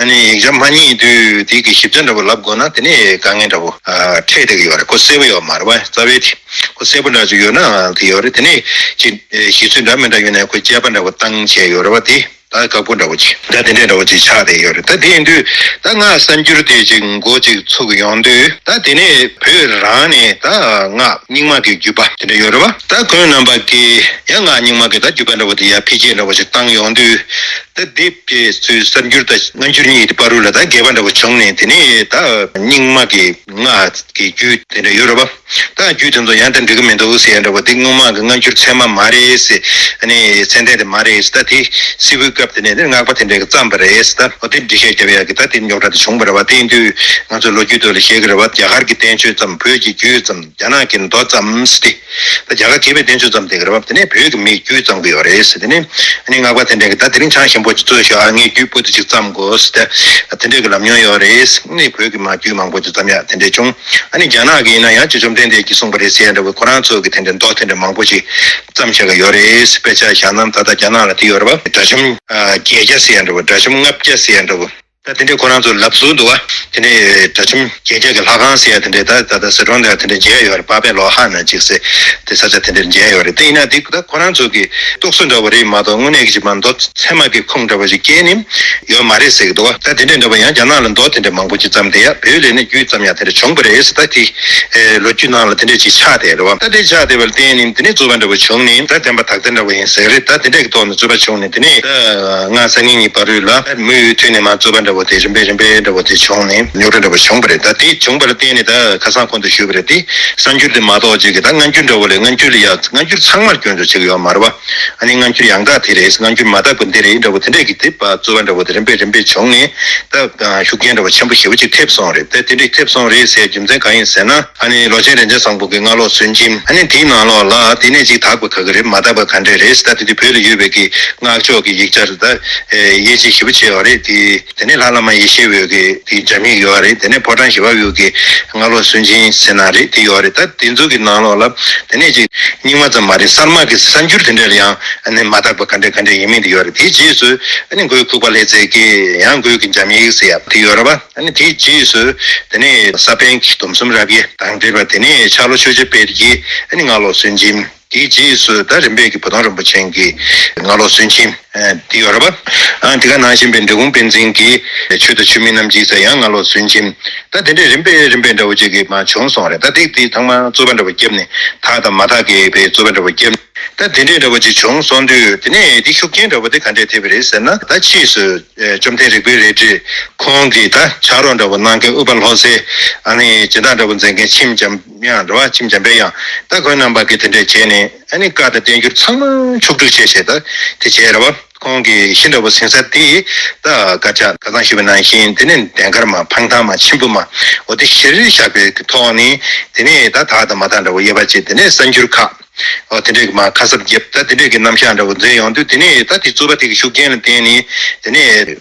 ཨ་ནི་ཡིག་ཆ་མ་རྙེད་དུས་དེ་གི་ཞིབ་ཆ་འདྲ་བོ་ལབ་དགོས་ན་དེ་ནས་དཀའ་ངལ་འདྲ་བོ་ཨ་འཕྲད་བསྡད་ཀྱི་ཡོད་རེད། ཁོ་གསལ་པོ་ཡོད་མ་རེད་པ། རྩ་བའི་དེ་ཁོ་གསལ་པོ་འདྲ་ཅིག་ཡོད་ན་དེ་ཡོད་རེད། དེ་ནས་ཅིག་ཨེ་གཞི་ཚུལ་འདྲ་མི་འདྲ་ཡོད་ན་ཁོ་དཔྱད་པ་འདྲ་བོ་བཏང་བྱས་ཡོད་རེད་པ། དེ་ད་ཁག་པོ་འདྲ་བོ་ཅིག་ད་དེ་འདྲས་འདྲ་བོ་ཅིག་ཆགས་བསྡད་ཡོད་རེད། ད་དེ་ཡིན་དུས་ད་སྔགས་གསར་འགྱུར་དེ་ཅིག་འགོ་ཅིག་ཚུགས་ཡོང་དུས་ད་དེ་ནས་བོད་རང་ནས་ད་སྔགས་རྙིང་མ་གི་བརྒྱུད་པ་དེ་འདྲ་ཡོད་རེད་པ། ད་ཁོང་རྣམ་པ་གི་ཡང་སྔགས་རྙིང་མ་གི་ད་བརྒྱུད་པ་འདྲ་བོ་དེ་ཡར་འཕེལ་རྒྱས་འདྲ་བོ་ཞིག་བཏང་ཡོང་དུས། ད་དེབ་དེ་ཚོའི་གསར་འགྱུར་དང་སྔ་འགྱུར་གཉིས་དེ་བར་རུ་ལ་ད་འགལ་བ་འདྲ་བོ་བྱུང་ནས་དེ་ནས་ད་རྙིང་མ་གི་སྔགས་ཀྱི་རྒྱུད་དེ་འདྲ་ཡོད་རེད་པ། ད་རྒྱུད་དེ་ཚོ་ཡང་ད་འགྲིག་གི་མི་འདུག་ཟེར་ཡ་འདྲ་བོ་དེ་སྔོན་མ་གི་སྔ་འགྱུར་ཚད་མ་མ་རེད་ཟེར། ཨ་ནི་ཚད་ལྡན་དེ་མ་རེད་ཟེར། ད་དེ་སིལ་བུའི་སྐབས་དེ་ནས་ནི་སྔགས་པ་དེ་འདྲས་ཀྱིས་བརྩམས་པ་རེད་ཟེར། ད་འོ་དེ་འགྲེལ་བཤད་རྒྱབ་ཡ་གི་ད་དེ་རྙོག་དྲ་དེ་བྱུང་བ་རེད་པ། དེ་ཡིན་དུས་ང་ཚོ་ལོ་རྒྱུས་ཐོག་ལ་བཤད་གི་རེད་པ། རྒྱ་གར་གྱི་བསྟན་བཅོས་ཙམ་བོད་ཀྱི་རྒྱུད་ཙམ་རྒྱ་ནག་གི་མདོ་ཙམ་ཟེར་ཏེ། ད་རྒྱ་གར་མཁས་པའི་བསྟན་བཅོས་ཙམ་དེ་ག་རེད་པ། དེ་ནས་བོད་ཀྱི་མིའི་རྒྱུད་བརྩམས་ཀྱི་ཡོད་རེད་ཟེར། དེ་ནས་ཨ་ནི་སྔགས་པ་དེ་འདྲས་ཀྱིས་ད་དེ་རིང་ཆང་ཞིམ་པོ་ཅིག་བཙོས་ཤོག་ཨ། ངས་རྒྱུད་སྤུ་དུ་ཅིག་བརྩམས་དགོས་ཟེར་ཏེ་དེ་འདྲས་ཀྱི་ལབ་མྱོང་ཡོད་རེད། ཨ་ནི་བོད་ཀྱི་མ་རྒྱུད་མང་པོ་ཅིག་བརྩམས་ཡ་དེ་འདྲས་བྱུང་། ཨ་ནི་རྒྱ་ནག་གི་ཡིན་ན་ཡང་ཅིག་བཅོམ་ལྡན་འདས་ཀྱིས་གསུངས་པ་རེད་ཟེར་ཡ་འདྲ་བོ་ཁོ་རང་ཚོ་གི་དེ་འདྲས་མདོ་དེ་འདྲས་མང་པོ་ཅིག་བརྩམས་བཞག་གི་ཡོད་རེད། དཔེ་ཆ་བཞག་ན་ད་ལྟ་རྒྱ་ནག་ལ་དེ་ཡོད་རེད་པ། སྒྲ་གཤམ་བརྒྱད་བརྒྱ་ཟེར་ཡ་འདྲ་བོ། སྒྲ་གཤམ་ལྔ་བརྒྱ་ཟེར་ཡ་འདྲ་བོ། ད་དེ་འདྲས་ཁོ་རང་ཚོ་ལབ་སྲོལ་འདུག་བ། དེ་འདྲས་སྒྲ་གཤམ་བརྒྱད་བརྒྱ་གི་ལྷ་ཁང་ཟེར་ཡ་དེ་འདྲས་ད་ད་ལྟ་ཟི་ཁྲོན་དེ་དེ་འདྲས་མཇལ་ཡོད་རེད། པ་པའི་ལོ་ཧ་ན་ཅིག་ཟེར་དེ་ས་ཆ་དེ་འདྲས་མཇལ་ཡོད་རེད། དེ་ཡིན་ན་དེ་ད་ཁོ་རང་ཚོ་གི་རྟོག་བཟོ་འདྲ་བོ་རེད་མ་གཏོགས་དངོས་གནས་ཀྱི་ཅིག་མ་མདོ་ཚད་མ་གི་ཁུངས་འདྲ་བོ་ཞིག་སྐྱེལ་ནི་ཡོད་མ་རེད་ཟེར་གི་འདུག་བ། ད་དེ་འདྲས་འདྲ་བོ་ཡང་རྒྱ་ནག་ལ་མདོ་དེ་འདྲས་མང་པོ་ཅིག་བརྩམས་བསྡད་ཡ། བོད་ལ་ནི་རྒྱུད་བརྩམས་ཡ་དེ་འདྲས་བྱུང་བ་རེད་ཟེར། ད་དེ་ཨེ་ལོ་རྒྱུས་ནང་ལ་དེ་འདྲས་ཅིག་ཆགས་བསྡད་རེད་བ། ད་དེ་ཆགས་བསྡད་པ་ལ་བརྟེན་ནས་དེ་ནས་རྩོད་པ་འདྲ་བོ་བྱུང་ནས་ད་བསྟན་པ་དག་ལྡན་འདྲ་བོ་ཡིན་ཟེར་རེད། ད་དེ་འདྲས་ཀྱི་ཐོག་ནས་རྩོད་པ་བྱུང་ནས་དེ་ནས་ད་སྔགས་གསར་རྙིང་གཉིས་བར་རུ་ལ་མུ་མཐུད་ནས་མ་རྩོད་པ་འདྲ་བོ་དེ་རིམ་པས་རིམ་པས་འདྲ་བོ་དེ་བྱུང་ནས་རྙོག་དྲ་འདྲ་བོ་བྱུང་བ་རེད། ད་དེ་བྱུང་བ་ལ་བརྟེན་ནས་ད་ཁ་སང་གོང་དུ་ཞུས་པ་རེད། དེ་གསར་འགྱུར་དེ་མ་གཏོགས་ཅིག་གི་ད་སྔ་འགྱུར་འདྲ་བོ་ལས་སྔ་འགྱུར་ལ་ཡ་སྔ་འགྱུར་ཚང་མར་སྐྱོན་བརྗོད་བྱེད་ཀྱི་ཡོད་མ་རེད་བ། ཨ་ནི་སྔ་འགྱུར་ཡང་དག་དེ་རེད། སྔ་འགྱུར་མ་དག་པ་འདི་རེད་འདྲ་བོ་དེ་འདྲས་ཀྱི་དེ་རྩོད་པ་འདྲ་བོ་དེ་རིམ་པས་རིམ་པས་བྱུང་ནས་ད་ཤུགས་རྐྱེན་འདྲ་བོ་ཆེན་པོ་ཞེ་པོ་ཅིག་ཐེབས་སོང་རེད། ད་དེ་འདྲས་ཐེབས་སོང་རེད་ཟེར་རྒྱུ་མཚན་གང་ཡིན་ཟེར་ན། ཨ་ནི་ལོ་ཆེན་རིན་ཆེན་བཟང་པོ་གི་སྔགས་ལོག་སུན་འབྱིན། ཨ་ནི་དེའི་ནང་ལོགས་ལ་དེ་ནས་ཅིག་དག་པ་ག་གི་རེད། མ་དག་པ་ག་འདྲས་རེད་ཟེར། ད་དེ་དུས་བོད་ལ་ཡོད་པའི་གི་སྔགས་ཕྱོགས་ཀྱི་ཡིག་ཆ་རེད། ད་དབྱེ་འབྱེད་ཞེ་པོ་བྱས་པ་རེད། དེ་དེ་ནས་ལྷ་བླ་མ་ཡེ་ཤེས་འོད་ཀྱི་དེ་འདྲ་མིག་ཡོད་རེད། དེ་ནས་ཕོ་བྲང་ཞི་བ་འོད་ཀྱི་སྔགས་ལོག་སུན་འབྱིན་ཟེར་ན་རེད། དེ་ཡོད་རེད། ད་དེ་ཚོ་གི་ནང་ལོགས་ལ་དེ་ནས་ཅིག་རྙིང་མ་ཙམ་མ་རེད། གསར་མ་གི་གསར་འགྱུར་དེ་འདྲ་ལ་ཡང་ཨ་ནི་མ་དག་པ་ག་འདྲས་ག་འདྲས་ཡིན་མིན་དེ་ཡོད་རེད། དེའི་རྗེས་སུ་ཨ་ནི་མགོན་ཁུག་པ་ལྷ་རྩེ་གི་ཡང་མགོན་གྱི་འཇམ་དབྱངས་ཟེར་ཡ་དེ་ཡོད་རེད་པ། ཨ་ནི་དེའི་རྗེས་སུ་དེ་ནས་ས་པཎ་གྱི་སྡོམ་གསུམ་རབ་དབྱེ་དང་འབྲེལ་བ་དེ་ནས་ཤར་ལྷོ་ཆོས་རྒྱལ་དཔལ་གྱི་ཨ་ནི་སྔགས་ལོག་སུན་འབྱིན། དེའི་རྗེས་སུ་ད་རིམ་པས་ཀྱི་བུ་སྟོན་རིན་པོ་ཆེ་གི་སྔགས་ལོག་སུན་འབྱིན་དེ་ཡོད་རེད་པ། ཨ་དེ་ག་ནང་བཞིན་པའི་འབྲི་གུང་པཎ་ཆེན་གྱི་ཆོས་དང་ཆོས་མིན་རྣམ་འབྱེད་ཟེར་ཡང་སྔགས་ལོག་སུན་འབྱིན། ད་དེ་འདྲས་རིམ་པས་རིམ་པས་འདྲ་བོ་ཅིག་གི་མ་བྱུང་སོང་རེད། ད་དེ་དེ་ཚང་མ་རྩོད་པ་འདྲ་བོ་བརྒྱབ་ནས་དག་དང་མ་དག་གི་བའི་རྩོད་པ་འདྲ་བོ་བརྒྱབ། ད་དེ་འདྲས་འདྲ་བོ་ཅིག་བྱུང་སོང་དུས་དེ་ནས་དེ་ཤུགས་རྐྱེན་འདྲ་བོ་དེ་ག་འདྲས་ཐེབས་པ་རེད་ཟེར་ན། ད་ཕྱིས་སུ་ཨེ་བཅོམ་ལྡན་རིག་པའི་རལ་གྲི་ཁོང་གིས་ད་ཕྱག་རོགས་འདྲ་བོ་གནང་མཁན་ཨུཏྤལ་ལྷོ་སའི་ཨ་ནི་སྦྱིན་བདག་འདྲ་བོ་མཛད་མཁན་མཆིམས་འཇམ་དབྱངས་འདྲ་བ། མཆིམས་འཇམ་པའི་དབྱངས། ད་ཁོང་རྣམ་པ་གིས་དེ་འདྲས་བྱས་ནས་ཨ་ནི་བཀའ་དང་བསྟན་འགྱུར་ཚང་མ་ཕྱོགས་སྒྲིག་བྱས་བྱས་ད་དེ་བྱས་རེད་བ། ཁོང་གི་ཤིང་འདྲ་བོ་ཟིན་ས་དེ་ད་དཀར་ཆག་ཁ་སང་ཞུས་པ་ནང་བཞིན་དེ་ནས་ལྡན་དཀར་མ་འཕང་ཐང་མ་ཆེན་པོ་མ་འོ་དེ་གཞིར་བཞག་པའི་ཐོག་ནས་དེ་ནས་ད་དག་དང་མ་དག་འདྲ་བོ་དབྱེ་བ་བྱས། དེ་ནས་གསར་འགྱུར་ཁག་འོ་དེ་འདྲས་ཀྱི་མ་ཁ་གསབ་བརྒྱབ། ད་དེ་འདྲས་ཀྱི་རྣམ་གཞག་འདྲ་བོ་འཛིན་ཡོང་དུས་དེ་ནས་ད་དེ་རྩོད་པ་དེ་གི་ཤུགས་རྐྱེན་ལ་བརྟེན་ནས་དེ་ནས་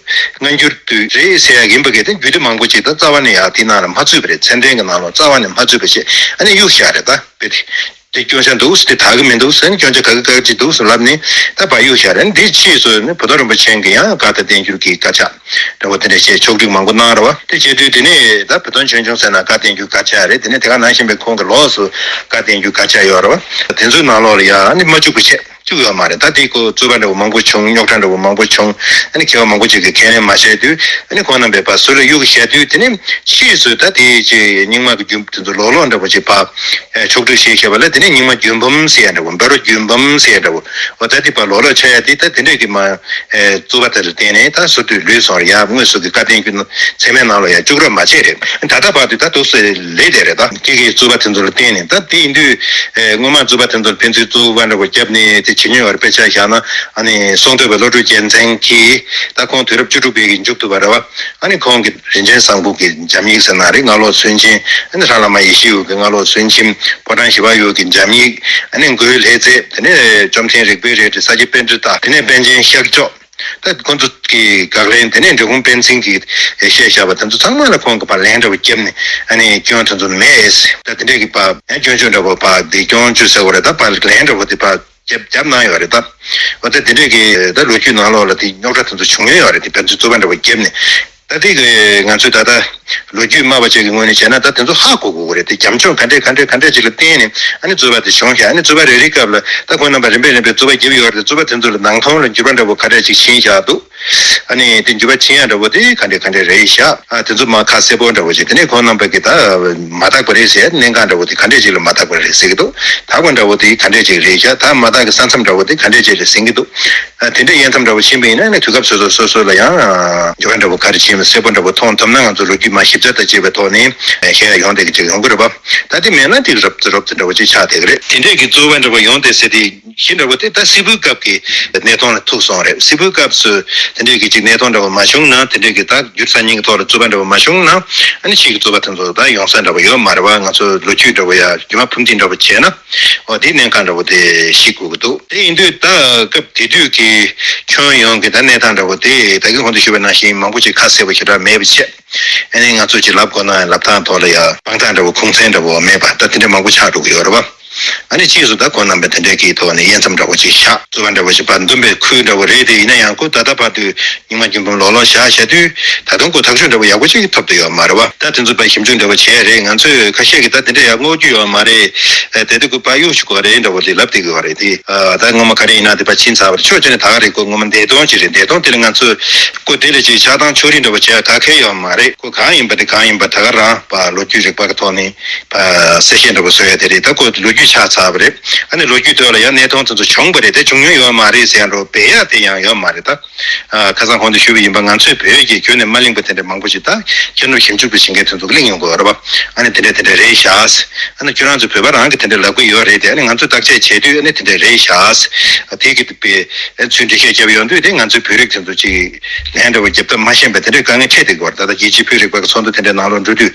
སྔ་འགྱུར་དུ་རེད་ཟེར་ཡ་ཡིན་པ་གི་དེ་རྒྱུད་སྡེ་མང་པོ་ཅིག་ད་རྩ་བ་ནས་ཡང་དེ་ནང་ལ་མ་ཚུད་པ་རེད། ཚད་ལྡན་གྱི་ནང་ལ་རྩ་བ་ནས་མ་ཚུད་པ་བྱས་ཨ་ནི་གཡུག་བཞག་རེད། ད་དཔེ་དེ་དེ་སྐྱོན་ཆ་འདུག་ཟེར། དེ་དག་གི་མི་འདུག་ཟེར་ནས་སྐྱོན་ཆ་ག་གི་ག་གི་ཅིག་འདུག་ཟེར་ལབ་ནས་ད་ཕར་གཡུག་བཞག་རེད། འདིའི་ཕྱིས་སུ་ནི་བུ་སྟོན་རིན་པོ་ཆེ་གིས་ཡང་བཀའ་དང་བསྟན་འགྱུར་གྱི་དཀར་ཆག་འདྲ་བོ་དེ་འདྲ་བྱས་ཕྱོགས་སྒྲིག་མང་པོ་གནང་རེད་བ། དེ་བྱེད་དུས་དེ་ནས་ད་བུ་སྟོན་ཆོས་འབྱུང་ཟེར་ན་བཀའ་བསྟན་འགྱུར་དཀར་ཆག་རེད། དེ་ནས་དེ་ག་ནང་བཞིན་པའི་ཁོང་གི་ལོགས་སུ་བཀའ་བསྟན་འགྱུར་དཀར་ཆག་ཡོད་རེད་བ། དེ་ཚོའི་ནང་ལོགས་ལ་ཡང་ནི་མ་བཅུག་པ་བྱས་བཅུག་ཡོད་མ་རེད། ད་དེ་ཁོ་རྩོད་པ་འདྲ་བོ་མང་པོ་བྱུང་། རྙོག་དྲ་འདྲ་བོ་མང་པོ་བྱུང་། ཨ་ནི་མཁས་པ་མང་པོ་ཅིག་གིས་ཁས་ལེན་མ་བྱས་དུས་ཨ་ནི་ཁོང་རྣམ་པས་ཕར་ཟུར་ལ་གཡུག་བཞག་དུས་དེ་ནས་ཕྱིས་སུ་ད་དེ་ཅིག་རྙིང་མ་གི་རྒྱུན་དེ་ཚོ་ལོག་ལོག་འདྲ་བོ་ཅིག་ཕར་ཕྱོགས་སྒྲིག་བྱས་བཞག་པ་ལ་དེ་ནས་རྙིང་མ་རྒྱུན་འབུམ་ཟེར་ཡ་འདྲ་བོ། བཻ་རོ་རྒྱུན་འབུམ་ཟེར་ཡ་འདྲ་བོ། འོ་ད་དེ་ཕར་ལོག་ལོག་ཆགས་ཡ་དེ་ད་དེ་འདྲས་ཀྱི་མ་རྩོད་པ་དེ་ལ་བརྟེན་ནས་ད་ཟུར་དུ་ལུས་སོང་རེད། ཡ་དངོས་སུ་གི་བཀའ་བསྟན་འགྱུར་ཚད་མའི་ནང་ལ་ཡང་བཅུག་རོགས་མ་བྱས་རེད། ད་ལྟ་བར་དུ་ད་འདུག་སེ་ལས་བསྡད་རེད། ད་སྐད་ཀྱི་རྩོད་པ་དེ་ཚོ་ལ་བརྟེན་ནས་ད་དེ་ཡིན་དུས་ཨེ་སྔོན་མ་རྩོད་པ་དེ་ཚོ་ལ་ཕན་ཚུན་རྩོད་པ་འདྲ་བོ་བརྒྱབ་ནས་དེ་ བྱེད་མྱོང་ཡོད་རེད། དཔེ་ཆ་བཞག་ན་ཨ་ནི་གསུང་སྟོན་པ་བློ་གྲོས་རྒྱལ་མཚན་གྱིས་ད་ཁོང་དུས་རབས་བཅུ་དྲུག་པའི་གི་མཇུག་ཏུ་བ་རེད་བ། ཨ་ནི་ཁོང་གི་རིན་ཆེན་བཟང་པོ་གི་འཇམ་ཡིག་ཟེར་ན་རེད། སྔགས་ལོག་སུན་འབྱིན། ཨ་ནི་ལྷ་བླ་མ་ཡེ་ཤེས་འོད་ཀྱི་སྔགས་ལོག་སུན་འབྱིན། ཕོ་བྲང་བཞི་པ་འོད་ཀྱི་འཇམ་ཡིག། ཨ་ནི་མགོན་ལྷས་མཛད། དེ་ནས་བཅོམ་ལྡན་རིག་པའི་རལ་གྲི། ས་སྐྱ་པཎྜི་ཏ། དེ་ནས་པཎ་ཆེན་ཤཱཀྱ། ད་ཁོང་ཚོ་གི་དགག་ལན། དེ་ནས་འབྲི་གུང་པཎ་ཆེན་གྱིས་བཤད་བཞག་པ་དེ་ཚོ་ཚང་མ་ལ་ཁོང་གིས་ཕར་ལན་འདྲ་བོ་བརྒྱབ་ནས། ཨ་ནི་སྐྱོན་དེ་ཚོ་མེད། ད་དེ་འདྲས་ཀྱི་ཕར་སྐྱོན་བརྗོད་འདྲ་བོ་ཕར་དེ་སྐྱོན་བརྗོད་ཟེར་བ་རེད། ད་ཕར་ལན་འདྲ་བོ་དེ་ཕར་རྒྱབ་རྒྱབ་གནང་ཡོད་རེད། ད་འོ་ད་དེ་འདྲས་ཀྱི་ད་ལོ་རྒྱུས་ནང་ལོགས་ལ་དེ་རྙོག་དྲ་དེ་ཚོ་བྱུང་ཡོད་ཡོད་རེད། དེ་ཕན་ཚུན་རྩོད་པ་འདྲ་བོ་བརྒྱབ་ནས། ད་དེ་གི་ང་ཚོས་ད་ལྟ་ལོ་རྒྱུས་སྨྲ་བ་ཅིག་གི་ངོས་ནས་བྱས་ན་ད་དེ་ཚོ་ཧ་གོ་དགོས་ཀྱི་རེད། དེ་རྒྱབ་ལྗོངས་ག་འདྲས་ག་འདྲས་ག་འདྲས་ཅིག་ལ་བརྟེན་ནས་ཨ་ནི་རྩོད་པ་དེ་བྱུང་ཤག་ཨ་ནི་རྩོད་པ་རེ་རེའི་སྐབས་ལ་ད་ཁོང་རྣམ་པ་རིམ་པས་རིམ་པས་རྩོད་པ་བརྒྱབ་ཡོད་རེད། རྩོད་པ་དེ་ཚོ་ལ་ནང་དོན་ལ་འགྱུར་བ་འདྲ་བོ་ག་འདྲས་ཅིག་ཕྱིན་བཞག་འདུག་ཨ་ནི་དེ་འགྱུར་བ་ཕྱིན་ཡག་འདྲ་བོ་དེ་ག་འདྲས་ག་འདྲས་རེད་ཤག་ཨ་དེ་ཚོ་མར་ཁ་གསལ་པོ་འདྲ་བོ་ཅིག་དེ་ནས་ཁོང་རྣམ་པ་གིས་ད་མ་དག་པ་རེད་ཟེར། གནད་འགག་འདྲ་བོ་དེ་ག་འདྲས་ཅིག་ལ་མ་དག་པ་རེད་ཟེར་གྱི་འདུག་དག་པ་འདྲ་བོ་དེ་ག་འདྲས་ཅིག་རེད་ཤག་ད་མ་དག་གི་ས་མཚམས་འདྲ་བོ་དེ་ག་འདྲས་ཅིག་རེད་ཟེར་གྱི་འདུག་ཨ་དེ་འདྲས་དབྱེ་མཚམས་འདྲ་བོ་ཕྱིན་པ་ཡིན་ན་ནི་དུས་སྐབས་སོ་སོ་སོ་སོ་ལ་ཡང་འགྱུར་བ་འདྲ་བོ་ག་རེ་ཕྱིན་པ་གསལ་པོ་འདྲ་བོ་མཐོང་ཐུབ་ན་ང་ཚོ་ལོ་རྒྱུས་མར་ཞིབ་ཕྲ་དང་བཅས་པའི་ཐོག་ནས་བཤད་ཡ་ཡོང་བསྡད་ཀྱི་ཅིག་ཡོང་གི་རེད་པ། ད་དེ་མེད་ན་དེ་རོབ་ཙམ་རོབ་ཙམ་འདྲ་བོ་ཅིག་ཆགས་བསྡད་ཀྱི་རེད། དེ་འདྲས་ཀྱི་རྩོད་པ་འདྲ་བོ་ཡོང་བསྡད་ཟེར་དེ། གཞི་འདྲ་བོ་དེ་ད་སིལ་བུའི་སྐབས་ཀྱི་གནས་སྟངས་ལ་ཐུག་སོང་རེད། སིལ་བུའི་སྐབས་སུ་དེ་འདྲས་ཀྱི་ཅིག་གནས་སྟངས་འདྲ་བོ་མ་བྱུང་ན། དེ་འདྲས་ཀྱི་ད་རྒྱུ་མཚན་གཉིས་ཀྱི་ཐོག་ལ་རྩོད་པ་འདྲ་བོ་མ་བྱུང་ན། ཨ་ནི་ཕྱིས་ཀྱི་རྩོད་པ་དེ་ཚོ་ད་ཡོང་ས་འདྲ་བོ་ཡོད་མ་རེད་པ། ང་ཚོ་ལོ་རྒྱུས་འདྲ་བོ་ཡ་རྒྱུ་མ་ཕུ་འདེད་འདྲ་བོ་བྱས་ན། འོ་དེ་གནད་འགག་འདྲ་བོ་དེ་ཤེས་དགོས་ཀྱི་འདུག་དེ་ཡིན་དུས་ད་སྐབས་དེ་དུས་ཀྱི་ཁྱོན་ཡོངས་ཀྱི་ད་གནས་སྟངས་འདྲ་བོ་དེ་ད་གིན་གོང་དུ་ཞུས་པ་ནང་བཞིན་མང་པོ་ཅིག་ཁ་གསལ་པོ་ཞེ་དྲག་མེད་པ་བྱས། ཨ་ནི་ང་ཚོ་ཅིག་ལབ་དགོས་ན་ལབ་སྟངས་ཐོག་ལ་ཡ་དཔང་རྟགས་འདྲ་བོ་ཁུངས་བཙན་འདྲ་བོ་མེད་པ་ད་དེ་འདྲ་མང་པོ་ཆགས་འགྲོ་གི་ཡོད་རེད་པ། ཨ་ནི་ཕྱིས་སུ་ད་ཁོང་རྣམ་པས་དེ་འདྲའི་གི་ཐོག་ནས་དབྱེ་མཚམས་འདྲ་བོ་ཅིག་བཞག་རྩོད་པ་འདྲ་བོ་ཞིག་ཕར་འདུམ་པའི་ཁུལ་འདྲ་བོ་རེད། དེ་ཡིན་ན་ཡང་ཁོ་ད་ལྟ་བར་དུ་རྙིང་མ་རྒྱུན་འབུམ་ལོག་ལོག་བཞག་བཞག་དུས་ད་དུང་ཁོ་ཐག་གཅོད་འདྲ་བོ་ཡག་པོ་ཅིག་ཐོབ་ཏུ་ཡོད་མ་རེད་པ། ད་དེ་ཚོ་ཕར་ཞིབ་འཇུག་འདྲ་བོ་བྱས་རེད། ང་ཚོས་ཁ་ཤས་ཀྱིས་ད་དེ་འདྲ་ཡག་བསྔོག་རྒྱུ་ཡོད་མ་རེད། ཨ་དེ་དུས་ཁོ་ཕར་གཡུག་ཞིག་དགོས་རེད་འདྲ་བོ་དེ་ལབ་བསྡད་ཀྱི་ཡོད་རེད་དེ། ཨ་ད་སྔོན་མ་ག་རེ་ཡིན་ན་དེ་ཕར་ཕྱིན་ཚར་བ་རེད། ཆོག་ཆོག་ནས་ད་ག་རེད། ཁོ་སྔོན་མ་འདས་དོན་ཅིག་རེད། འདས་དོན་དེ་ལ་ང་ཚོས་ཁོ་དེ་ལ་ཅིག་ཆགས་སྡང་ཕྱོགས་རིས་འདྲ་བོ་བྱས་ག་གེ་ཡོད་མ་རེད། ཁོ་གང་ཡིན་པ་དེ་གང་ཡིན་པ་ད་ག་རང་ཕར་ལོ་རྒྱུས་རིག་པ་གི་ཐོག་ནས་ཨ་གསལ་བཤད་འདྲ་བོ་བཟོ་ཡ་དེ་རེད། ད་ཁོ་ལོ་རྒྱུས་ཆགས་ཚར་བ་རེད། ཨ་ནི་ལོ་རྒྱུས་ཐོག་ལ་ཡང་གནས་སྟངས་དེ་ཚོ་བྱུང་བ་རེད། དེ་བྱུང་མྱོང་ཡོད་མ་རེད་ཟེར་ཡ་འདྲ་བོ་སྦས་ཡ་དེ་ཡང་ཡོད་མ་རེད། ད་ཨ་ཁ་སང་གོང་དུ་ཞུས་པ་ཡིན་པ་ང་ཚོའི་བོད་ཀྱི་ཁྱོན་ནས་མ་གླེང་པ་དེ་འདྲ་མང་པོ་ཞིག་ད་ཁྱོན་ནས་ཞིབ་འཇུག་པ་བྱེད་མཁན་དེ་ཚོ་གིས་གླེང་ཡོང་གི་ཡོད་རེད་པ། ཨ་ནི་དེ་འདྲ་དེ་འདྲ་རེད་ཤག་ཨ་ནི་ཁྱོད་རང་ཚོ་བོད་པ་རང་གིས་དེ་འདྲ་ལབ་གི་ཡོད་རེད་དེ། ཨ་ནི་ང་ཚོས་བརྟག་དཔྱད་བྱས་དུས་ཨ་ནི་དེ་འདྲ་རེད་ཤག་དེ་གི་དཔེ་ཚུལ་འགྲེལ་བཤད་བརྒྱབ་ཡོང་དུས་དེ་ང་ཚོའི་བོད་རིགས་དེ་ཚོ་ཅིག་ལན་འདྲ་བོ་རྒྱབ་ཐབས་མ་ཤེས་པ་དེ་འདྲའི་དཀའ་ངལ་འཕྲད་བསྡད་ཀྱི་ཡོད་རེད། ད་ལྟ་རྒྱལ་སྤྱིའི་བོད་རིག་པ་གི་ཚོགས་འདུ་དེ་འདྲའི་ནང་ལོགས་འགྲོ་དུས་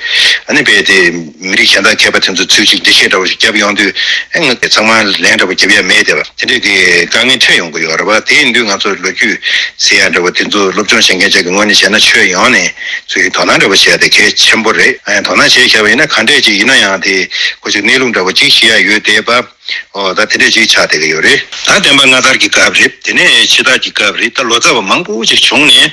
ཨ་ནི་རྦད་དེ་མི་རིགས་གཞན་དག་མཁས་པ་དེ་ཚོ་ཚུར་ཅིག་འགྲེལ་བཤད་འདྲ་བོ་ཞིག་བརྒྱབ་ཡོང་དུས་ཨ་ང་ཚང་མ་ལན་འདྲ་བོ་རྒྱབ་ཡ་མེད་བསྡད་པ་དེ་འདྲའི་གི་དཀའ་ངལ་འཕྲད་ཡོང་གི་ཡོད་རེད་པ། དེ་ཡིན་དུས་ང་ཚོ་ལོ་རྒྱུས་ཟེར་ཡ་འདྲ་བོ་དེ་ཚོ་སློབ་སྦྱོང་བྱེད་མཁན་ཅིག་གི་ངོས་ནས་བྱས་ན་ཁྱོན་ཡོངས་ནས་ཚུར་དོ་སྣང་འདྲ་བོ་བྱེད་ཡ་དེ་གལ་ཆེན་པོ་རེད། ཨ་ཡང་དོ་སྣང་བྱས་བཞག་པ་ཡིན་ན་ག་འདྲས་ཅིག་ཡིན་ན་ཡང་དེ་ཁོ་ཅིག་གནས་ལུགས་འདྲ་བོ་ཅིག་ཤེས་ཡ་ཡོད་བསྡད་པ། ཨོ་ད་དེ་འདྲས་ཅིག་ཆགས་བསྡད་ཀྱི་ཡོད་རེད། ད་བསྟན་པ་སྔ་དར་གྱི་སྐབས་རེད། དེ་ནས་ཕྱི་དར་གྱི་སྐབས་རེད། ད་ལོ་ཙཱ་བ་མང་པོ་ཅིག་བྱུང་ནས་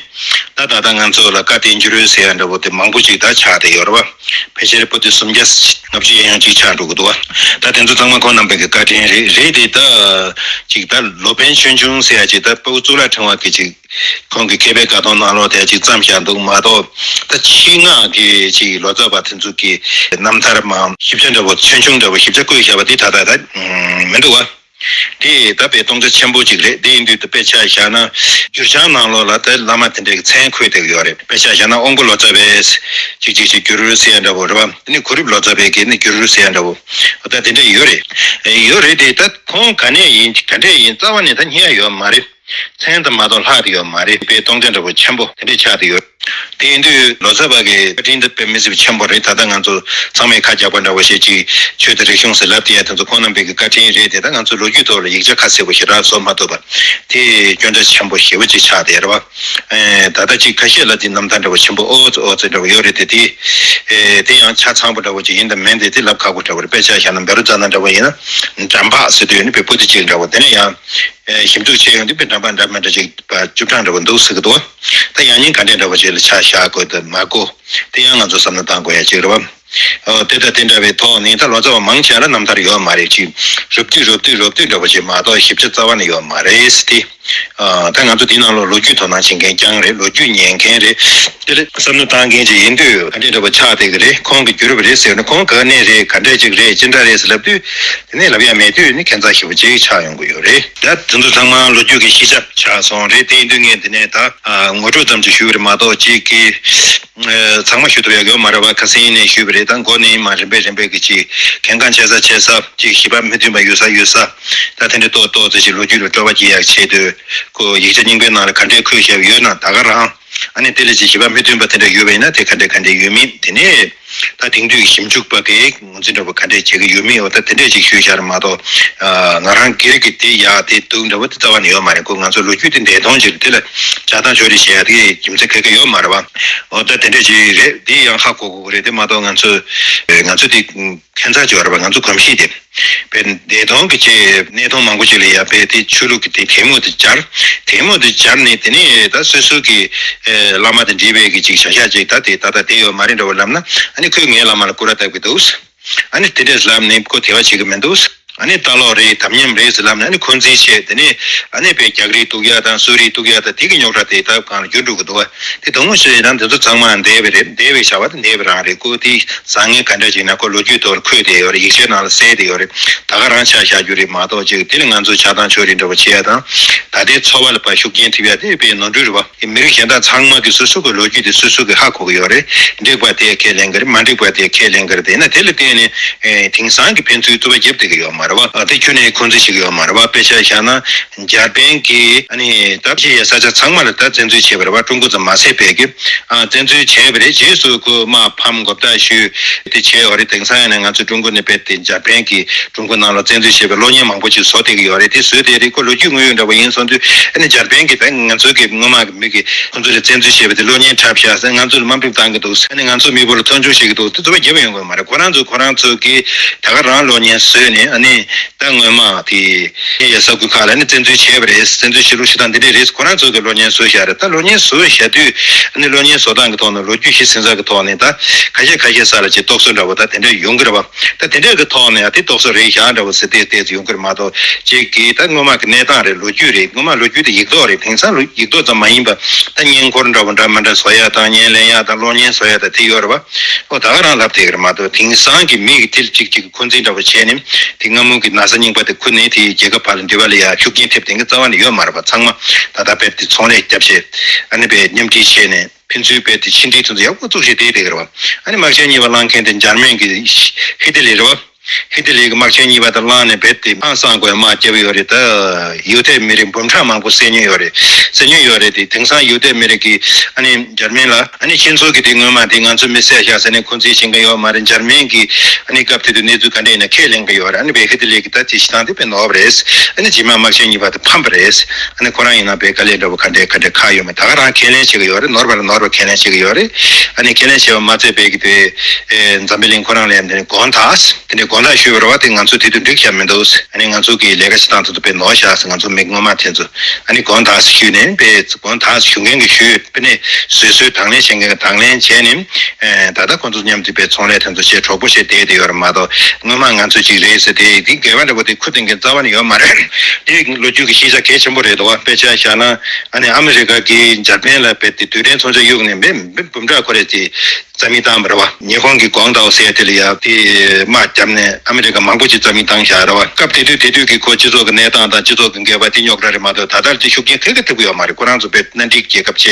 ད་ད་ལྟ་ང་ཚོ་ལ་བཀའ་བསྟན་འགྱུར་ཟེར་ཡ་འདྲ་བོ་དེ་མང་པོ་ཅིག་ད་ཆགས་བསྡད་ཡོད་རེད་པ། ཕལ་ཆེར་པོ་ཏི་སུམ་བརྒྱ་ལྔ་བཅུ་ཡན་ཡང་ཅིག་ཆགས་འགྲོ་གི་འདུག་བ། ད་དེ་ཚོ་ཚང་མ་ཁོང་རྣམ་པའི་གི་བཀའ་དྲིན་རེད། རེད་དེ་ད་ཅིག་ད་ལོ་པཎ་ཆོས་འབྱུང་ཟེར་ཡ་ཅིག་ད་དཔའ་བོ་གཙུག་ལག་ཕྲེང་བ་གི་ཅིག་ཁོང་གི་མཁས་པའི་བཀའ་དང་ནང་ལོགས་དེ་ཅིག་བརྩམས་བཞག་འདུག་མ་གཏོགས། ད་ཕྱི་ནང་གི་ཅིག་ལོ་ཙཱ་བ་དེ་ཚོ་གི་རྣམ་ཐར་མ་ཞིབ་ཆ་འདྲ་བོ་ཆོས་འབྱུང་འདྲ་བོ་ཞིབ་ཆ་བཀོད་བཞག་པ་དེ་ད་ལྟ་ད་མི་འདུག་བ། དེ་ད་དཔེ་སྟོང་ཆ་ཆེན་པོ་ཅིག་རེད། དེ་ཡིན་དུས་ད་དཔེ་ཆ་བཞག་ན་འགྱུར་བྱང་ནང་ལོགས་ལ་ད་བླ་མ་དེ་འདྲའི་གི་མཚན་འཁོད་བསྡད་ཀྱི་ཡོད་རེད། དཔེ་ཆ་བཞག་ན་དབང་པོ་ལོ་ཙཱ་བས་ཅིག་ཅིག་ཅིག་བསྒྱུར་ཟེར་ཡ་འདྲ་བོ་རེད་བ། དེ་ནས་གོ་རིམ་ལོ་ཙཱ་བས་གི་ནི་བསྒྱུར་ཟེར་ཡ་འདྲ་བོ་ད་དེ་འདྲ་ཡོད་རེད། ཡོད་རེད་དེ་ད་ཁོང་ག་ནས་ཡིན་ག་འདྲས་ཡིན་རྩ་བ་ནས་ད་རྙེད་ཡ་ཡོད་མ་རེད། མཚན་དང་མ་གཏོགས་ལྷག་དེ་ཡོད་མ་རེད། དཔེ་སྟོང་ཆ་འདྲ་བོ་ཆེན་པོ་དེ་འདྲས་ཆགས་བསྡད་ཡོད། དེ་ཡིན་དུས་ལོ་ཙཱ་བ་གི་བཀའ་དྲིན་དེ་དཔེ་མི་སྲིད་པ་ཆེན་པོ་རེད། ད་ལྟ་ང་ཚོ་ཚང་མས་ཁ་རྒྱག་པ་འདྲ་བོ་ཞིག་ཅིག་ཆོས་དང་རིག་གཞུང་ཟེར་ལབ་བསྡད་ཡ་དེ་ཚོ་ཁོང་རྣམ་པའི་གི་བཀའ་དྲིན་རེད་དེ། ད་ང་ཚོ་ལོ་རྒྱུས་ཐོག་ལ་ཡིག་ཆ་ཁ་གསལ་པོ་ཞེ་དྲག་བཟོ་མ་ཐུབ་པ་དེ་སྐྱོན་ཆ་ཆེན་པོ་ཞེ་པོ་ཅིག་ཆགས་བསྡད་རེད་བ། ཨེ་ད་ལྟ་ཅིག་ཁ་ཤས་ལ་དེ་རྣམ་ཐར་འདྲ་བོ་ཆེན་པོ་ཨོ་ཙི་ཨོ་ཙི་འདྲ་བོ་ཡོད་རེད་དེ། དེ་ཨེ་དེ་ཡང་ཆ་ཚང་པོ་འདྲ་བོ་ཅིག་ཡིན་དང་མིན་དེ་དེ་ལབ་ཁག་པོ་འདྲ་བོ་རེད། དཔེ་ཆ་བཞག་ན་བཻ་རོ་ཙ་ན་འདྲ་བོ་ཡིན་ན་འགྲམ་པ་ཟེར་དུས་ནི་དཔེ་པོ་ཏི་གཅིག་འདྲ་བོ་དེ་ནས་ཡང་། ཞིབ་འཇུག་བྱས་ཡོང་དུས་དཔེ་འགྲམ་པ་འདྲ་མི་འདྲ་ཅིག་བཅུ་གྲངས་འདྲ་བོ་འདུག་ཟེར་གི་འདུག་ད་ཡང་སྙིང་ག་འདྲས་འདྲ་བོ་ཅིག་ལ་ཆ་བཞག་དགོས་དང་མ་དགོས་དེ་ཡང་ང་ཚོ་བསམ་བློ་བཏང་དགོས་ཡ་ཅིག་རེད་བ། ཨོ་དེ་དང་དེ་འདྲ་བའི་ཐོག་ནས་ད་ལོ་ཙཱ་བ་མང་ཆེ་ལ་རྣམ་ཐར་ཡོད་མ་རེད། ཅིག་རུབ་བཏུས་རུབ་བཏུས་རུབ་བཏུས་འདྲ་བོ་ཅིག་མ་གཏོགས་ཞིབ་ཆ་རྩ་བ་ནས་ཡོད་མ་རེད་ཟེར་ཏེ། ཨ་ད་ང་ཚོ་འདི་ནང་ལོགས་ལོ་རྒྱུས་དོ་སྣང་བྱེད་མཁན་རྐྱང་རེད། ལོ་རྒྱུས་ཉན་མཁན་རེད། དེ་ལ་བསམ་བློ་བཏང་མཁན་ཅིག་ཡིན་དུས་ག་འདྲས་འདྲ་བོ་ཆགས་བསྡད་ཀྱི་རེད། ཁོང་གིས་བསྒྱུར་བ་རེད་ཟེར་ན་ཁོང་ག་ནས་རེད་ག་འདྲས་ཅིག་རེད་ཅི་འདྲ་རེད་ཟེར་ལབ་དུས། དེ་ནས་ལབ་ཡ་མེད་དུས་ནི་ཁྱད་མཚར་ཞེ་པོ་ཅིག་ཆགས་ཡོང་གི་ཡོད་རེད། ད་དེ་ཚོ་ཚང་མ་ལོ་རྒྱུས་ཀྱི་ཤེས་བྱ་ཆགས་སོང་རེད། དེ་ཡིན་དུས་ངས་འདི་ནས་ད་ཨ་ངོ་སྤྲོད་ཙམ་ཅིག་ཞུས་པ་རེད་མ་གཏོགས་ཅིག་གི་ ཚང་མ་ཞུ་ཐུབ་ཡག་ཡོད་མ་རེད་བ། ཁ་སང་ནས་ཞུས་པ་རེད། ད་མགོ་ནས་མར་རིམ་པས་རིམ་པས་ཀྱི་ཅིག་གལ་འགངས་ཆེ་ས་ཆེ་ས་ཅིག་བྱིས་པ་མི་མཐུན་པ་ཡོད་ས་ཡོད་ས། ད་དེ་འདྲ་ཏོག་ཏོག་ཙམ་ཞིག་ལོ་རྒྱུས་ལ་སྤྲོ་བ་སྐྱེ་ཡག་ཆེད་དུ་ཁོ་ཡིག་ཆ་རྙིང་པའི་ནང་ལ་ག་འདྲས་འཁོད་བཞག་ཡོད་ན་ད་ག་རང་། ཨ་ནི་དེ་ལས་ཅིག་བྱིས་པ་མི་མཐུན་པ་དེ་འདྲ་ཡོད་པ་ཡིན་ན་དེ་ག་འདྲས་ག་འདྲས་ཡོད་མིན། དེ་ནས་ད་དེང་དུས་ཀྱི་ཞིབ་འཇུག་པ་གིས་ངོས་འཛིན་འདྲ་པོ་ག་འདྲས་བྱེད་ཀྱི་ཡོད་མིན། འོ་ད་དེ་འདྲས་ཅིག་ཞུས་བཞག་རེད་མ་གཏོགས། ང་རང་སྒེར་གྱི་དེ་ཡག་དེ་སྡུག་འདྲ་པོ་དེ་རྩ་བ་ནས་ཡོད་མ་རེད། ཁོ་ང་ཚོ་ལོ་རྒྱུས་དེ་འདས་མཐོང་ཅིག་རེད། དེ་ལ་ཆགས་སྡང་ཕྱོགས་རིས་བྱེད་ཡག་དེ་རྒྱུ་མཚན་ག་གེ་ཡོད་མ་རེད་བ། འོ་ད་དེ་འདྲས་ཅིག་རེད། དེ་ཡང་ཧ་གོ་དགོས་ཀྱི་རེད། དེ་མ་གཏོགས་ང་ཚོ་ང་ཚོ་དེ་ཁྱད་མཚར་ཅིག་ཡོད་རེད་བ། ང་ཚོ་གོམས་གཤིས་དེ་བས་འདས་མཐོང་གི་ཆེད་གནས་སྟངས་མང་པོ་ཅིག་ལ་ཡ་བས་དེ་ཆོས་ལུགས་ཀྱི་དེ་དད་མོས་དེ་སྦྱར། དད་མོས་དེ་སྦྱར་ནས་དེ་ནས་ད་སོ་སོ་གི་བླ་མ་དང་འདྲིས་པའི་གི་ཅིག་བྱ་བཞག་ཅིག་ད་དེ་ད་ལྟ་དེ་ཡོད་མ་རེད་འདྲ་བོ་ལབ་ན། ཨ་ནི་ཁོས་ངའི་བླ་མ་ལ་སྐུར་ར་བཏབ་གི་འདུག་ཨ་ནི་དེ་འདྲས་ལབ་ནས་ཁོ་དད་པ་བྱེད་གི་མི་འདུག་ཨ་ནི་ལྟ་ལོག་རེད། དམ་ཉམས་རེད་ཟེར་ལབ་ནས་ཨ་ནི་འཁོན་འཛིན་བྱས། དེ་ནས་ཨ་ནི་བས་རྒྱག་རེས་གཏུག་ཡ་དང་གསོད་རེས་གཏུག་ཡ་དང་དེ་གི་རྙོག་དྲ་དེ་ད་གང་ལ་འགྱུར་འགྲོ་གི་འདུག་བ། དེ་དོན་དངོས་བཤད་ཡིན་ན་འདི་ཚོ་ཚང་མ་འདས་པ་རེད། འདས་པའི་བྱ་བ་དེ་འདས་པ་རང་རེད། ཁོ་དེ་བཟང་ངན་ག་འདྲ་ཅིག་ན་ཁོ་ལོ་རྒྱུས་ཐོག་ལ་འཁོད་བསྡད་ཡོད་རེད། ཡིག་ཆའི་ནང་ལ་གསལ་བསྡད་ཡོད་རེད། ད་ག་རང་ཆ་བཞག་རྒྱུ་རེད་མ་གཏོགས་ཅིག་དེ་ལ་ང་ཚོ་ཆགས་སྡང་ཕྱོགས་རིས་འདྲ་པོ་བྱེད་ཡ་དང་ད་ལྟའི་འཚོ་བ་ལ་ཕར་ཤུགས་རྐྱེན་ཐེབས་ཡ་དེ་དཔེ་ནོར་འཁྲུལ་རེད་བ། མི་རིགས་གཞན་དག་ཚང་མ་གི་སོ་སོ་གི་ལོ་རྒྱུས་དེ་སོ་སོ་གི་ཧ་གོ་གི་ཡོད་རེད། འགྲིག་པ་དེ་ཁས་ལེན་གི་རེད། མ་འགྲིག་པ་དེ་ཁས་ལེན་གི་རེད། དེ་ན་དེ་ལ་བརྟེན་ནས་ཨེ་དེང་སང་གི་ཕན་ཚུན་རྩོད་པ་རྒྱབ་བསྡད་གི་ཡོད་མ་རེད་བ། ཨ་དེ་ཁྱོན་ནས་འཁོན་འཛིན་བྱེད་གི་ཡོད་མ་རེད་བ། དཔེ་ཆ་བཞག་ན་འཇར་པན་གྱིས་ཨ་ནི་ད་ཕྱི་ཡི་ས་ཆ་ཚང་མ་ལ་ད་བཙན་འཛུལ་བྱས་པ་རེད་བ། ཀྲུང་གོ་ཙམ་མ་ཟད་པའི་གི་ཨ་བཙན་འཛུལ་བྱས་པ་རེད། རྗེས་སུ་ཁོ་དམག་ཕམ་འགོ་བདག་ཞུས་ཏེ་བྱས་ཡོད་རེད། དེང་སང་ཡང་ན་ང་ཚོ་ཀྲུང་གོ་ནས་རྦད་དེ་འཇར་པན་གྱིས་ཀྲུང་གོ་ནང་ལ་བཙན་འཛུལ་བྱས་པའི་གློག་བརྙན་མང་པོ་ཅིག་བཟོ་བསྡད་ཀྱི་ཡོད་རེད། དེ་བཟོས་བསྡད་རེད། ཁོ་ལོ་རྒྱུས་དངོས་ཡོད་འདྲ་པོ་ཡིན་སོང་དུས་ཨ་ནི་འཇར་པན་གྱིས་ད་ང་ཚོའི་གི་སྔོན་མ་གི་མི་གིས་ཁོ་ཚོ་ལ་བཙན་འཛུལ་བྱས་པ་དེ་གློག་བརྙན་འཁྲབ་བཞག་ཟེར། ང་ཚོ་ལ་དམའ་འབེབས་བཏང་གི་འདུག་ཨ་ནི་ང་ཚོ་མི་བུ་ལ་མཐོང་ཆུང་བྱེད་ཀྱི་འདུག་དེ་ཚོ་བ་རྒྱབ་ཡོང་གི་མ་རེད། ཁོ་རང་ཚོ་ཁོ་རང་ཚོ་གི་ད་ག་རང་གློག་བརྙན་བཟོས་ནས་ཨ་ནི་ད་སྔོན་མ་དེ་ཡ་ས་ཁུལ་ཁག་ལ་ཨ་ནི་བཙན་འཛུལ་བྱས་པ་རེད། བཙན་འཛུལ་བྱེད་ལུགས་བྱེད་སྟངས་འདི་འདྲས་རེད། ཁོ་རང་ཚོ་གི་གློག་བརྙན་བཟོས་བཞག་རེད། ད་གློག་བརྙན་བཟོས་བཞག་དུས་ཨ་ནི་གློག་བརྙན་བཟོ་སྟངས་ཀྱི་ཐོག་ནས་ལོ་རྒྱུས་གཞི་འཛིན་ས་གི་ཐོག་ནས་ད་ཁ་ཤས་ཁ་ཤས་ས་ལ་ཅིག་རྟོག་བཟོ་འདྲ་པོ་ད་དེ་འདྲས་ཡོང་གི་རེད་བ། ད་དེ་འདྲས་ཀྱི་ཐོག་ནས་ཨ་དེ་རྟོག་བཟོ་རེད་བཞག་འདྲ་པོ་ཟེར་ཏེ་ཏོག་ཙམ་ཡོང་གི་རེད་མ་གཏོགས་ཅིག་གིས་ད་སྔོན་མ་གི་གནས་སྟངས་རེད། ལོ་རྒྱུས་རེད། སྔོན་མ་ལོ་རྒྱུས་དེ་ཡིག་ཐོག་རེད། དེང་སང་ལོ་ཡིག་ཐོག་ཙམ་མ་ཡིན་པ་ད་བརྙན་འཁོར་འདྲ་པོ་འདྲ་མི་འདྲ་བཟོ་ཡ་དང་བརྙན་ལེན་ཡ་དང་གློག་བརྙན་བཟོ་ཡ་དང་དེ་ཡོད་རེད་བ། ཨོ་ད་ག་རང་ལབ་བསྡད་ཀྱི་རེད་མ་གཏོགས་དེང་སང་གི་མི་གི་དེ་ལ་ཅིག་ཅིག་འཁོན་འཛིན་འདྲ་པོ་བྱས་ནས་དེ་སྔ་མོ་གི་ན་ཚ་རྙིང་པ་དེ་ཁུར་ནས་དེ་རྒྱལ་ཁབ་བར་ལ་འབྲེལ་བ་ལ་ཡ་ཤུགས་རྐྱེན་ཐེབས་བསྡད་མཁན་རྩ་བ་ནས་ཡོད་མ་རེད་པ། ཚང་མ་ད་ལྟ་དཔེ་དེ་ཚོང་ལས་རྒྱབ་བྱས་ཨ་ནི་དཔེ་མཉམ་འབྲེལ་བྱས་ནས་ཕན་ཚུན་དཔེ་དེ་ཕྱི་འབྲེལ་དེ་ཚོ་ཡག་པོ་བཙུགས་བྱས་བསྡད་བསྡད་ཀྱི་རེད་པ། ཨ་ནི་དམག་ཆེན་གཉིས་པ་བསླངས་མཁན་དེ་འཇར་མན་གྱི་ཧི་ཏི་ལི་རེད་པ། ཧི་ཏི་ལི་གི་དམག་ཆེན་གཉིས་པ་དེ་བསླངས་ནས་རྦད་དེ་ཨང་སང་དགོས་དམག་རྒྱབ་ཡོད་རེད། ད་ཡུ་ཐའི་མི་རིགས་འབུམ་ཕྲག་མང་པོ་བསད་ཉེས་ཡོད་རེད། བསད་ཉེས་ཡོད་རེད། དེ་དེང་སང་ཡུ་ཐའི་མི་རིགས་ཀྱིས་ཨ་ནི་འཇར་མན་ལ་ཨ་ནི་ཁྱེད་ཚོ་གི་དེ་སྔོན་མ་དེ་ང་ཚོ་མི་བསད་བཞག་ཟེར་ནས་འཁོན་འཛིན་བྱེད་མཁན་ཡོད་མ་རེད། འཇར་མན་གྱིས་ཨ་ནི་སྐབས་དེ་དུས་གནས་ཚུལ་ག་འདྲ་ཡིན་ན་ཁས་ལེན་གྱི་ཡོད་རེད། ཨ་ནི་བས་ཧི་ཏི་ལི་གི་ད་དེ་བྱེད་སྟངས་དེ་དཔེ་ནོར་བ་རེད། ཨ་ནི་རྗེས་མ་དམག་ཆེན་གཉིས་པ་དེ་ཕམ་པ་རེད། ཨ་ནི་ཁོ་རང་ཡིན་ན་བས་དཀའ་ལས་འདྲ་པོ་ག་འདྲས་ག་འདྲས་ཁག་ཡོད་མེད་ད་ག་རང་ཁས་ལེན་བྱེད་ཀྱི་ཡོད་རེད། ནོར་བ་ལ་ནོར་བ་ཁས་ལེན་བྱེད་ཀྱི་ཡོད་རེད། ཨ་ནི་ཁས་ལེན་བྱས་པ་མ་ཚད་པས་གི་དེ་ཨེ་འཛམ་བུ་གླིང་ཁོ་རང་ལ་ཡང་དེ་ནས་དགོངས་དག་དེ་ནས་དགོངས་དག་ཞུས་པ་རེད་བ། དེ་ང་ཚོ་དེ་དུས་འགྲིག་བཞག་མི་འདུག་ཨ་ནི་ང་ཚོ་གི་ལས་ཀ་བྱེད་སྟངས་དེ་ཚོ་དཔེ་ནོར་བཞག་ཟེར། ང་ཚོ་མི་སྔོན་མ་དེ་ཚོ་ཨ་ནི་དགོངས་དག་ཞུས་ནས་དཔེ་དགོངས་དག་ཞུ་མཁན་གྱི་ཞུས། དཔེ་ནས་བཟོད་གསོལ་དང་ལེན་བྱེད་མཁན་གྱི་དང་ལེན་བྱས་ནས་ཨེ་ད་ལྟ་ཁོང་ཚོ་མཉམ་དུ་དཔེ་ཚོང་ལས་དེ་ཚོ་བྱས་གྲོགས་པོ་བྱས་བསྡད་དེ་ཡོད་རེད་མ་གཏོགས། སྔོན་མ་ང་ཚོ་གཅིག་རེད་ཟེར་ཏེ་དེ་འགལ་བ་འདྲ་པོ་དེ་ཁུར་ལྡན་མཁན་རྩ་བ་ནས་ཡོད་མ་རེད། དེ་ལོ་རྒྱུས་ཀྱི་ཤེས་བྱ་གལ་ཆེན་པོ་རེད་འདུག་བ། དཔེ་ཆ་བཞག་ན་ཨ་ནི་ཨ་མི་རི་ཀ་གིས་འཇར་པན་ལ་དཔེ་དེ་རྡུལ་ཕྲན་མཚོན་ཆ་གཡུགས་ནས་མི་མི་འབུམ་ཕྲག་ཁོ་རེ་ཅིག་རྩ་མེད་བཏང་བ་རེད་བ། ཉི་ཧོང་གི་གོང་ཏའོ་ཟེར་ཡ་དེ་ལ་ཡ་དེ་དམག་བརྒྱབ་ནས་ཨ་མི་རི་ཀ་མང་པོ་ཅིག་རྩ་མེད་བཏང་བཞག་རེད་བ། སྐབས་དེ་དུས་དེ་དུས་ཀྱི་ཁོ་སྤྱི་ཚོགས་ཀྱི་གནས་སྟངས་དང་སྤྱི་ཚོགས་ཀྱི་འགལ་བ་དེ་རྙོག་དྲ་རེད་མ་གཏོགས། ད་ལྟར་ཅིག་ཤུགས་རྐྱེན་ག་གེ་ཐེབས་ཀྱི་ཡོད་མ་རེད། ཁོ་རང་ཚོ་དཔེ་མནའ་འབྲེལ་རྒྱལ་ཁབ་བྱས་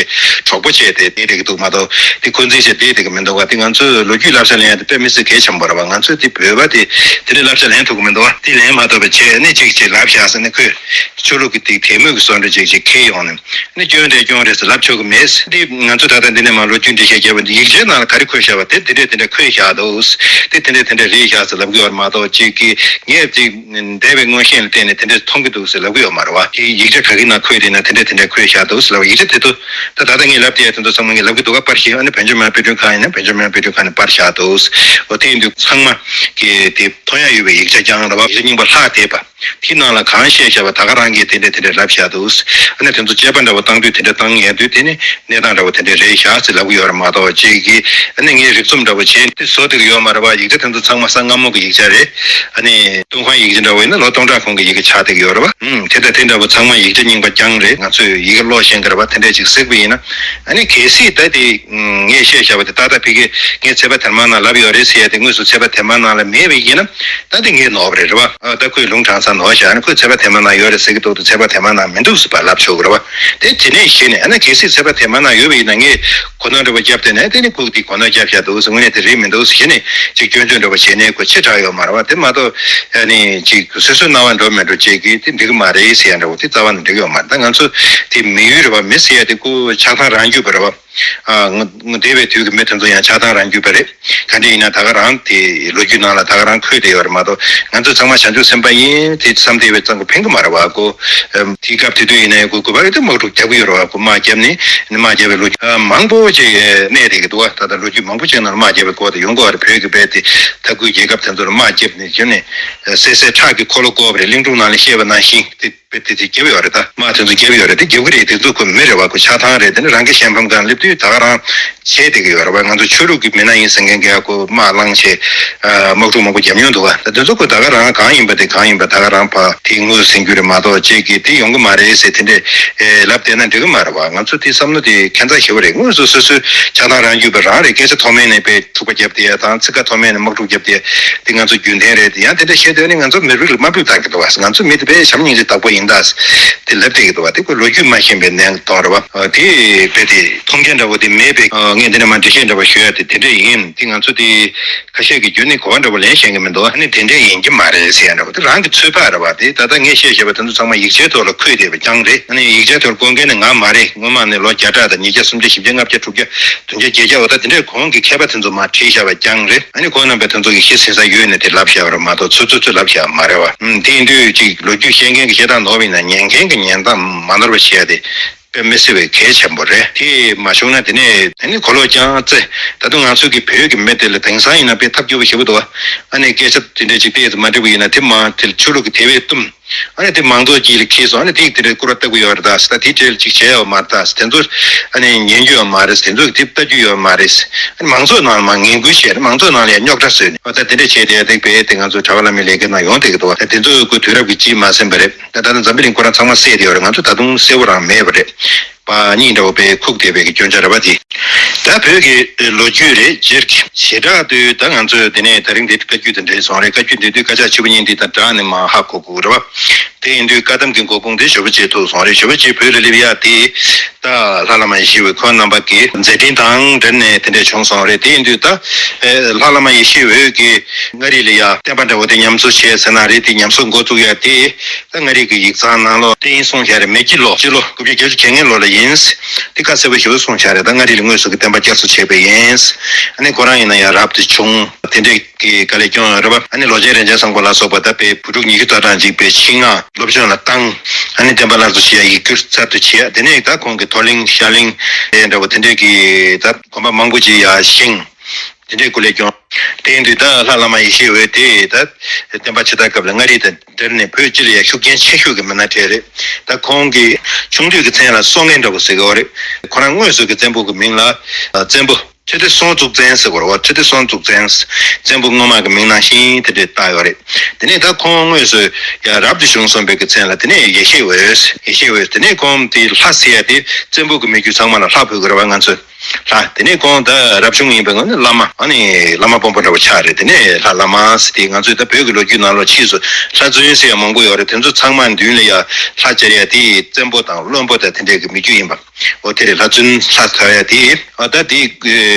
གྲོགས་པོ་བྱས་ཏེ་བསྡད་བསྡད་ཀྱི་འདུག་མ་གཏོགས་དེ་འཁོན་འཛིན་བྱས་བསྡད་བསྡད་ཀྱི་མི་འདུག་བ། དེ་ང་ཚོས་ལོ་རྒྱུས་བསླབ་བྱ་ལེན་ཡ་དེ་དཔེ་མི་སྲིད་གལ་ཆེན་པོ་རེད་བ། ང་ཚོས་དེ་བོད་པ་དེ་དེ་འདྲའི་བསླབ་བྱ་ལེན་ཐུབ་ཀྱི་མི་འདུག་བ། དེ་ལེན་མ་ཐུབ་པ་བྱས་ནས་ཅིག་ཅིག་ལབ་བཞག་ཟེར་ནས་ཁོས་ཆོས་ལུགས་ཀྱི་དེ་དད་མོས་ཀྱི་བཟོ་འདྲ་ཅིག་ཅིག་འཁྱེར་ཡོང་ནས། ནི་སྐྱོན་རེད་སྐྱོན་རེད་ཟེར་ལབ་ཆོག་གི་མེད། འདི་ང་ཚོ་ད་ལྟ་འདི་ནས་མར་ལོ་རྒྱུས་འགྲེལ་བཤད་བརྒྱབ་པ་འདི་ཡིག་ཆའི་ནང་ལ་ག་རེ་འཁོད་བཞག་པ་དེ་འདི་འདྲས་འདི་འདྲས་འཁོད་བཞག་འདུག་དེ་འདི་འདྲས་འདི་འདྲས་རེད་བཞག་ཟེར་ལབ་གི་ཡོད་རེད་མ་གཏོགས་ཅིག་གིས་ངས་ཅིག་འདས་པའི་མངོན་ཤེས་ལ་བརྟེན་ནས་དེ་འདྲས་མཐོང་གི་འདུག་ཟེར་ལབ་གི་ཡོད་མ་རེད་བ། དེ་ཡིག་ཆ་ག་གི་ནང་འཁོད་བསྡད་ན་དེ་འདྲས་དེ་འདྲས་འཁོད་བཞག་འདུག་ཟེར་ལབ་པ། ཡིག་ཆ་དེ་ཚོ་ད་ད་ལྟ་ངས་ལབ་བསྡད་ཡ་དེ་ཚོ་ཚང་མ་ངས་ལབ་གི་འདུག་ག་པར་བཞག་ཨ་ནི་བོད་ལྗོངས་མི་དམངས་དཔེ་སྐྲུན་ཁང་ཡིན་ན་བོད་ལྗོངས་མི་དམངས་དཔེ་སྐྲུན་ཁང་ནས་པར་བཞག་འདུག་འོ་དེ་ཡིན་དུས་ཚང་མ་གི་དེ་མཐོང་ཡ་ཡོད་པའི་ཡིག་ཆ་རྐྱང་རེད་བ། ཡིག་ཆ་རྙིང་པ་ལྷག་བསྡད་པ། དེའི་ནང་ལ་གང་བཤད་བཞག་པ་ད་ག་རང་གིས་དེ་འདྲས་དེ་འདྲས་ལབ་བཞག་འདུག་ཨ་ནི་དེ་ཚོ་དཔྱད་པ་འདྲ་བོ་བཏང་དུས་དེ་འདྲས་བཏང་ཡས་དུས་དེ་ནི་གནས་སྟངས་འདྲ་བོ་དེ་འདྲས་རེད་བཞག་ཟེར་ལབ་གི་ཡོད་རེད་མ་གཏོགས་ཅིག་གིས་ ཨ་ནི་ངས་རིག་རྩོམ་འདྲ་པོ་བྱས་ཏེ་བཟོ་བསྡད་ཀྱི་ཡོད་མ་རེད་བ། ཡིག་ཆ་དེ་ཚོ་ཚང་མ་གསང་སྔ་མོ་གི་ཡིག་ཆ་རེད། ཨ་ནི་ཏུན་ཧོང་ཡིག་ཆ་འདྲ་པོ་ཡིན་ན་ལོ་སྟོང་ཕྲག་གོང་གི་ཡི་གེ་ཆགས་བསྡད་ཀྱི་ཡོད་རེད་བ། ཨུམ། དེ་དང་དེ་འདྲ་པོ་ཚང་མ་ཡིག་ཆ་རྙིང་པ་རྐྱང་རེད། ང་ཚོས་ཡི་གེ་ཀློག་ཤེས་ཀྱི་རེད་བ། དེ་འདྲས་ཅིག་གཟིགས་པ་ཡིན་ན། ཨ་ནི་གལ་སྲིད་ད་དེ་ངས་བཤད་བཞག་པ་དེ་ཏག་ཏག་ཕ་གི་ངས་ཚད་པ་དེ་མ་ནང་ལབ་ཡོད་རེད་ཟེར་ཡ་དེ་དངོས་སུ་ཚད་པ་དེ་མ་ནང་ལ་མེད་པ་ཡིན་ན། ད་དེ་ངས་ནོར་བ་རེད་རེད་བ། ཨ་ད་ཁོས་ལུང་དྲངས་ས་ནོར་བཞག་ཨ་ནི་ཁོས་ཚད་པ་དེ་མ་ནང་ཡོད་རེད་ཟེར་གྱི་འདུག་ད་ཚད་པ་དེ་མ་ནང་མི་འདུག་ཟེར་བ་ལབ་ཆོག་གི་རེད་བ། དེ་དེ་ནས་གཞི་ནས་ཨ་ནི་གལ་སྲིད་ཚད་པ་དེ་མ་ནང་ཡོད་པ་ཡིན་ན་ངས་གོ་ནོར་འདྲ་པོ་བརྒྱབ་བསྡད་ནས་དེ་ནི་ཁོས་དེ་གོ་ནོར་བརྒྱབ་བཞག་འདུག་ཟེར། དངོས་གནས་དེ་རེད་མི་འདུག་ཟེར་གཞི་ནས་ཅིག་སྐྱོན་བརྗོད་འདྲ་པོ་བྱས་ནས་ཁོ་ཕྱི་དྲགས་ཡོད་མ་རེད་བ། དེ་མ་གཏོགས་ཨ་ནི་ཅིག་སོ་སོའི་རྣ་བ་འགྲོ་མི་འགྲོ་བཅས་ཀྱི་དེ་འགྲིག་གི་མ་རེད་ཟེར་ཡ་འདྲ་པོ་དེ་རྩ་བ་ནས་འགྲིག་གི་ཡོད་མ་རེད། ད་ང་ཚོ་དེ་མི་ཡུལ་རེད་བ། མི་ཟེར་ཡ་དེ་ཁོ་ཆགས་སྡང་རང་རྒྱུད་པ་རེད་བ། ཨ་ང་ང་འདས་པའི་དུས་ཀྱི་མི་དེ་ཚོ་ཡང་ཆགས་སྡང་རང་རྒྱུད་པ་རེད། ག་འདྲ་ཡིན་ན་ད་ག་རང་དེ་ལོ་རྒྱུས་ནང་ལ་ད་ག་རང་འཁོད་བསྡད་ཡོད་རེད་མ་གཏོགས། ང་ཚོ་ཚང་མ་བྱང་ཆུབ་སེམས་དཔའ་ཡིན་དེ་བསམ་བསྡད་པའི་ཙང་གི་ཕན་གི་མ་རེད་བ། ཁོ་ཨམ་དེའི་སྐབས་དེ་དུས་ཡིན་ནའི་ཁོ་གུས་པ་རེད་དེ་དམག་འཁྲུག་རྒྱག་གི་ཡོད་རེད་བ། ཁོ་དམག་བརྒྱབ་ནས་ནི་དམག་བརྒྱབ་པའི་ལོ་རྒྱུས་ཨ་མང་པོ་ཅིག་གནས་བསྡད་ཀྱི་འདུག་བ། ད་ལྟ་ལོ་རྒྱུས་མང་པོ་ཅིག་ནང་ལ་དམག་བརྒྱབ་པའི་སྐོར་དེ་ཡོང་གི་ཡོད་རེད། བོད་ཀྱི་དཔེ་དེ་མཐའ་ཁུལ་རྒྱལ་ཁབ་དེ་ཚོ་ལ་དམག་བརྒྱབ་ནས་བྱས་ནས་སད་སད་ཁྲག་གི་འཁོར་ལོ་བསྐོར་བ་རེད། གླིང་སྒྲུང་ནང་ལ་བཤད་པ་ནང་བཞིན་དེ། དཔེ་དེ་དེ་བརྒྱབ་ཡོད་རེད། དེ་བརྒྱབ་ཀྱི་རེད། དེ་ཚོ་ཁོ་མི་རེད་བ། ཁོ་ཆགས་སྡང་རེད། དེ་ནི་རང་གི་གཞན་ཕམ་སྒང་སླེབས་དུས་ད་ག་རང་བྱས་བསྡད་ཀྱི་ཡོད་རེད་བ། ང་ཚོ་ཆོས་ལུགས་ཀྱི་མི་སྣ་ཡིན་ཟེར་མཁན་གྱི་ཁོ་དམག་བསླངས་བྱས་དམག་འཁྲུག་མང་པོ་བརྒྱབ་མྱོང་འདུག་བ། དེ་ཚོ་ཁོ་ད་ག་རང་གང་ཡིན་པ་དེ་གང་ཡིན་པ་ད་ག་རང་ཕ་དེ་ངོས་ཟིན་རྒྱུ་རེད་མ་གཏོགས་ཅིག་གིས་དེ་ཡོང་གི་མ་རེད་ཟེར་དེ་འདྲས་ལབ་བསྡད་ན་འགྲིག་གི་མ་རེད་བ། ང་ཚོ་དེ་བསམ་བློ་དེ་ཁྱད་མཚར་ཞེ་པོ་རེད། དངོས་སུ་སོ་སོའི་ཆགས་སྡང་རང་རྒྱུད་པ་རང་རེད། སྐད་ཆ་མཐོ་དམན་ནས་དཔེ་འཁྲུག་པ་བརྒྱབ་བསྡད་ཡ་དང་ཚིག་ཁ་མཐོ་དམན་ནས་དམག་འཁྲུག་བརྒྱབ་བསྡད་ཡ་དེ་ང་ཚོ་རྒྱུན་ལྡན་རེད། དེ་ཡང་དེ་འདྲ་བཤད་དུས་ནི་ང་ཚོ་མི་རིགས་ལ་དམའ་འབེབས་བཏང་གི་འདུག་བ། ང་ཚོ་མི་དེ་དཔེ་བྱམས་སྙིང་རྗེ་བདག་པོ་ཡིན་ད་དེ་ལབ་བསྡད་ཀྱི་འདུག་བ། དེ་ཁོ་ལོ་རྒྱུས་མ་ཤེས་པའི་ནང་གཏོང་རེད་བ། དེ་དཔེ་དེ་མཐོང་རྒྱ་འདྲ་པོ་དེ་མེད་པའི་ངས་འདི་ནས་མ་འགྲེལ་བཤད་འདྲ་པོ་ཞུ་ཡ་དེ་དེ་འདྲ་ཡིན། དེ་ང་ཚོ་དེ་ཁ་ཤས་ཀྱི་རྒྱུན་ནས་གོ་བ་འདྲ་པོ་ལེན་ཤེས་ཀྱི་མི་འདུག་ཨ་ནི་དེ་འདྲ་ཡིན་གྱི་མ་རེད་ཟེར་ཡ་འདྲ་པོ་དེ་རང་གི་ཚོད་དཔག་རེད་བ། དེ་ད་ལྟ་ངས་བཤད་བཞག་པ་དེ་ཚོ་ཚང་མ་ཡིག་ཆའི་ཐོག་ལ་འཁོད་བསྡད་པ་རྐྱང་རེད། ཨ་ནི་ཡིག་ཆའི་ཐོག་བཀོད་མཁན་ནི་ང་མ་རེད། སྔོན་མ་ནས་ལོ་བརྒྱ་ཕྲག་དང་ཉིས་བརྒྱ་སུམ་བརྒྱ་བཞི་བརྒྱ་ལྔ་བརྒྱ་དྲུག་བརྒྱ་བདུན་བརྒྱ་བརྒྱད་བརྒྱ་འོ་ད་དེ་འདྲའི་གོང་གི་མཁས་པ་དེ་ཚོ་མར་བྲིས་བཞག་པ་རྐྱང་རེད། ཨ་ནི་ཁོང་རྣམ་པས་དེ་ཚོ་གི་ཤེས་ཟིན་ས་ཡོད་ནས་དེ་ལབ་བཞག་པ་རེད་མ་གཏོགས་ཚོད་ཚོད་ཚོད་ལབ་བཞག་པ་མ་རེད་བ། ཨུམ། དེ་ཡིན་དུས་ཅིག་ལོ་རྒྱུས་བཤད་མཁན་གྱི་བཤད་སྟངས་ནོར་བ་ཡིན་ན་ཉན་མཁན་གྱི་ཉན་སྟངས་མ་ནོར་བ་བྱེད་ཡ་དེ་དཔེ་མི་སྲིད་པའི་གལ་ཆེན་པོ་རེད། དེ་མ་བྱུང་ན་དེ་ནས་ཨ་ནི་གོ་ལོག་ཀྱང་བཙལ། ད་དུང་ང་ཚོ་གི་བོད་ཀྱི་མི་དེ་ལ་དེང་སང་ཡིན་ན་དཔེ་ཐབས་སྐྱོ་པོ་ཞེ་པོ་འདུག་ཨ་ནི་སྐད་ཆ་དེ་འདྲ་ཅིག་བལྟས་ཙམ་མ་འགྲིག་པ་ཡིན་ན་དེ་མ་དེ་ཆོས་ལུགས་ཀྱི་དེ་བས་གཏུམ། ཨ་ནི་དེ་མང་ཚོགས་ཀྱི་ལ་ཁྱེར་སོང་། ཨ་ནི་དེ་དེ་འདྲའི་སྐུར་བ་ལྟ་གི་ཡོད་རེད་ད་ཟེར། ད་དེ་འདྲའི་ཅིག་བྱས་ཡོད་མ་རེད་ད་ཟེར། དེ་ཚོ་ཨ་ནི་ཉན་རྒྱུ་ཡོད་མ་རེད་ཟེར། དེ་ཚོ་དེ་ལྟ་རྒྱུ་ཡོད་མ་རེད་ཟེར། ཨ་ནི་མང་ཚོགས་ནང་ལ་མར་ངན་སྐུལ་བྱས་ནས་མང་ཚོགས་ནང་ལ་ཡང་རྙོག་དྲ་བཟོས་ནས་ཨ་ད་དེ་འདྲ་བྱས་ཏེ་དེ་བས་དེ་ང་ཚོ་གྲྭ་པ་བླ་མའི་ལས་ཀའི་ནང་ཡོང་བསྡད་ཀྱི་འདུག་ད་དེ་ཚོ་ཁོ་དུས་རབས་ཀྱི་སྤྱི་མ་ཟིན་པ་རེད། ད་ད་ནི་འཛམ་བུ་གླིང་ཁོ་རང་ཚང་མ་བསད་དེ་ཡོད་རེད། ང་ཚོ་ད་དུང་གསལ་པོ་རང་མེད་པ་རེད། པ་གཉིས་འདྲ་བོ་དཔེ་ཁུག་བསྡད་པའི་གི་སྐྱོན་ཆ་རེད་པ་དེ། ད་བོད་ཀྱི་ལོ་རྒྱུས་རེད་སྤྱིར་གྱི་བྱེ་བྲག་ཏུ་ད་ང་ཚོས་དེ་ནས་ད་རིང་འདི་བཀའ་བརྒྱུད་དེ་འདྲ་སོང་རེད། བཀའ་བརྒྱུད་འདི་དུས་བཀའ་ཕྱག་ཆེན་པོ་གཉིས་འདི་དང་སྦྲགས་ནས་མར་ཧ་གོ་དགོས་རེད་པ། དེ་ཡིན་དུས་བཀའ་གདམས་ཀྱི་འགོ་ཁུངས་དེ་ཇོ་བོ་རྗེ་ཐུག་སོང་རེད། ཇོ་བོ་རྗེ་བོད་ལ་སླེབས་ཡ་དེ་ད་ལྷ་བླ་མ་ཡེ་ཤེས་འོད་ཁོང་རྣམ་པ་གི་མཛད་འཕྲིན་དང་འབྲེལ་ནས་དེ་འདྲ་བྱུང་སོང་རེད། དེ་ཡིན་དུས་ད་ལྷ་བླ་མ་ཡེ་ཤེས་འོད་ཀྱིས་མངའ་རིས་ལ་ཡ་བསྟན་པ་འདྲ་བོ་དེ་ཉམས་གསོ་བྱས་ཟེར་ན་རེད། དེ་ཉམས་གསོ་འགོ་བཙུགས་ཡ་དེ། ད་མངའ་རིས་ཀྱི་ཡིག་ཚང་ནང་ལོགས་དེ་ཡིན་གསུངས་བཞག་རེད། མེ་སྐྱིད་ལོ་སྤྱི་ལོ་དགུ་བརྒྱ་བརྒྱད་ཅུ་གྱ་ལྔའི་ལོ་ལ་ཡིན། དེ་ཁ་གསལ་པོ་ཞེ་པོ་གསུངས་བཞག་རེད། ད་མངའ་རིས་ལ་དངོས་སུ་གི་བསྟན་པ་བསྐྱར་གསོ་བྱས་པ་ཡིན། ཨ་ནི་ཁོ་རང་ཡིན་ན་ཡང་རབ་ཏུ་བྱུང་། དེ་འདྲས་ཀྱི་དཀའ་ལས་སྐྱོན་རེད་པ། ཨ་ནི་ལོ་ཆེན་རིན་ཆེན་བཟང་པོ་ལ་སོགས་པ་ད་དཔེ་བུ་ཕྲུག་ཉི་ཤུ་རྩ་གྲངས་ཅིག་དཔེ་ཆེད་མངགས་སློབ་སྦྱོང་ལ་བཏང་། ཨ་ནི་བསྟན་པ་སླར་གསོ་བྱེད་ཡ་ཡིག་སྒྱུར་གསར་དུ་བྱེད་ཡ། དེ་ནས་ད་ཁོང་གི་མཐོ་གླིང་ཤར་གླིང་དེ་འདྲ་བོ་དེ་འདྲས་ཀྱི་ད་དགོན་པ་མང་པོ་ཅིག་ཡར་བཞེངས། དེ་འདྲའི་སྐུ་ལས་སྐྱོང་། དེ་ཡིན་དུས་ད་ལྷ་བླ་མ་ཡེ་ཤེས་འོད་དེ་ད་བསྟན་པ་ཕྱི་དར་སྐབས་ལ་མངའ་རིས་དང་འབྲེལ་ནས་བོད་སྤྱི་ལ་ཡང་ཤུགས་རྐྱེན་ཆེ་ཤོས་ཀྱི་མི་སྣ་གྲས་རེད། ད་ཁོང་གི་ཆུང་དུས་ཀྱི་མཚན་ལ་སྲོང་བཙན་འདྲ་པོ་ཟེར་གྱི་ཡོད་རེད། ཁོ་རང་དངོས་སུ་གི་བཙན་པོ་གི་མིང་ལ་བཙན་པོ་ཁྲི་ལྡེ་སྲོང་འཛུགས་བཙན་ཟེར་གྱི་ཡོད་རེད་བ། ཁྲི་ལྡེ་སྲོང་འཛུགས་བཙན། བཙན་པོ་སྔོན་མ་གི་མིང་ནང་བཞིན་དེ་འདྲས་བཏགས་ཡོད་རེད། དེ་ནས་ད་ཁོང་དངོས་སུ་ཡང་རབ་ཏུ་བྱུང་གསུངས་པའི་གི་མཚན་ལ་དེ་ནས་ཡེ་ཤེས་འོད། ཡེ་ཤེས་འོད་དེ་ནས་ཁོང་དེ་ལྷ་ཟེར་ཡ་དེ་བཙན་པོ་གི་མི་རྒྱུད་ཚང་མ་ལ་ལྷ་འབོད་ཀྱི་རེད་བ་ང་ཚོས། ལྷ། དེ་ནས་ཁོང་ད་རབ་བྱུང་ཡིན་པའི་ངོས་ནས་བླ་མ། ཨ་ནི་བླ་མ་དཔོན་པོ་འདྲ་བོ་ཆགས་རེད། དེ་ནས་ལྷ་བླ་མ་ཟེར་དེ་ང་ཚོས་ད་བོད་ཀྱི་ལོ་རྒྱུས་ནང་ལོགས་ཕྱིས་སུ་ལྷ་བཙུན་ཟེར་ཡ་མང་པོ་ཡོད་རེད། དེ་ཚོ་ཚང་མ་མདུན་ལ་ཡ་ལྷ་སྦྱར་ཡ་དེ་བཙན་པོ་དང་བློན་པོ་དང་དེ་འདྲས་ཀྱི་མི་རྒྱུད་ཡིན་པ། འོ་དེ་རེད། ལྷ་བཙུན་ལྷ་ཟེར་ཡ་དེ། ཨ་ད་དེ་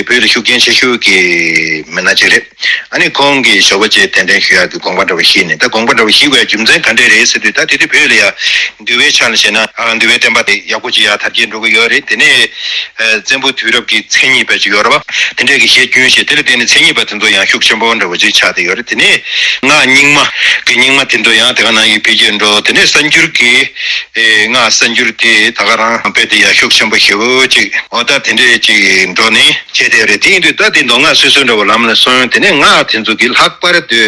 བོད་ལ་ཤུགས་རྐྱེན་ཆེ་ཤོས་ཀྱི་མི་སྣ་ཅིག་རེད། ཨ་ནི་ཁོང་གིས་ཇོ་བོ་རྗེ་གདན་འདྲེན་ཞུ་ཡག་གི་དགོངས་པ་འདྲ་བོ་བཞེས་ནས། ད་དགོངས་པ་འདྲ་བོ་བཞེས་དགོས་ཡ་རྒྱུ་མཚན་ག་འདྲས་རེད་ཟེར་དུས། ད་དེ་དུས་བོད་ལ་ཡ་འདུལ་བའི་ཆ་ལ་བྱས་ན། ཨ་འདུལ་བའི་བསྟན་པ་དེ་ཡག་པོ་ཅིག་ཡར་དར་རྒྱས་འགྲོ་གི་ཡོད་རེད། དེ་ནས་ཨ་བཙན་པོ་དུས་རབས་ཀྱི་མཚན་ཉིད་དཔེ་ཅིག་ཡོད་རེད་བ། དེ་འདྲས་ཀྱི་གཞས་རྒྱུན་ཞིག་དེ་ལ་བརྟེན་ནས་མཚན་ཉིད་པ་དེ་ཚོ་ཡང་ཤུགས་ཆེན་པོ་འདྲ་བོ་ཅིག་ཆགས་བསྡད་ཡོད་རེད། དེ་ནས་སྔགས་རྙིང་མ་གི་རྙིང་མ་དེ་ཚོ་ཡང་དེ་ག་ནང་བཞིན་འཕེལ་རྒྱས་འགྲོ། དེ་ནས་གསར་འགྱུར་གྱི་ཨེ་སྔགས་གསར་འགྱུར་དེ་ད་ག་རང་དཔེ་དེ་ཡང་ཤུགས་ཆེན་པོ་ཞེ་པོ་ཅིག་འོ་ད་དེ་འདྲས་ཅིག་འགྲོ་ནས་བྱས་བསྡད་རེད། དེ་ཡིན་དུས་ད་དེ་མདོ་སྔགས་སོ་སོའི་འདྲ་བོ་ལམ་ལ་སོང་། དེ་ནས་སྔགས་དེ་ཚོ་གི་ལྷག་པར་དུ་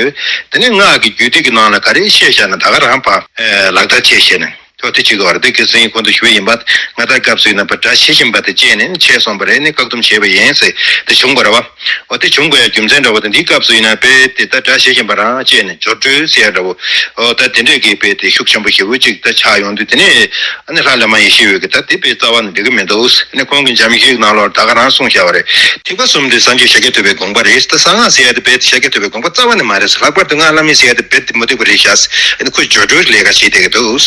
དེ་ནས་སྔགས་ཀྱི་རྒྱུད་སྡེ་གི་ནང་ལ་ག་རེ་བཤད་བཞག་ན་ད་ག་རང་ཕར་ཨེ་ལག་བསྟར་བྱས་བཤད་ན། ཁྱོད་དེ་བྱེད་དགོས་པ་རེད། དེ་ཁ་སང་ཁོང་དུ་ཞུ་བ་ཡིན་པ། ང་ད་སྐབས་སུ་ཡིན་ན་པ་དགྲ་ཤེས་བཞིན་པ་དེ་བཅད་ནས་ཆད་སོང་བ་རེད། ནས་བཀག་སྡོམ་བྱས་པ་ཡིན་ཟེར་དེ་བྱུང་བ་རེད་བ། འོ་དེ་བྱུང་དགོས་ཡ་རྒྱུ་མཚན་འདྲ་བོ་དེ་འདིའི་སྐབས་སུ་ཡིན་ན་དཔེ་དེ་ད་དགྲ་ཤེས་བཞིན་པ་རང་བཅད་ནས་སྦྱོར་སྒྲོལ་ཟེར་ཡ་འདྲ་བོ། འོ་ད་དེ་འདྲས་ཀྱི་དཔེ་དེ་ཤུགས་ཆེན་པོ་ཞེ་པོ་ཅིག་ད་ཆགས་ཡོང་དུས་དེ་ནས་ཨ་ནི་ལྷ་བླ་མ་ཡེ་ཤེས་འོད་ཀྱི་ད་དེ་དཔེ་རྩ་བ་ནས་འགྲིག་གི་མི་འདུག་ཨ་ནི་ཁོང་གི་འཇམ་ཞིག་ནང་ལོགས་ད་ག་རང་གསུངས་བཞག་པ་རེད། ཐེག་པ་གསུམ་དེ་སངས་རྒྱས་ཤཱཀྱ་ཐུབ་པའི་དགོངས་པ་རེད། ད་གསང་སྔགས་ཟེར་ཡ་དེ་དཔེ་དེ་ཤཱཀྱ་ཐུབ་པའི་དགོངས་པ་རྩ་བ་ནས་མ་རེད། ལྷག་པར་དུ་སྔགས་བླ་མེད་ཟེར་ཡ་དེ་དཔེ་དེ་མུ་སྟེགས་པ་རེད་ཤག་ཨ་ནི་ཁོས་སྦྱོར་སྒྲོལ་ལས་ཀ་བྱེད་བསྡད་ཀྱི་འདུག་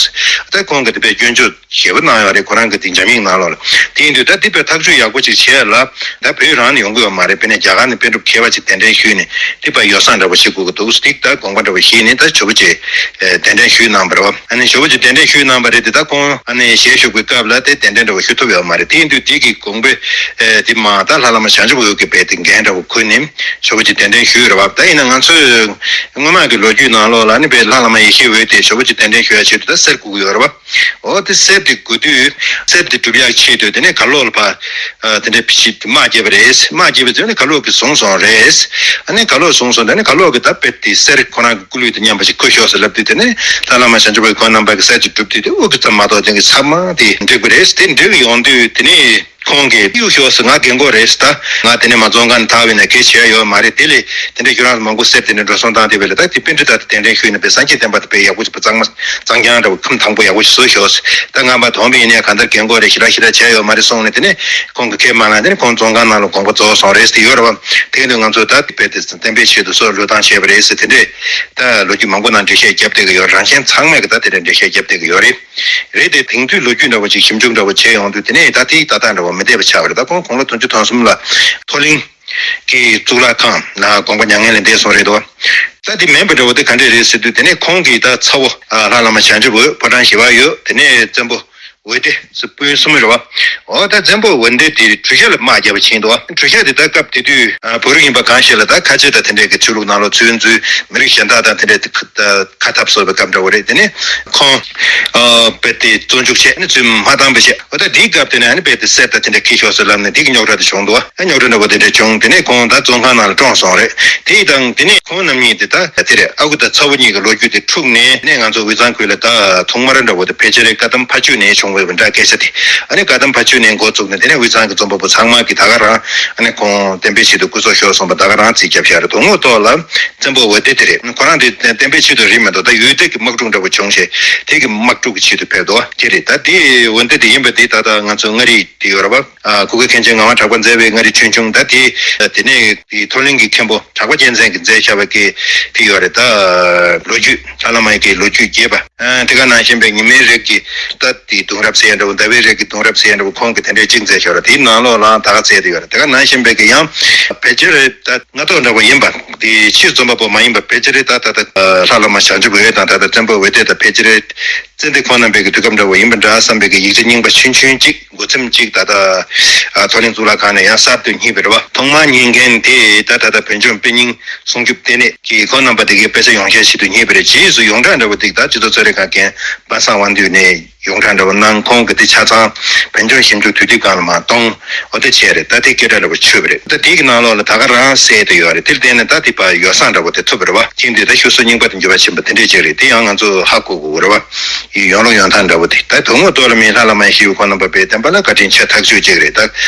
ད་ཁོང་གི་དེ་དཔེ་སྐྱོན་བརྗོད་ཞེ་པོ་གནང་ཡོད་རེད། ཁོ་རང་གི་དེ་འཇམ་དབྱངས་ནང་ལོགས་ལ། དེ་ཡིན་དུས་ད་དེ་དཔེ་ཐག་གཅོད་ཡག་པོ་ཅིག་བྱས་ལ། ད་བོད་རང་ནས་ཡོང་གི་ཡོད་མ་རེད། དཔེར་ན་རྒྱ་གར་ནས་པཎ་གྲུབ་མཁས་པ་ཅིག་གདན་འདྲེན་ཞུས་ནས་དེ་དཔེ་ཡོ་བསྲང་འདྲ་པོ་བྱེད་དགོས་ཀྱི་འདུག་དེ་ད་དགོངས་པ་འདྲ་པོ་བཞེས་ནས་ད་ཇོ་བོ་རྗེ་གདན་འདྲེན་ཞུས་གནང་བ་རེད་བ། ཨ་ནི་ཇོ་བོ་རྗེ་གདན་འདྲེན་ཞུས་གནང་བ་རེད་དེ། ད་ཁོང་ཨ་ནི་ཞལ་བཞུགས་པའི་སྐབས་ལ་དེ་གདན་འདྲེན་འདྲ་པོ་ཞུ་ཐུབ་ཡོད་མ་རེད། དེ་ཡིན་དུས་དེ་གི་དགོངས་པ་དེ་མ་ད་ལྷ་བླ་མ་བྱང་ཆུབ་འོད་ཀྱིས་དཔེ་དེ་འགན་འདྲ་པོ་ཁུར་ནས་ཇོ་བོ་རྗེ་གདན་འདྲེན་ཞུས་རེད་བ། ད་ཡིན་ན་ང་ཚོས་སྔོན་མ་གི་ལོ་རྒྱུས་ནང་ལོགས་ལ་ནི་དཔེ་ལྷ་བླ་མ་ཡེ་ཤེས་འོད་དེ་ཇོ་བོ་རྗེ་གདན་འདྲེན་ཞུ་ཡ་ཆེད་དུ་ད་གསེར་བསྐུར་གྱི་ཡོད་རེད་བ། འོ་དེ་གསེར་དེ་དགོས་དུས་གསེར་དེ་སྒྲུབ་ཡག་ཆེད་དུ་དེ་ནས་གར་ལོག་ལ་ཕར་དེ་འདྲའི་ཕྱི་དམག་བརྒྱབ་པ་རེད། དམག་བརྒྱབ་པའི་ཚེ་ནས་གར་ལོག་གིས་བཟུང་སོང་རེད། ཨ་ནི་གར་ལོག་བཟུང་སོང་། དེ་ནས་གར་ལོག་གིས་ད་དཔེ་དེ་གསེར་ཁོ་རང་གི་སྐུ་ལུས་དང་མཉམ་པ་ཞིག་ཁུར་ཤོག་ཟེར་ལབ་དུས་དེ་ནས་ད་བླ་མ་བྱང་ཆུབ་འོད་ཁོང་རྣམ་པ་གིས་གསེར་ཅིག་བསྒྲུབས་དུས་དེ་དབུ་གི་ཙམ་མ་གཏོགས་དེ་གི་ཚབ་མ་དེ་འགྲིག་པ་རེད། དེ་འགྲིག་ཡོང་དུས་དེ་ནས་ཁོང་གིས་གཡུག་ཤོག་ཟེར། ང་རྒན་གོག་རེད་ཟེར། ད་ང་དེ་ནས་མ་བཙོན་ཁང་ནས་ཐར་བ་ཡིན་ན་གལ་ཆེ་ཡ་ཡོད་མ་རེད། དེ་ལས་དེ་འདྲའི་ཁྱོད་རང་མང་པོ་གསེར་དེ་འདྲ་འགྲོ་སོང་བཏང་དེ་བས་ལ། ད་དེ་པཎ་ཌི་ཏ་དེ་གདན་འདྲེན་ཞུས་ནས་པའི་སངས་རྒྱས་བསྟན་པ་དེ་དཔེ་ཡག་པོ་ཅིག་གཙང་མ་གཙང་རྐྱང་འདྲ་བོ་ཁམས་དྭངས་པོ་ཡག་པོ་ཞིག་བཟོས་ཤོག་ཟེར། ད་ང་མ་དོན་པ་ཡིན་ནའི་གང་ལྟར་རྒན་གོག་རེད། ཞེ་དྲག་ཞེ་དྲག་བྱས་ཡོད་མ་རེད་གསུངས་ནས་དེ་ནས་ཁོང་གི་ཁས་མ་བླངས། དེ་ནས་ཁོང་བཙོན་ཁང་ནང་ལ་དགོངས་པ་རྫོགས་སོང་རེད་ཟེར་ཡོད་རེད་བ། དེ་ཡིན་དུས་ང་ཚོ་ད་དཔེ་དེ་བསྟན་པའི་ཆེད་དུ་སྲོག་བློས་བཏང་བྱས་པ་རེད་ཟེར། དེ་འདྲས་ད་ལོ་རྒྱུས་མང་པོ་ནང་འགྲེལ་བཤད་བརྒྱབ་བསྡད་ཀྱི་ཡོད། རང་གཞན་ཚང་མས་ཀྱི་ད་དེ་འདྲས་འགྲེལ་བཤད་བརྒྱབ་བསྡད་ཀྱི་ཡོད་རེད། རེད་དེ། དེང་དུས་ལོ་རྒྱུས་འདྲ་བོ་ཅིག་ཞིབ་འཇུག་འདྲ་བོ་བྱས་ཡོང་དུས་དེ་ནས་ད་དེའི་ལྟ་སྟངས་འདྲ་བོ་མི་བདེ་བ་ཆགས་པ་རེད། ད་ཁོང་དགུང་ལོ་བདུན་ཅུ་དོན་གསུམ་ལ་མཐོ་གླིང་གི་གཙུག་ལག་ཁང་ལ་དགོངས་པ་མྱ་ངན་ལས་འདས་སོང་རེད་དོ། ད་དེ་མིན་པ་འདྲ་བོ་དེ་ག་འདྲས་རེད་ཟེར་དུས་དེ་ནས་ཁོང་གི་ད་ཚ་བོ་ལྷ་བླ་མ་བྱང་ཆུབ་འོད་ཕོ་བྲང་ཞི་བ་འོད། དེ་ནས་བཙན་པོ་འོད་ལྡེ་ཟེར་སྤུན་གསུམ་རེད་བ། འོ་ད་བཙན་པོ་འོད་ལྡེ་དེ་གྲུ་ཤ་ལ་དམག་བརྒྱབ་པ་ཕྱིན་འདུག་བ། གྲུ་ཤ་དེ་ད་སྐབས་དེ་དུས་ཨ་བོད་རིགས་ཡིན་པ་གང་ཞིག་ལ་ད་ཁ་ཆེ་ད་དེ་འདྲས་ཀྱི་ཆོས་ལུགས་ནང་ལོགས་ཚུར་འཛུལ། མི་རིགས་གཞན་དག་དང་དེ་འདྲས་དེ་ཁ་ད་ཁ་འཐབ་བཟོ་བའི་སྐབས་འདྲ་བོ་རེད། དེ་ནས་ཁོང་ཨ་དཔེ་དེ་བཙོན་འཇུག་བྱས་ནས་ཚུར་མ་བཏང་བ་བྱས། འོ་ད་དེའི་སྐབས་དེ་ནས་ཨ་ནི་དཔེ་དེ་གསེར་ད་དེ་འདྲས་འཁྱེར་ཤོག་ཟེར་ལབ་ནས་དེ་གི་རྙོག་དྲ་དེ་བྱུང་འདུག་བ། རྙོག་དྲ་འདྲ་བོ་དེ་འདྲས་བྱུང་། དེ་ནས་ཁོང་ད་བཙོན་ཁང་ནང་ལ་བཀྲོངས་སོང་རེད། དེ་དང་དེ་ནས་ཁོང་རྣམ་གཉིས་དེ་ད་དེ་རེད། ཨ་ཁུ་དང་ཚ་བོ་གཉིས་ཀྱི་ལོ་རྒྱུས་དེ་འཁྲུགས་ནས་ནས་ང་ཚོ་དབུས་གཙང་ཁུལ་ལ་ད་ཐོག་མར་འདྲ་བོ་དེ་ཕལ་ཆེར་བཀའ་གདམས་ཕ་ཇོ་ནས་བྱུང་བའི་འདྲ་སྐད་ཆ་དེ། ཨ་ནི་བཀའ་གདམས་ཕ་ཇོ་ནས་འགོ་བཙུགས་ནས་དེ་ནས་དབུས་གཙང་གི་རྩོམ་པ་པོ་ཚང་མ་གིས་ད་ག་རང་ཨ་ནི་ཁོང་བསྟན་པའི་ཆེད་དུ་སྐུ་སྲོག་ཤོར་སོང་བ་ད་ག་རང་རྩིས་བརྒྱབ་བཞག་རེད། དོན་དངོས་ཐོག་ལ་བཙན་པོ་འོད་ལྡེ་དེ་རེད། ཁོ་རང་དེ་བསྟན་པའི་ཆེད་དུ་རེད་མ་གཏོགས་ད་ཡུལ་སྡེ་གི་དམག་འཁྲུག་འདྲ་བོ་བྱུང་བྱས་དེ་གི་དམག་འཁྲུག་གི་ཆེད་དུ་ཕེབས་འདུག་བ། དེ་རེད། ད་དེ་འོད་ལྡེ་དེ་ཡིན་པ་དེ་ད་ལྟ་ང་ཚོ་མངའ་རིས་དེ་ཡོད་རེད་བ། ཨ་གུ་གེ་མཁན་ཆེན་ངག་དབང་གྲགས་པ་མཛད་པའི་མངའ་རིས་ཁྲིམས་ཆུང་ད་དེ། དེ་ནས་དེ་མཐོ་གླིང་གི་མཁན་པོ་གྲགས་པ་རྒྱལ་མཚན་གྱིས་མཛད་བཞག་པའི་གི་དེ་ཡོད་རེད། ད་ལོ་རྒྱུས་ལྷ་བླ་མ་ཡི་གི་ལོ་རྒྱུས་རྒྱས་པ། ཨ་དེ་ག་ནང་བཞིན་པའི་ཉི་མའི་རིགས་ཀྱི་ད་དེ་གདུང་རབས་ཟེར་ཡ་འདྲ་བོ། ཟླ་བའི་རིགས་ཀྱི་གདུང་རབས་ཟེར་ཡ་འདྲ་བོ་ཁོང་གིས་དེ་འདྲའི་གཅིག་མཛད་བཞག་རེད། དེའི་ནང་ལོགས་ལའང་ད་ག་མཛད་དེ་ཡོད་རེད། དེ་ག་ནང་བཞིན་པའི་གི་ཡང་ཕལ་ཆེར་ད་སྔ་ཐོག་འདྲ་བོ་ཡིན་པ། དེ་ཕྱིར་རྩོམ་པ་པོ་མ་ཡིན་པ་ཕལ་ཆེར་ད་ད་ལྟ་ལྷ་བླ་མ་བྱང་ཆུབ་འོད་དང་ད་ལྟ་བཙན་པོ་འོད་ལྡེ་དང་ཕལ་ཆེར་ཙན་དན་ཁོང་རྣམ་པའི་གི་དུས་སྐབས་འདྲ་བོ་ཡིན་པ་འདྲ་བསམ་པའི་གི་ཡིག་ཆ་རྙིང་པ་ཆུང་ཆུང་གཅིག་མགོ་ཚེམས་གཅིག་ད་ལྟ་ཨ་མཐོ་གླིང་གཙུག་ལག་ཁང་ནས་ཡང་གསར་དུ་རྙེད་པ་རེད་བ། ཐོག་མར་རྙེད་མཁན་དེ་ད་ད་ལྟ་བོད་ལྗོངས་དཔེ་རྙིང་སྲུང་སྐྱོབ་ལྟེ་གནས་ཀྱིས་ཁོང་རྣམ་པ་དེ་གའི་དཔེ་ཆ་ཡོངས་བཤེར་ཆེད་དུ་རྙེད་པ་རེད། རྗེས་སུ་ཡོངས་གྲགས་འདྲ་བོ་དེ་ད་སྤྱི་ཚོགས་གསོ་རིག་ཁང་མཁན་པ་སངས་དབང་འདུས་ནས་ཡོངས་གྲགས་འདྲ་བོ་གནང་། ཁོང་གིས་དེ་ཆ་ཚང་བོད་ལྗོངས་ཞིབ་འཇུག་དུས་དེབ་སྒང་ལ་མར་གཏོང་། འོ་དེ་བྱས་རེད། ད་དེ་སྐད་གྲགས་འདྲ་བོ་ཆོད་པ་རེད། ད་དེའི་གི་ནང་ལོགས་ལ་ད་ག་རང་གསལ་དུ་ཡོད་རེད། དེར་བརྟེན་ནས་ད་དེ་པར་ཡོ་བསྲང་འདྲ་བོ་དེ་ཐུབ་པ་རེད་བ། ཅིག་འདི་ད་ཤུ་གསོ་རྙིང་པ་དང་འགྱུར་བ་ཕྱིན་པ་དེ་འདྲས་ཅིག་རེད། དེ་ཡང་ང་ཚོ་ཧ་གོ་དགོས་རེད་བ། ཡི་ཡོང་ལུགས་ཡོང་སྟངས་འདྲ་བོ་དེ་ད་དོན་དངོས་ཐོག་ལ་མི་ལྷ་བླ་མ་ཡེ་ཤེས་འོད་ཁོང་རྣམ་པ་དཔེ་བསྟན་པ་ལ་བཀའ་དྲིན་ཆེ་ཐག་ཆོད་ཅིག་རེད། ད་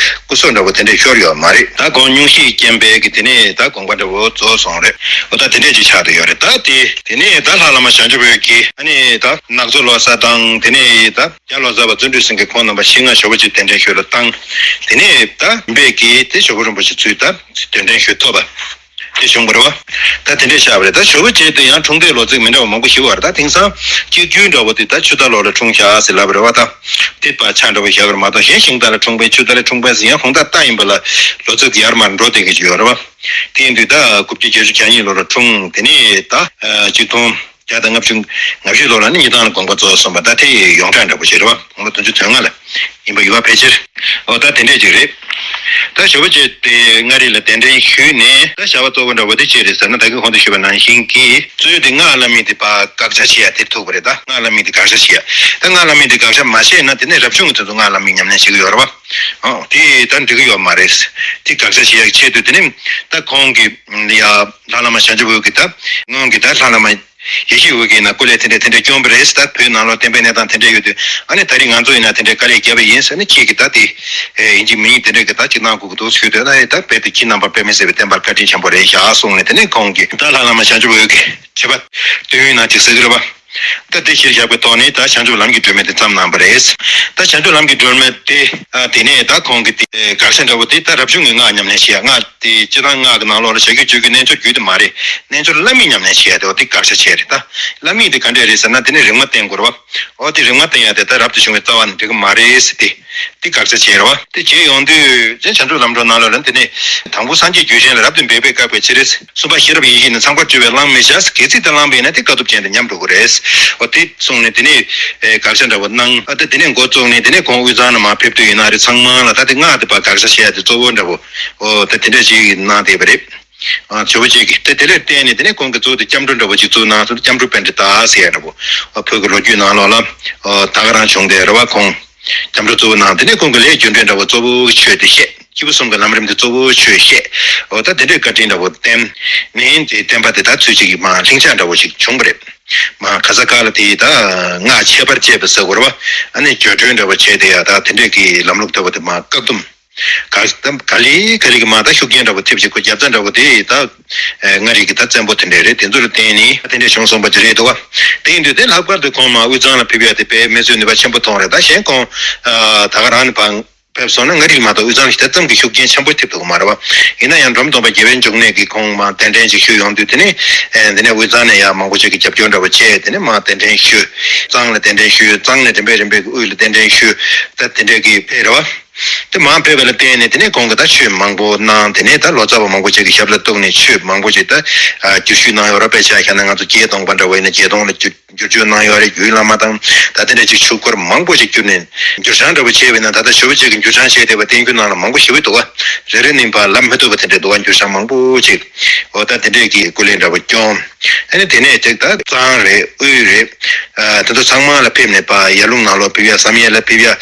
སྐུ་སྲོག་འདྲ་བོ་དེ་འདྲས་ཤོར་ཡོད་མ་རེད། ད་ཁོང་སྙུང་གཞིའི་རྐྱེན་པས་གི་དེ་ནས་ད་དགོངས་པ་འདྲ་བོ་རྫོགས་སོང་རེད། འོ་ད་དེ་འདྲས་ཅིག་ཆགས་བསྡད་ཡོད་རེད། ད་དེ་དེ་ནས་ད་ལྷ་བླ་མ་བྱང་ཆུབ་འོད་ཀྱིས་ཨ་ནི་ད་ནག་ཚོ་ལོ་གསར་དང་དེ་ནས་ད། རྒྱ་ལོ་ཙཱ་བ་བརྩོན་འགྲུས་སེང་གེ་ཁོང་རྣམ་པ་ཤིང་མངའ་ཇོ་བོ་རྗེ་གདན་འདྲེན་ཞུ་ལ་བཏང་། དེ་ནས་ད་འབད་ཀྱིས་དེ་ཇོ་བོ་རིན་པོ་ཆེ་ཚུར་ད་གདན་འདྲེན་ཞུ་ཐུབ་པ་དེ་བྱུང་བ་རེད་བ། ད་དེ་འདྲས་བཞག་པ་རེད། ད་ཇོ་བོ་རྗེ་དེ་ཡང་འཁྲུངས་འདས་ལོ་ཚིགས་མི་འདྲ་བ་མང་པོ་ཞིག་ཡོད་རེད། ད་དེང་སང་སྤྱི་རྒྱུན་འདྲ་བོ་དེ་ད་ཆུ་རྟ་ལོ་ལ་འཁྲུངས་ཤག་ཟེར་ལབ་པ་རེད་བ། ད་དེ་པ་ཆ་འདྲ་བོ་བཞག་པ་རེད་མ་གཏོགས་གཞན་ཤིང་རྟ་ལ་འཁྲུངས་པས་ཆུ་རྟ་ལ་འཁྲུངས་པས་ཟེར་ཡང་ཁོང་ད་རྟ་ཡིན་པ་ལ་ལོ་ཚིགས་དེ་ཡར་མར་འགྲོ་བསྡད་མཁན་ཞིག་ཡོད་རེད་བ། དེ་ཡིན་དུས་ད་དགུ་བརྒྱ་བརྒྱད་ཅུ་གྱ་གཉིས་ལོ་ལ་འཁྲུངས། དེ་ནས་ད་ཆིག་སྟོང་བརྒྱ་དང་ལྔ་བཅུ་ང་བཞི་ལོ་ལ་ནི་ཉི་ཐང་ལ་དགོངས་པ་རྫོགས་སོང་བ། ད་དེ་ཡོངས་གྲགས་འདྲ་པོ་ཞིག་རེད་བ། དགུང་ལོ་བདུན་ཅུ་དོན་ལྔ་ལ་ཡིན་པ་ཡོད་པ་ཕལ་ཆེར། འོ་ད་དེ་འདྲས་ཅིག་རེད། ད་ཇོ་བོ་རྗེ་དེ་མངའ་རིས་ལ་གདན་འདྲེན་ཞུས་ནས་ད་བྱ་བ་གཙོ་བོ་འདྲ་པོ་དེ་ཅི་རེད་ཟེར་ན། ད་གིན་གོང་དུ་ཞུས་པ་ནང་བཞིན་གྱི་གཙོས་དེ་སྔགས་བླ་མེད་དེ་ཕར་དགག་བྱ་བྱེད་ཡ་དེ་ཐུག་པ་རེད། ད་སྔགས་བླ་མེད་དེ་དགག་བྱ་བྱེད་ཡ། ད་སྔགས་བླ་མེད་དེ་དགག་བྱ་མ་བྱས་ན་དེ་ནས་རབ་བྱུང་གི་དུས་སུ་སྔགས་བླ་མེད་ཉམས་ལེན་བྱེད་ཀྱི་ཡོད་རེད་བ། འོ་དེ་ད་འགྲིག་གི་ཡོད་མ་རེད། དེ་དགག་བྱ་བྱེད་ཡ་གི་ཆེད་དུ་དེ་ནས་ད་ཁོང་གི་ཡ་ལྷ་བླ་མ་བྱང་ཆུབ་འོད་ཀྱིས་ད་སྔོན་གྱི་ད་ལྷ་བླ་མ། ཡེ་ཤེས་འོད་ཀྱིས་ན་སྐུ་ལས་དེ་འདྲས་དེ་འདྲས་བསྐྱོན་པ་རེད། ད་བོད་ནང་ལོགས་བསྟན་པའི་གནས་སྟངས་དེ་འདྲས་ཡོད་དུས། ཨ་ནི་ད་རིང་ང་ཚོ་ཡིན་ན་དེ་འདྲས་དཀའ་ལས་བརྒྱབ་པ་ཡིན་ཟེར་ནས། ཁྱེད་ཀྱིས་ད་དེ་ཡིན་གཅིག་མིན་གཉིས་དེ་འདྲས་ཀྱི་ད་ཅིག་གནང་དགོས་ཀྱི་འདུག་ཞུས་དུས། ད་ཨེ་ད་རྦད་དེ་ཁྱེད་རྣམ་པ་དཔེ་མི་སྲིད་པའི་བསྟན་པར་བཀའ་དྲིན་ཆེན་པོ་རེད་བཞག་གསུངས་ནས། དེ་ནས་ཁོང་གིས་ད་ལྷ་བླ་མ་བྱང་ཆུབ་འོད་ཀྱི་ཆོས་པ་དུས་ཡུན་ནང་ཅིག་ཟེར་གྱི་རེད་པ། ད་དེ་གཞིར་བཞག་པའི་ཐོག་ནས་ད་བྱང་ཆུབ་ལམ་གྱི་སྒྲོན་མེ་དེ་བརྩམས་གནང་བ་རེད། ད་བྱང་ཆུབ་ལམ་གྱི་སྒྲོན་མེ་དེ། ཨ། དེ་ནས་ད་ཁོང་གི་དེ་དགག་བྱ་འདྲ་བོ་དེ། ད་རབ་བྱུང་གི་སྔགས་ཉམས་ལེན་བྱེད་ཡ། སྔགས་དེ་སྤྱིར་བཏང་སྔགས་ཀྱི་ནང་ལོགས་ལ་བྱ་རྒྱུད་སྤྱོད་རྒྱུད་རྣལ་འབྱོར་རྒྱུད་དེ་མ་རེད། རྣལ་འབྱོར་བླ་མེད་ཉམས་ལེན་བྱེད་ཡ་དེ། འོ་དེ་དགག་བྱ་བྱས་རེད། ད་བླ་མེད་དེ་ག་འདྲས་རེད་ཟེར་ན། དེ་ནས་རིག་མ་བསྟེན་དགོས་རེད་པ། འོ་དེ་རིག་མ་བསྟེན་ཡ་དེ་ད་རབ་ཏུ་བྱུང་བའི་རྩ་བ་ནས་འགྲིག་གི་མ་རེད་ཟེར་ཏེ། དེ་དགག་བྱ་བྱས་རེད་པ། དེ་བྱས་ཡོང་དུས་རྗེ་བྱང་ཆུབ་ལམ་སྒྲོན་ནང་ལོགས་ལ། དེ་ནས་དང་པོ་སངས་རྒྱས་རྒྱུད་གཞན་ལ་རབ་ཏུ་འབད་པས་བཀག་པའི་ཕྱིར། གསུམ་པ་ཤེས་རབ་ཡེ་ཤེས་ནི། ཚངས་པར་སྤྱོད་པས་བླང་མི་བྱ། གལ་སྲིད་དེ་བླངས་པས་ན། དེ་དཀའ་ཐུབ་ཅན་དང་མཉམ་འགྲོ་གི་རེད། འོ་དེ་གསུངས་ནས། དེ་ནས་ཨེ་དགག་བྱ་འདྲ་བོ་གནང་། ཨ། ད་དེ་ནས་འགོ་བཙུགས་ནས། དེ་ནས་ཁོང་དབུས་གཙང་ལ་མར་ཕེབས་དུས་ཡིན་ན་རེད། ཚང་མ་ལ་ད་དེ་སྔགས་དེ་ཕར་དགག་བྱ་བྱེད་ཡ་དེ་གཙོ་བོ་འདྲ་བོ། འོ་ད་དེ་འདྲ་ཞིག་གནང་བསྡད་པ་རེད། ཨ། ཇོ་བོ་རྗེ་གིས་དེ་དེ་ལ་བརྟེན་ནས། དེ་ནས་ཁོང་གིས་གཙོ་བོ་དེ་སྐྱབས་འགྲོ་འདྲ་བོ་ཅིག་བཙུགས་གནང་སོང་། སྐྱབས་འགྲོ་པཎྜི་ཏ་ཟེར་ཡ་འདྲ་བོ། ཨ། བོད་ཀྱི་ལོ་རྒྱུས་ནང་ལོགས་ལ། ཨ། ད་ག་རང་བྱུང་བསྡད་རེད་པ། ཁོང་སྐྱབས་འགྲོ་གཙོ་བོ་གནང་། དེ་ནས་ཁོང་གི་ལས་རྒྱུ་འབྲས་འདྲ་བོ། གཙོ་བོ་ཆོས་དེ་བཤད། སྐྱེས་བུ་གསུམ་གྱི་ལམ་རིམ་དེ་གཙོ་བོ་ཆོས་བཤད། འོ་ད་དེ་འདྲའི་བཀའ་དྲིན་འདྲ་བོ་བསྟན་ནས། དེ་བསྟན་པ་དེ་ད་ཚུལ་གཅིག་གི་མར་ལྷིང་འཇགས་འདྲ་བོ་ཞིག་བྱུང་བ་རེད། མར་ག་ས་ག་ལ་དེ་ད་སྔགས་འཆད་པར་བྱེད་པ་ཟེར་དགོས་རེད་པ། ཨ་ནི་སྦྱོར་སྒྲོལ་འདྲ་བོ་བྱས་ཏེ་ཡ། ད་དེ་འདྲའི་གི་ལམ་ལུགས་འདྲ་བོ་དེ་མར་བཀག་སྡོམ། ག་ད་ག་ལེ་ག་ལེ་གི་མར་ད་ཤུགས་རྐྱེན་འདྲ་བོ་ཐེབས་བྱས། ཁོ་རྒྱབ་རྩ་འདྲ་བོ་དེ་ད་ཨེ་ལྔ་རིག་གི་ད་བཙན་པོ་དེ་འདྲ་རེད། དེ་ཚོ་ལ་བརྟེན་ནས་དེ་འདྲ་བྱུང་སོང་བ་དེ་རེད་འདུག་པ། དེ་ཡིན་དུས་དེ་ལྷག་པར་དུ་ཁོང་མར་དབུས་གཙང་ལ་ཕེབས་ཡ་དེ་དཔེ་མི་སྲིད་ནུས་པ་ཆེན་པོ་མཐོང་རེད། ད་གཞན་ཁོང་ཨ་ད་ག་རང་ནས་ཕར་ཕེབས་སོང་ན། ལྔ་རིག་མ་གཏོགས་དབུས་གཙང་ལ་དེ་ཙམ་གྱི་ཤུགས་རྐྱེན་ཆེན་པོ་ཐེབས་ཐུབ་ཀྱི་མ་རེད་པ། ཡིན་ན་ཡང་འབྲོམ་སྟོན་པ་རྒྱལ་བའི་འབྱུང་གནས་ཀྱིས་ཁོང་མར་གདན་འདྲེན་ཅིག་ཞུས་ཡོང་དུས། དེ་ནས་ཨེ་དེ་ནས་དབུས་གཙང་ནས་ཡང་མང་པོ་ཅིག་གིས་རྒྱབ་སྐྱོར་འདྲ་བོ་བྱས། དེ་ནས་མར་གདན་འདྲེན་ཞུས། གཙང་ལ་གདན་འདྲེན་ཞུས། གཙང་ནས་རིམ་པས་རིམ་པས་ཀྱི་དབུས་ལ་གདན་འདྲེན་ཞུས། ད་དེ་འདྲས་ཀྱི་ཕེབས་རེད་པ། དེ་མར་ཕེབས་པ་ལ་བརྟེན་ནས། དེ་ནས་ཁོང་གིས་ད་ཆོས་མང་པོ་གནང་། དེ་ནས་ད་ལོ་ཙཱ་བ་མང་པོ་ཅིག་གི་ཞབས་ལ་གཏུགས་ནས་ཆོས་མང་པོ་ཅིག་ད་ཨ་བསྒྱུར་ཞུས་གནང་ཡོད་རེད། དཔེ་ཆ་བཞག་ན་ང་ཚོ་བརྒྱད་སྟོང་པ་འདྲ་བ་ཡིན་ན་བརྒྱད་སྟོང་ལ་བསྒྱུར་བསྒྱུར་བཅོས་གནང་ཡོད་རེད། རྒྱུད་བླ་མ་དང་ད་དེ་འདྲ་ཅིག་ཆོས་སྐོར་མང་པོ་ཞིག་བསྒྱུར་ནས། བསྒྱུར་བྱང་འདྲ་བོ་བྱས་པ་ཡིན་ན། ད་ལྟ་ཞོལ་པ་རྗེ་གི་བསྒྱུར་བྱང་བྱས་བསྡད་པ་བསྟན་འགྱུར་ནང་ལ་མང་པོ་ཞེ་པོ་འདུག་ག། རེ་རེ་ནས་ཕར་ལབ་མི་ཐུབ་པ་དེ་འདྲ་འདུག་ག། བསྒྱུར་བྱང་མང་པོ་ཅིག། འོ་ད་དེ་འདྲས་ཀྱི་སྐུ་ལས་འདྲ་བོ་སྐྱོང་། ཨ་ནི་དེ་ནས་ཅིག་ད་གཙང་རེད། དབུས་རེད། ཨ་དེ་ཚོ་ཚང་མ་ལ་ཕེབས་ནས། ཕར་ཡར་ཀླུང་ནང་ལོགས་ཕེབས་ཡ། བསམ་ཡས་ལ་ཕེབས་ཡ།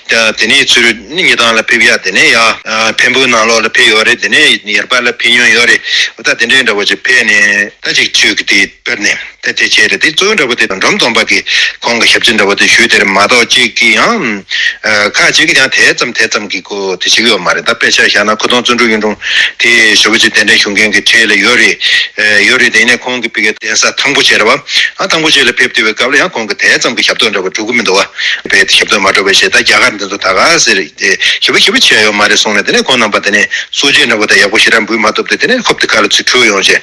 ད་དེ་ནས་ཚུར་གཉའ་ཐང་ལ་ཕེབས་ཡ། དེ་ནས་ཡར་ཨ་འཕན་པོའི་ནང་ལོགས་ལ་ཕེབས་ཡོད་རེད། དེ་ནས་ཡར་པ་ལ་ཕེབས་མྱོང་ཡོད་རེད། འོ་ད་དེ་འདྲས་འདྲ་བོ་ཅིག་ཕེབས་ནས། ད་ཅིག་ཆོས་ཀྱི་དེ་དཔེར་ན་ད་དེ་བྱས་རེད། དེ་གཙོ་བོ་འདྲ་བོ་དེ་འབྲོམ་སྟོན་པ་གིས་ཁོང་གི་ཞབས་ཕྱི་འདྲ་བོ་དེ་ཞུས་དེ་རེད་མ་གཏོགས། གཅིག་གིས་ཡང་ཨ་ཁ་ཅིག་གིས་ཡང་དེ་ཙམ་དེ་ཙམ་གྱི་སྐོར་དེ་བྱེད་ཀྱི་ཡོད་མ་རེད། ད་དཔེ་ཆ་བཞག་ན་ཁུ་སྟོང་བརྩོན་འགྲུས་གཡུང་དྲུང་དེ་ཞོལ་པ་རྗེ་གདན་འདྲེན་ཞུ་མཁན་གྱི་གྲས་ལ་ཡོད་རེད། ཨ་ཡོད་རེད། དེ་ནས་ཁོང་གིས་ཕ་གིའི་གདན་ས་ཐང་པོ་ཆེ་རེད་པ། ཨ་ཐང་པོ་ཆེ་ལ་ཕེབས་བསྡད་པའི་སྐབས་ལ་ཡང་ཁོང་གིས་དེ་ཙམ་གྱི་ཞབས་ཏོག་འདྲ་བོ་སྒྲུབ་ཀྱི་མི་འདུག་པ། དཔེ་དེ་ཞབས་ཏོག་མ་སྒྲུབ་པ་བྱས། ད་རྒྱ་གར་འདི་ཚོ་ད་ག་ཟེར་དེ་ཞེ་པོ་ཞེ་པོ་བྱས་ཡོད་མ་རེད་གསུངས་ནས། དེ་ནས་ཁོང་རྣམ་པ་དེ་ནས་གསོལ་ཇ་འདྲ་བོ་དེ་ཡག་པོ་ཞེ་དྲག་འབུལ་མ་ཐུབ་སྟེ། དེ་ནས་ཧོབ་ཏེ་ཁ་ལ་ཚུར་བྲོས་ཡོང་བྱས།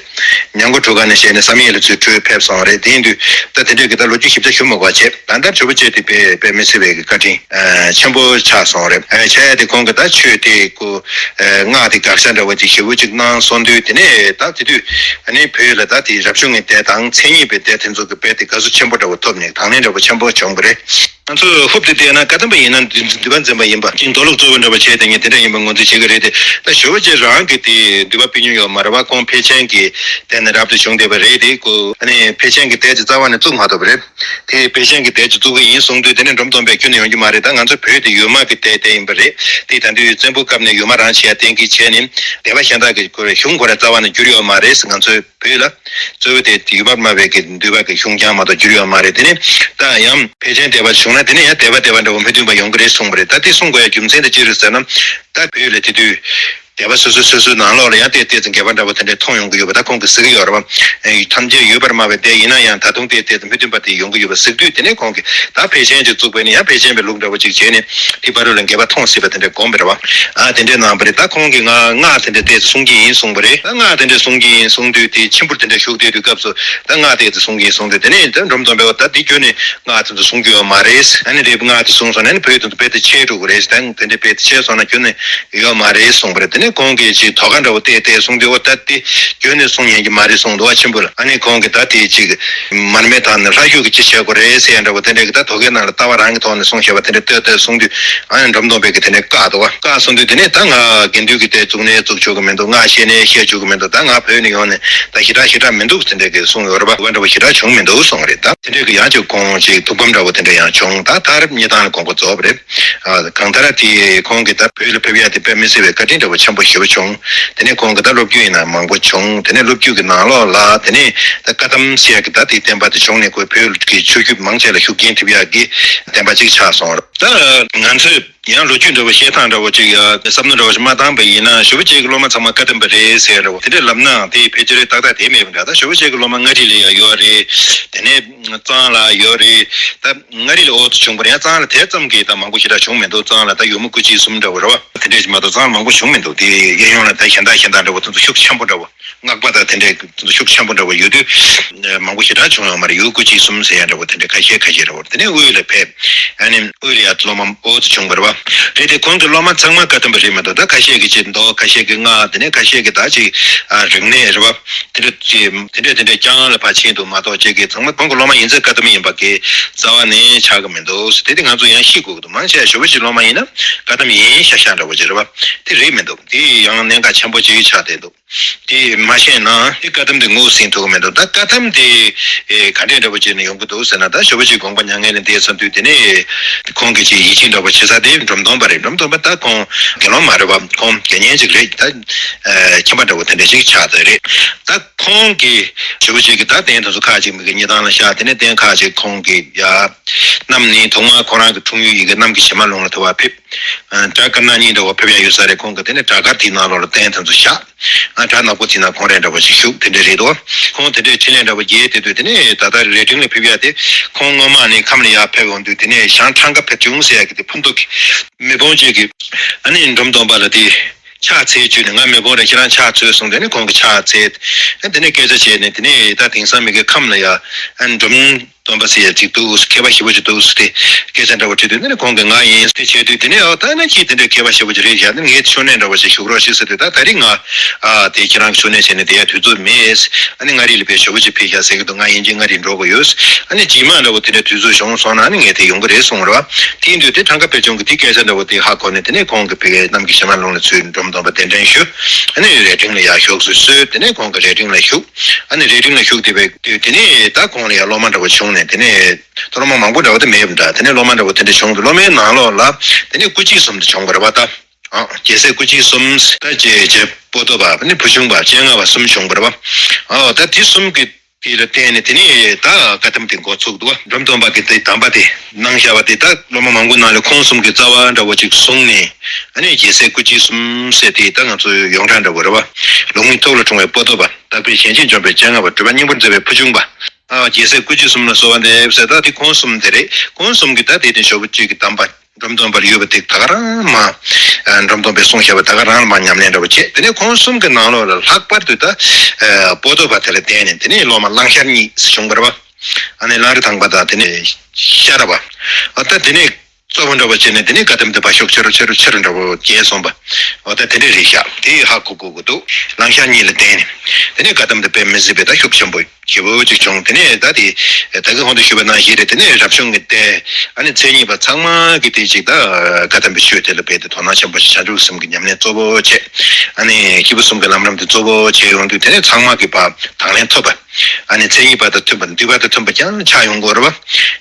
མྱང་མགོ་གྲུ་ཁ་ནས་བཞེངས་ནས་བསམ་ཡས་ལ་ཚུར་བྲོས་ཕེབས་སོང་རེད། དེ་ཡིན་དུས་ད་དེ་འདྲས་ཀྱི་ད་ལོ་རྒྱུས་ཞིབ་ཆ་ཞུ་མ་དགོས་བྱས། ད་ལྟ་ཇོ་བོ་རྗེ་དེ་དཔེ་དཔེ་མི་སྲིད་པའི་གི་བཀའ་དྲིན་ཨ་ཆེན་པོ་ཆགས་སོང་རེད། ཨ་བྱས་ཏེ་ཁོང་གིས་ད་ཆོས་དེ་ཀོ་ཨ་སྔགས་དེ་དགག་བྱ་འདྲ་བོ་ཅིག་ཞེ་པོ་ཅིག་གནང་སོང་དུས། དེ་ནས་ད་དེ་དུས་ཨ་ནི་བོད་ལ་ད་དེ་རབ་བྱུང་གི་སྡེ་དང་མཚན་ཉིད་པའི་སྡེ་དེ་ཚོ་གི་དཔེ་དེ་དགའ་བསུ་ཆེན་པོ་འདྲ་བོ་ཐོབ་ནས་དང་ལེན་འདྲ་བོ་ཆེན་པོ་བྱུང་བ་རེད། ང་ཚོས་ཧུབ་ཏེ་བལྟས་ན། བཀའ་གདམས་པ་ཡིན་ན་འདུས་པ་འཛིན་པ་ཡིན་པ་ཅིག་མདོ་ལུགས་གཙོ་བོ་འདྲ་བ་བྱས་ཏེ་ངས་དེ་འདྲ་ཡིན་པ་ངོས་འཛིན་བྱེད་ཀྱི་རེད་དེ། ད་ཞོལ་པ་རྗེ་རང་གིས་དེ་འདུས་པ་ཕུལ་མྱོང་ཡོད་མ་རེད་པ། ཁོང་ཕལ་ཆེན་གྱི་སྡེ་ནས་རབ་ཏུ་བྱུང་བསྡད་པ་རེད་དེ། ཁོ་ཨ་ནི་ཕལ་ཆེན་གྱི་སྡེ་ཅིག་རྩ་བ་ནས་བཙུགས་མ་ཐུབ་པ་རེད། དེ་ཕལ་ཆེན་གྱི་སྡེ་ཅིག་བཙུགས་ཀྱི་ཡིན་གསུངས་དུས། དེ་ནས་འབྲོམ་སྟོན་པས་ཁྱོན་ནས་ཡོང་རྒྱུ་མ་རེད། ད་ང་ཚོ་བོད་དེ་ཡོལ་མ་གི་སྡེ་དེ་ཡིན་པ་རེད། དེ་ད་དུས་བཙན་པོའི་སྐབས་ནས་ཡོལ་མ་རང་བྱེད་ཡ་གཏན་འཁེལ་བྱས་ནས། སྡེ་པ་གཞན་དག་གི་ཁོ་རའི་གཞུང་ཁོ་ར་རྩ་བ་ནས་བསྒྱུར་ཡོད་མ་རེད། ང་ཚོའི་བོད་ལ་གཙོ་བོ་དེ་ཡུལ་བབ་སྨྲ་བའི་གི་འདུས་པ་གི་གཞུང་རྐྱང་མ་གཏོགས་བསྒྱུར་ཡོད་མ་རེད། དེ་ནས་ད་ཡང་ཕལ་ཆེན་སྡེ་པ་བྱུང་ན། དེ་ནས་ཡང་སྡེ་པ་སྡེ་པ་འདྲ་བོ་མི་མཐུན་པ་ཡོང་གི་རེད་གསུངས་པ་རེད། ད་དེ་གསུང་དགོས་ཡ་རྒྱུ་མཚན་དེ་ཅི་རེད་ཟེར་ན། ད་བོད་ལ་དེ་དུས་སྡེ་པ་སོ་སོ་སོ་སོའི་ནང་ལོགས་ལ་ཡང་ཏོག་ཙམ་འགལ་བ་འདྲ་བོ་དེ་འདྲས་མཐོང་ཡོང་གི་ཡོད་པ། ད་ཁོང་གིས་ཟེར་གི་ཡོད་རེད་པ། ཨེ་ཐམས་ཅད་ཡུལ་བབ་སྨྲ་བའི་སྡེ་ཡིན་ན་ཡང་ད་དུང་ཏོག་ཙམ་མི་མཐུན་པ་དེ་ཡོང་གི་ཡོད་པ་ཟེར་དུས། དེ་ནས་ཁོང་གིས་ད་ཕལ་ཆེན་ཅིག་བཙུགས་པ་ཡིན་ན་ཡང་ཕལ་ཆེན་པའི་ལུགས་འདྲ་བོ་ཅིག་བྱས་ནས། དེ་བར་དུ་ལ་འགལ་བ་མཐོང་སྲིད་པ་དེ་འདྲ་དགོངས་པ་རེད་པ། ཨ་དེ་འདྲས་གནང་བ་རེད། ད་ཁོང་གིས་ང་སྔགས་དེ་འདྲས་ཏོག་ཙམ་གསུང་གི་ཡིན་གསུངས་པ་རེད། ད་སྔགས་དེ་འདྲས་གསུང་གི་ཡིན་གསུངས་དུས། དེ་མཆིམས་ཕུར་དེ་འདྲས་ཞུགས་བསྡད་དུས་སྐབས་སུ། ད་སྔགས་དེ་ཙམ་གསུང་གི་ཡིན་གསུངས་དུས། དེ་ནས་ད་འབྲོམ་སྟོན་པས། འོ་ད་འདི་ཁྱོན་ནས་སྔགས་དེ་ཚོ་གསུང་རྒྱུ་ཡོད་མ་རེད། ཨ་ནི་རེད། སྔགས་དེ་གསུངས་སོང་ན་ཨ་ནི་བོད་དེ་ཚོ་རྦད་དེ་ཆད་འགྲོ་གི་རེད། ད་དེ་འདྲས་རྦད་དེ་ཆད་སོང་ན་ཁྱོན་ནས་ཡོད་མ་རེད་གསུངས་པ་རེད། དེ་ནས་ཁོང་གིས་ཅིག་དོ་ཁ་འདྲ་བོ་བལྟས་བལྟས་གསུངས་དུས། འོ་ད་དེ་ཁྱོན་ནས་གསུང་ཉན་གྱི་མ་རེད་གསུངས་འདུག་པ། མཆིམས་ཕུར་ལ། ཨ་ནི་ཁོང་གིས་ད་དེ་ཅིག་མར་མེ་དང་ནི་ལྷ་བཞུགས་ཀྱི་ཅི་བྱེད་དགོས་རེད་ཟེར་ཡ་འདྲ་བོ་དེ་འདྲས་ཀྱི་ད་དོ་གའི་ནང་ལ་ལྟ་བ་རང་གི་ཐོག་ནས་གསུངས་བཞག་པ་དེ་འདྲས་ལྟོས་ལྟོས་གསུངས་དུས། ཨ་ནི་འབྲོམ་སྟོན་པས་ཀྱི་དེ་འདྲས་བཀག་འདུག་པ། བཀག་སོང་དུས། དེ་ནས་ད་ང་དགེ་འདུན་གྱི་སྡེ་བཙུགས་ནའི་བཙུགས་ཆོག་གི་མི་འདུག། སྔགས་བཤད་ནའི་བཤད་ཆོག་གི་མི་འདུག། ད་ང་བོད་ནས་ཡོང་ནས་ད་ཞེ་དྲག་ཞེ་དྲག་མི་འདུག་ཟེར་འདྲ་གི་གསུངས་ཡོད་རེད་པ། འདྲ་བོ་ཞེ་དྲག་བྱུང་མི་འདུག་གསུངས་རེད། ད་དེ་འདྲ་གི་ཡང་ཅིག་ཁོང་ཅིག་ཐུགས་ཕམ་འདྲ་བོ་དེ་འདྲ་ཡང་བྱུང་། ད་ད་རེབ་གཉའ་ཐང་ལ་དགོངས་པ་རྫོགས་པ་རེད། ཨ། གང་ལྟར་དེ་ཁོང་གིས་ད་བོད་ལ་ཕེབས་ཡ་དེ་དཔེ་མི་སྲིད་པའི་བཀའ་དྲིན་འདྲ་བོ་ཆེན་པོ་ཞེ་པོ་བྱུང་། དེ་ནས་ཁོང་གིས་ད་སློབ་བརྒྱུད་ཡིན་ན་མང་པོ་བྱུང་། དེ་ནས་སློབ་བརྒྱུད་ཀྱི་ནང་ལོགས་ལ་དེ་ནས་ད་བཀའ་གདམས་ཟེར་ཡ་གི་ད་དེ་བསྟན་པ་དེ་བྱུང་ནས་ཁོས་བོད་ཀྱི་ཆོས་བརྒྱུད་མང་ཆེ་ལ་ཤུགས་རྐྱེན་ཐེབས་ཡ་གི་བསྟན་པ་ཅིག་ཆགས་སོང་། ད་ང་ཚོས་ཡང་ལོ་རྒྱུས་འདྲ་བོ་བཤད་སྟངས་འདྲ་བོ་ཅིག་ཡ་བསམ་བློ་འདྲ་བོ་ཞིག་མ་བཏང་པ་ཡིན་ན། ཞོལ་པ་རྗེ་གི་སློབ་མ་ཚང་མ་བཀའ་གདམས་པ་རེད་ཟེར་འདྲ་བོ་དེ་འདྲ་ལབ་ནའང་དེ་ཕལ་ཆེར་ཏག་ཏག་དེ་མེད་པ་འདྲ། ད་ཞོལ་པ་རྗེ་གི་སློབ་མ་མངའ་རིས་ལ་ཡང་ཡོད་རེད། དེ་ནས་གཙང་ལ་ཡོད་རེད། ད་མངའ་རིས་ལ་ཨོ་ཙི་བྱུང་བ་རེད། ཡང་གཙང་ལ་དེ་ཙམ་གྱིས་ད་མང་པོ་ཞེ་དྲག་བྱུང་མི་འདུག། གཙང་ལ་ད་ཡུམ་སྐུ་མཆེད་གསུམ་འདྲ་བོ་རེད་བ། དེ་འདྲས་ཞིག་མ་གཏོགས་གཙང་ལ་མང་པོ་བྱུང་མི་འདུག། དེ་གཡས་གཡོན་ལ་ད་གཞན་དག་གཞན་དག་འདྲ་བོ་དེ་ཚོ་ཤུགས་ཆེན་པོ་འདྲ་བོ། སྔགས་པ་དང་དེ་འདྲས་དེ་ཚོ་ཤུགས་ཆེན་པོ་འདྲ་བོ་ཡོད་དུས་མང་པོ་ཞེ་དྲག་བྱུང་ཡོད་མ་རེད། ཡུམ་སྐུ་མཆེད་གསུམ་ཟེར་ཡ་འདྲ་བོ་དེ་འདྲས་ཁ་ཤས་ཁ་ཤས་རེད་བ། དེ་ནས་དབུས་ལ་ཕེབས། ཨ་ནི་དབུས་ལ་ཡ་སློབ་མ་ཨོ་ཙི་བྱུང་བ་རེད་བ། རེད་དེ་ཁོང་གི་སློབ་མ་ཚང་མ་བཀའ་གདམས་པ་རེད་མ་གཏོགས། ད་ཁ་ཤས་ཀྱིས་ཅིག་མདོ། ཁ་ཤས་ཀྱིས་སྔགས། དེ་ནས་ཁ་ཤས་ཀྱིས་ད་ཅིག་ཨ་རིག་གནས་རེད་བ། དེ་འདྲ་ཅིག་དེ་འདྲས་དེ་འདྲས་རྐྱང་ལ་ཕར་ཕྱིན་འདུག་མ་གཏོགས། ཅིག་གིས་ཚང་མ་ཁོང་གི་སློབ་མ་ཡིན་ཚད་བཀའ་གདམས་ཡིན་པ་གི་རྩ་བ་ནས་ཆགས་ཀྱི་མི་འདུག། དེ་དེ་ང་ཚོ་ཡང་ཤེས་དགོས་ཀྱི་འདུག། མང་ཆེ་ཞོལ་པ་རྗེ་སློབ་མ་ཡིན་ན་བཀའ་གདམས་ཡིན་ཤག་ཤག་འདྲ་བོ་ཅིག་རེད་བ། དེ་རེད་མི་འདུག། དེ་ཡང་གནད་འགག་ཆེན་པོ་ཅིག་ཆགས་བསྡད་འདུག། དེ་མ་ཤེས་ན་དེ་བཀའ་གདམས་དེ་ངོས་ཟིན་ཐུབ་ཀྱི་མི་འདུག། ད་བཀའ་གདམས་དེ་ཨེ་ག་འདྲས་འདྲ་བོ་བྱས་ནས་ཡོང་གི་འདུག་ཟེར་ན། ད་ཞོལ་པ་རྗེ་དགོངས་པ་མྱ་ངན་ལས་འདས་ཚར་དུས་དེ་ནས་ཁོང་གི་ཅིག་ཡིད་ཆེས་འདྲ་བོ་བྱེད་ས་དེ་འབྲོམ་སྟོན་པ་རེད། འབྲོམ་སྟོན་པ་ད་ཁོང་དགེ་སློང་མ་རེད་བ། ཁོང་དགེ་བསྙེན་ཅིག་རེད། ད་ཨེ་ཁྱིམ་པ་འདྲ་བོ་དེ་འདྲ་ཅིག་ཆགས་བསྡད་རེད། ད་ཁོང་གིས་ཞོལ་པ་རྗེ་གི་ད་རྟེན་དེ་ཚོ་ཁག་ཅིག་མི་གི་སྙེ་ཐང་ལ་བཞག། དེ་ནས་རྟེན་ཁག་ཅིག་ཁོང་གི་ཡ་གནམ་ནས་དུང་དམར་ཁོ་རང་གི་འཁྲུངས་ཡུལ་ཡི་གེ་གནམ་གྱི་བྱེ་མ་ལུང་ལ་དུ་བ་ཕེབས། ཨ་བྲག་དཀར་ནག་གཉིས་འདྲ་བོ་ཕེབས་ཡ་ཡོད་ས་རེད། ཁོང་གི་དེ་ནས་བྲག་དཀར་དེའི་ནང་ལོགས་ལ་རྟེན་དེ་ཚོ་བཞག། ཨ་བྲག་ནག་པོ་དེའི་ནང་ཁོང་རང་འདྲ་བོ་ཞིག་བཞུགས། དེ་འདྲ་རེད་དོ། ཁོང་དེ་འདྲའི་འཕྲིན་ལས་འདྲ་བོ་རྒྱས་དེ་དུས་དེ་ནས་ད་ལྟ་རྭ་སྒྲེང་ལ་ཕེབས་ཡ་དེ། ཁོང་སྔོན་མ་ནས་ཁམས་ལ་ཡར་ཕེབས་ཡོང་དུས་དེ་ནས་ཞང་ཁྲང་ཀ་ཕེབས་བྱུང་ཟེར་ཡ་གི་དེ་ཕུན་ཐོགས་ཀྱི་མེ་དཔུང་ཅིག་གིས་ཨ་ནི་འབྲོམ་སྟོན་པ་ལ་དེ་ཕྱག་འཚལ་བྱས་ནས། ང་མེ་དཔུང་རེད། ཁྱེད་རང་ཕྱག་འཚལ་གསུངས། དེ་ནས་ཁོང་གིས་ཕྱག་འཚལ། ཨ་དེ་ནས་སྐད་ཆ་བྱས་ནས་དེ་ནས་ད་དེང་སང་མི་གི་ཁམས་ལ་ཡ་ཨ་འབྲོམ་སྟོན་པ་ཟེར་ཡ་ཅིག་འདུག། མཁས་པ་ཞེ་པོ་ཅིག་འདུག་ཟེར་ཏེ་སྐད་ཆ་འདྲ་བོ་དྲིས་དུས། དེ་ནས་ཁོང་གིས་ང་ཡིན་ཟེར་བྱས་དུས། དེ་ནས་ཨོ་ད་ནི་ཁྱེད་དེ་འདྲའི་མཁས་པ་ཞེ་པོ་ཅིག་རེད་བཞག་ན་ངའི་ཞུ་གནས་འདྲ་བོ་ཞིག་ཞུ་རོགས་ཞེས་ཟེར་དུས། ད་ད་རིང་ང་ཨ་དེ་ཁྱེད་རང་གི་ཞུ་གནས་བྱས་ནས་བསྡད་ཡ་དུས་ཚོད་མེད། ཨ་ནི་མངའ་རིས་ལ་དཔེ་ཞོལ་པ་རྗེ་ཕེབས་ཤག་ཟེར་གི་འདུག། ང་ཡིན་གཅིག་མངའ་རིས་འགྲོ་དགོས་ཡོད། ཨ་ནི་རྗེས་མ་འདྲ་བོ་དེ་འདྲའི་དུས་ཚོད་བྱུང་སོང་ན་ཨ་ནི་ངས་དེ་ཡོང་གི་རེད་གསུངས་རེད་བ། དེ་ཡིན་དུས་དེ་ཁྲང་ཀ་དཔལ་འབྱོར་གྱིས་དེ་སྐད་ཆ་འདྲ་བོ་དེ་ཧ་གོ་ནས། དེ་ནས་ཁོང་གིས་ཕ་གིའི་གནམ་གྱི་བྱེ་མ་ལུང་ལ་ཚུར་འབྲོམ་སྟོན་པ་གདན་འདྲེན་ཞུས། ཨ་ནི་རྭ་སྒྲེང་ལ་ཡར་བཞུགས་སུ་གསོལ། དེ་ནས་ཁོང་གིས་རྭ་སྒྲེང་ལ་བཞུགས། ཨ་ནི་རྭ་སྒྲེང་ལ་བཞུགས་བསྡད་པའི་དུས་དེ་ནས་ད་ཁོང་ལ་ཡང་སློབ་མ་འདྲ་བོ་བྱུང་ནས། དེ་ནས་ད་སློབ་མ་མང་པོ་འདྲ་བོ་དེ་མེད་པ་འདྲ། དེ་ནས་སློབ་མ་འདྲ་བོ་དེ་འདྲ་བྱུང་དུས་སློབ་མའི་ནང་ལོགས་ལ་དེ་ནས་སྐུ་མཆེད་གསུམ་དེ་བྱུང་བ་རེད་བ། ད་ཨ་རྒྱལ་སྲས་སྐུ་མཆེད་གསུམ། ད་རྗེ་རྗེ་པོ་ཏོ་བ། ཨ་ནི་བུ་ཆུང་བ། སྤྱན་སྔ་བ་གསུམ་བྱུང་བ་རེད་བ། ཨ་ད་དེ་གསུམ་གྱི་དེ་ལ་བརྟེན་ནས་དེ་ནས་ད་བཀའ་གདམས་དེ་འགོ་ཚུགས་འདུག་བ། འབྲོམ་སྟོན་པ་གིས་དེ་གདམས་པ་དེ་གནང་བཞག་པ་དེ་ད་སློབ་མ་མང་པོའི་ནང་ལས་ཁོང་གསུམ་གྱི་རྩ་བ་འདྲ་བོ་ཅིག་བཟུང་ནས། ཨ་ནི་རྒྱལ་སྲས་སྐུ་མཆེད་གསུམ་ཟེར་དེ་ད་ང་ཚོའི་ཡོངས་གྲགས་འདྲ་བོ་རེད་བ། ལུང་གི་ཐོག་ལ་འཁྲུངས་པའི་པོ་ཏོ་བ། དག་པའི་ཞལ་མཇལ་འབྱོན་པའི་སྤྱན་སྔ་བ། སྒྲུབ་པ་སྙིང་པོར་མཛད་པའི་བུ་ཆུང་བ། ཨ་རྒྱལ་སྲས་སྐུ་མཆེད་གསུམ་ལ་གསོལ་བ་འདེབས་ཟེར། ད་དེ་ཁོང་གསུམ་དེ་རེད། ཁོང་གསུམ་གྱིས་ད་དེ་དེ་ཞོལ་པ་རྗེ་གི་གདམས་པ། འབྲོམ་སྟོན་པ་ལ་ཡོད་པ་དེ་ད་ག་རང་མར། ཨ་འབྲོམ་སྟོན་པས་གསུངས་བཞག་པ་ད་ག་རང་ལ་མར་ཉམས་ལེན་འདྲ་བོ་བྱས། དེ་ནས་ཁོང་གསུམ་གྱི་ནང་ལོགས་ལ་ལྷག་པར་དུ་ད་ཨ་པོ་ཏོ་བ་དེ་ལ་བརྟེན་ནས་དེ་ནས་སློབ་མ་གླང་ཤར་གཉིས་བྱུང་བ་རེད་བ། ཨ་ནི་གླང་རི་ཐང་པ་དང་། དེ་ནས་ཤ་ར་བ། ཨ་ད་དེ་ནས་གཙོ་བོ་འདྲ་བོ་བྱས་ནས་དེ་ནས་བཀའ་གདམས་དེ་ཕར་ཤུགས་ཆེ་རུ་ཆེ་རུ་ཆེ་རུ་འདྲ་བོ་རྒྱས་སོང་བ། ཨོ་ད་དེ་འདྲས་རེད་ཤག། དེ་ཧ་གོ་དགོས་ཀྱི་འདུག། གླང་ཤར་གཉིས་ལ་བརྟེན་ནས་དེ་ནས་བཀའ་གདམས་དེ་དཔེ་མི་སྲིད་པའི་ད་ཤུགས་ཆེན་པོ་ཞེ་པོ་ཅིག་བྱུང་། དེ་ནས་ད་དེ་ད་གིན་གོང་དུ་ཞུས་པ་ནང་བཞིན་རེད། དེ་ནས་རབ་བྱུང་གི་ལྟས། ཨ་ནི་མཚན་ཉིད་པ་ཚང་མ་གིས་དེ་ཅིག་ད་བཀའ་གདམས་པའི་ཆོས་དེ་ལ་རྦད་དེ་དོ་སྣང་ཆེན་པོ་ཞིག་བྱང་ཆུབ་སེམས་ཀྱི་ཉམས་ལེན་གཙོ་བོ་བྱས། ཨ་ནི་སྐྱེས་བུ་གསུམ་གྱི་ལམ་རིམ་དེ་གཙོ་བོ་བྱས་ཡོང་དུས་དེ་ནས་ཚང་མ་གིས་ཕར་དང་ལེན་ཐོབ་པ། ཨ་ནི་མཚན་ཉིད་པ་དང་མཐུན་པ། འདུས་པ་དང་མཐུན་པ་ཀྱང་ཆགས་ཡོང་གི་ཡོད་རེད་བ།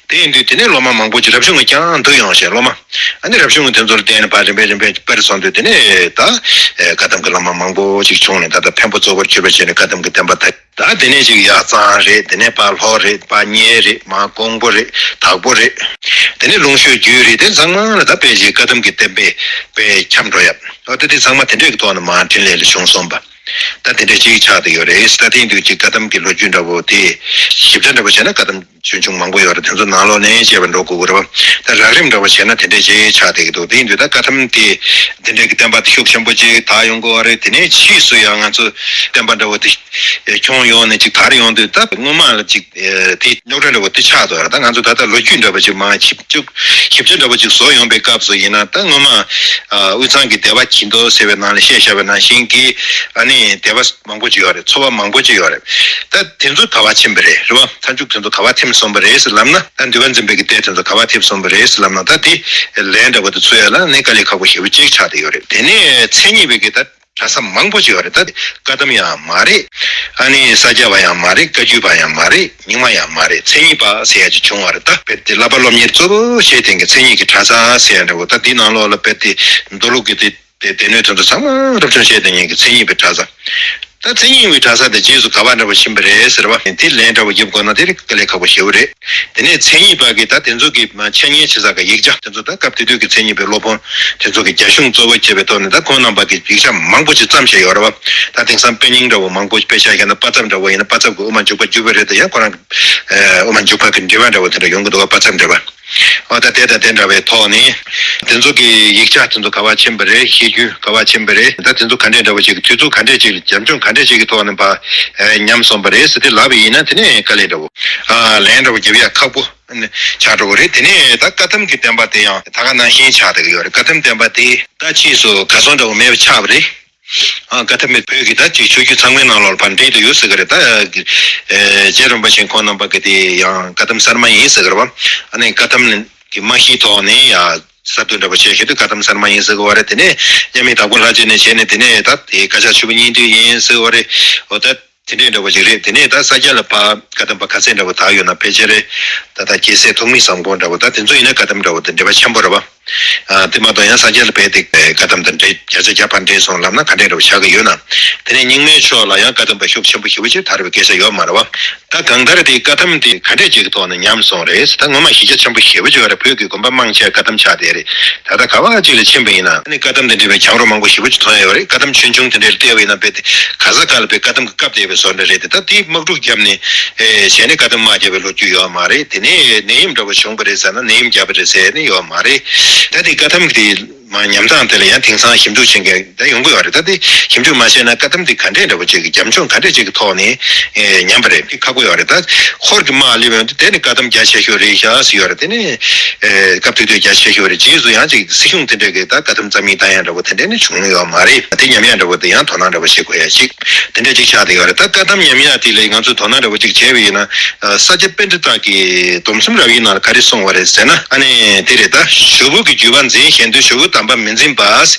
དེ་ཡིན་དུས་དེ་ནས་སློབ་མ་མང་པོ་ཅིག་རབ་བྱུང་གིས་ཀྱང་འདུས་ཡོང་ཞེས། སློབ་མ་ཨ་ནི་རབ་བྱུང་གི་དེ་ཚོར་བརྟེན་ནས་ཕར་རིམ་པས་རིམ་པས་སྤེལ་སོང་དུས་དེ་ནས་ད་ཨེ་བཀའ་གདམས་ཀྱི་སློབ་མ་མང་པོ་ཅིག་བྱུང་ནས། ད་ལྟ་འཕན་པོ་གཙོ་བོར་གྱུར་པ་བྱས་ནས་བཀའ་གདམས་ཀྱི་བསྟན་པ་ད། ད་དེ་ནས་ཅིག་ཡར་གཙང་རེད། དེ་ནས་ཕར་ལྷོ་རེད། ཕར་གཉལ་རེད། མར་ཀོང་པོ་རེད། དྭགས་པོ་རེད། དེ་ནས་ལུང་ཤོད་རྒྱུད་རེད། དེ་ཚང་མ་ལ་ད་དཔེ་ཅིག་བཀའ་གདམས་ཀྱི་བསྟན་པའི་དཔེ་ཁྱབ་འགྲོ་ཡ། ཨོ་ད་དེ་ཚང་མ་དེ་འདྲས་ཀྱི་ཐོག་ནས་མར་འཕྲིན་ལས་ལ་བྱུང་སོང་བ། ད་དེ་འདྲ་ཅིག་ཆགས་བསྡད་ཡོད་རེད། ད་དེ་ཡིན་དུས་ཅིག་བཀའ་གདམས་ཀྱི་ལོ་རྒྱུས་འདྲ་བོ་དེ་ཞིབ་ཕྲ་འདྲ་བོ་བྱས་ན་བཀའ་གདམས་ཆོས་འབྱུང་མང་པོ་ཡོད་རེད། དེ་ཚོ་ནང་ལོགས་ནས་དཔྱད་པ་འགྲོ་དགོས་ཀྱི་རེད་བ། ད་རགས་རིམ་འདྲ་བོ་བྱས་ན་དེ་འདྲ་ཅིག་ཆགས་བསྡད་ཀྱི་འདུག། དེ་ཡིན་དུས་ད་བཀའ་གདམས་དེ་དེ་འདྲ་གི་བསྟན་པ་དེ་ཤུགས་ཆེན་པོ་ཅིག་དར་ཡོང་གི་ཡོད་རེད། དེ་ནས་ཕྱིས་སུ་ཡང་ང་ཚོ་བསྟན་པ་འདྲ་བོ་དེ་ཁྱོན་ཡོངས་ནས་ཅིག་དར་ཡོང་དུས་ད་སྔོན་མ་ལ་ཅིག་དེ་རྙོག་དྲ་འདྲ་བོ་དེ་ཆགས་འདུག་ར། ད་ང་ཚོ་ད་ལྟ་ལོ་རྒྱུས་འདྲ་བོ་ཅིག་མར་ཞིབ་འཇུག་ཞིབ་ཕྲ་འདྲ་བོ་ཅིག་བཟོ་ཡོང་པའི་སྐབས་སུ་ཡིན་ན། ད་སྔོན་མ་ཨ་དབུས་གཙང་གི་སྡེ་པ་གྱེན་ལྡོག་ཟེར་བའི་ནང་ལ་བཤད་བཞག་པ་ནང་བཞིན་གྱི་ཨ་ནི་སྡེ་པ་མང་པོ་ཅིག་ཡོད་རེད། ཚོ་པ་མང་པོ་ཅིག་ཡོད་རེད། ད་དེ་ཚོ་ག་པར་ཕྱིན་པ་རེད། རེད་བ། མཐའ་མཇུག་དེ་ཚོ་ག་པར་ཐིམ་སོང་པ་རེད་ཟེར་ལབ་ན། ད་འདུལ་བ་འཛིན་པའི་གི་སྡེ་དེ་ཚོ་ག་པར་ཐིམ་སོང་པ་རེད་ཟེར་ལབ་ན། ད་དེ་ལན་འདྲ་བོ་དེ་འཚོལ་ཡ་ལ་ནི་དཀའ་ལས་ཁག་པོ་ཞེ་པོ་ཅིག་ཆགས་བསྡད་ཡོད་རེད། དེ་ནས་མཚན་ཉིད་པའི་གི་ད་ གྲྭ་ས་མང་པོ་ཅིག་ཡོད་རེད། ད་བཀའ་གདམས་ཡང་མ་རེད། ཨ་ནི་ས་སྐྱ་པ་ཡང་མ་རེད། བཀའ་བརྒྱུད་པ་ཡང་མ་རེད། རྙིང་མ་ཡང་མ་རེད། མཚན་ཉིད་པ་ཟེར་ཡ་ཅིག་བྱུང་བ་རེད། ད་བོད་དེ་བསླབ་པ་སློབ་གཉེར་གཙོ་བོ་བྱས་བསྡད་མཁན་གྱི་མཚན་ཉིད་ཀྱི་གྲྭ་ས་ཟེར་ཡ་འདྲ་བོ། ད་འདི་ནང་ལོགས་ལ་བོད་དེ་མདོ་ལུགས་ཀྱི་དེ་དེ་སྡེ་སྣོད་དེ་ཚོ་ཚང་མ་སློབ་སྦྱོང་བྱས་བསྡད་མཁན་གྱི་མཚན་ཉིད་པའི་གྲྭ་ས། ད་མཚན་ཉིད་པའི་གྲྭ་ས་དེ་རྗེས་སུ་ག་པར་འདྲ་བོ་ཕྱིན་པ་རེད་ཟེར་བ། དེ་ལན་འདྲ་བོ་རྒྱབ་དགོས་ན་དེ་དཀའ་ལས་ཁག་པོ་ཞེ་པོ་རེད། དེ་ནས་མཚན་ཉིད་པ་གིས་ད་དེ་ཚོ་གི་མ་འཆད་ཉན་བྱེད་ས་གི་ཡིག་ཆ་དེ་ཚོ། ད་སྐབས་དེ་དུས་ཀྱི་མཚན་ཉིད་པའི་སློབ་དཔོན་དེ་ཚོ་གི་རྒྱ་གཞུང་གཙོ་བོ་བྱས་པའི་ཐོག་ནས། ད་ཁོང་རྣམ་པ་གི་ཡིག་ཆ་མང་པོ་ཅིག་བརྩམས་བཞག་ཡོད་རེད་བ། ད་དེང་སང་དཔེ་རྙིང་འདྲ་བོ་མང་པོ། དཔེ་ཆ་བཞག་ན་དཔེ་མཚོན་འདྲ་བོ་ཡིན་ན། དཔེ་མཚོན་གྱི་དབུ་མ་འཇུག་པ་བརྒྱུད་པ་རེད། དེ་ཡང་ཁོ་རང་གི་ཨེ་དབུ་མ་འཇུག་པ་གི་འགྲེལ་པ་འདྲ་བོ་དེ་འདྲ་ཡོང་གི་འདུག་བ། དཔེ་མཚོན་འགྲེལ་པ། འོ་ད་དེ་དང་དེ་འདྲ་བའི་ཐོག་ནས་དེ་ཚོ་གི་ཡིག་ཆ་དེ་ཚོ་ག་པར་ཕྱིན་པ་རེད། ཤེས་རྒྱུན་ག་པར་ཕྱིན་པ་རེད། ད་དེ་ཚོ་ག་འདྲས་འདྲ་བོ་ཅིག་གི་དུས་ཚོད་ག་འདྲས་ཅིག་ལ་རྒྱབ་ལྗོངས་ག་འདྲས་ཅིག་གི་ཐོག་ནས་ཕར་ཨེ་ཉམས་སོང་པ་རེད་ཟེར་དེ་ལབ་པ་ཡིན་ན། དེ་ནས་དཀའ་ལས་འདྲ་བོ། ཨ་ལན་འདྲ་བོ་རྒྱབ་ཡ་ཁག་པོ་ཆགས་འགྲོ་གི་རེད། དེ་ནས་ད་བཀའ་གདམས་ཀྱི་བསྟན་པ་དེ་ཡང་ད་ག་ནང་བཞིན་ཆགས་བསྡད་ཀྱི་ཡོད་རེད། བཀའ་གདམས་བསྟན་པ་དེ་ད་ཕྱིས་སུ་གར་སོང་འདྲ་བོ་མེད་པ་ཆགས་པ་རེད། ཨ་བཀའ་གདམས་པའི་བོད་ཀྱི་ད་ཅིག་ཆོས་བརྒྱུད་ཚང་མའི་ནང་ལོགས་ལ་ཕར་འདྲེས་བསྡད་ཡོད་ཟེར་གི་རེད། ད་ཨ་རྗེ་རིན་པོ་ཆེ་ཁོང་རྣམ་པ་གི་དེ་ཡང་བཀའ་གདམས་གསར་མ་ཡིན་ཟེར་གི་རེད་བ། ཨ་ནི་བཀའ་གདམས་ཀྱི་རྨང་གཞིའི་ཐོག་ནས་ཡང་གསར་གཏོད་འདྲ་པོ་བྱས་བཞག་དུས་བཀའ་གདམས་གསར་མ་ཡིན་ཟེར་གི་བ་རེད། དེ་ནས་མཉམ་མེད་དྭགས་པོ་ལྷ་རྗེ་ནས་བྱས་ནས། དེ་ནས་ད་དེ་བཀའ་ཕྱག་ཆུ་བོ་གཉིས་འདུས་ཡིན་ཟེར་གི་བ་རེད། འོ་ད། དེ་འདྲའི་འདྲ་བོ་ཞིག་རེད། དེ་ནས་ད་ས་སྐྱ་ལ་ཕར་བཀའ་གདམས་པ་ག་ཚད་འདྲ་བོ་དར་ཡོད་ན། ཕལ་ཆེར་རེད། ད་ལྟ་རྒྱལ་སྲས་ཐོགས་མེད་བཟང་པོ་འདྲ་བོ། ད་དེ་ཚོ་ཡིན་ན་བཀའ་གདམས་འདྲ་བོ་དང་འབྲེལ་བ་ཆེན་པོ་རེད་བ། ཨ་དེ་མ་གཏོགས་ཡང་ས་སྐྱ་ལ་རྦད་དེ་བཀའ་གདམས་དང་འབྲེལ་བརྒྱ་ཆ་བརྒྱ་ཕར་འབྲེལ་སོང་ལབ་ན་ག་འདྲའི་འདྲ་བོ་ཆགས་ཀྱི་ཡོད་ན། དེ་ནས་རྙིང་མའི་ཕྱོགས་ལ་ཡང་བཀའ་གདམས་པ་ཤུགས་ཆེན་པོ་ཞེ་པོ་ཅིག་དར་བའི་སྐད་ཆ་ཡོད་མ་རེད་བ། ད་གང་ལྟར་དེ་བཀའ་གདམས་དེ་ག་འདྲས་ཅིག་གི་ཐོག་ནས་ཉམས་སོང་རེད། ད་ངོ་མ་གཞི་རྒྱ་ཆེན་པོ་ཞེ་པོ་ཅིག་ཡོད་རེད། བོད་ཀྱི་དགོན་པ་མང་ཆེ་བ་བཀའ་གདམས་ཆགས་བསྡད་རེད། ད་ལྟ་ག་བ་ཅིག་ལ་ཕྱིན་པ་ཡིན་ན། ཨ་ནི་བཀའ་གདམས་དེ་འདྲ་བའི་གྱང་རོ་མང་པོ་ཞེ་པོ་ཅིག་མཐོང་ཡ་ཡོད་རེད། བཀའ་གདམས་ཆོས་འབྱུང་དེ་འདྲ་ལ་བལྟས་པ་ཡིན་ན། རྦད་དེ་ག་ས་ག་ལ་དཔེ་བཀའ་གདམས་ཀྱི་སྐབས་བསྡད་པའི་བཟོ་འདྲ་རེད་དེ། ད་དེ་དམག་འཁྲུག་བརྒྱབ་ནས་ཨེ་བྱས་ནས་བཀའ་གདམས་དམག་བརྒྱབ་པའི་ལོ་རྒྱུས་ཡོད་མ་རེད། དེ་ནས་ནད་ཡམས་འདྲ་བོ་བྱུང་བ་རེད་ཟེར་ན། ནད་ཡམས་བརྒྱབ་པ་རེད་ཟེར་ནས་ཡོད་མ་རེད། ད་དེ་བཀའ་གདམས་ཀྱི་དེ་མ་ཉམས་སྟངས་དེ་ལ་ཡང་དེང་སང་ཞིབ་འཇུག་བྱེད་མཁན་ད་ཡོང་གི་ཡོད་རེད། ད་དེ་ཞིབ་འཇུག་མ་བྱས་ན་བཀའ་གདམས་དེ་ག་འདྲས་འདྲ་བོ་ཅིག་གི་རྒྱབ་ལྗོངས་ག་འདྲས་ཅིག་གི་ཐོག་ནས་ཨེ་ཉམས་པ་རེད། དེ་ཁག་པོ་ཡོད་རེད། ད་ཧོར་གྱི་དམག་སླེབས་ཡོང་དུས་དེ་ནི་བཀའ་གདམས་རྒྱ་ཆེ་ཤོས་རེད་ཤག་ཟེར་ཡོད་རེད། དེ་ནི་ཨེ་སྐབས་དེ་དུས་རྒྱ་ཆེ་ཤོས་རེད། རྗེས་སུ་ཡང་ཅིག་སྲིད་གཞུང་དེ་འདྲས་ཀྱིས་ད་བཀའ་གདམས་རྩ་མེད་བཏང་ཡ་འདྲ་བོ་དེ་འདྲས་ནི་བྱུང་ཡོད་མ་རེད། དེ་ཉམས་ཡ་འདྲ་བོ་དེ་ཡང་དོ་སྣང་འདྲ་བོ་བྱེད་དགོས་ཡ་ཅིག་དེ་འདྲས་ཅིག་ཆགས་བསྡད་ཡོད་རེད། ད་བཀའ་གདམས་ཉམས་ཡ་དེ་ལ་ང་ཚོས་དོ་སྣང་འདྲ་བོ་ཅིག་བྱས་པ་ཡིན་ན། ཨ་ས་སྐྱ་པཎྜི་ཏ་གིས་སྡོམ་གསུམ་རབ་དབྱེའི་ནང་ལ་ག་རེ་གསུངས་པ་རེད་ཟེར་ན། ཨ་ནི་དེ་རེད། ད་ཞོལ་པོ་གི་བརྒྱུད་པ་འཛིན་བཞིན་དུ། ཞོལ་པོ་དམ་པ་མི་འཛིན་པ།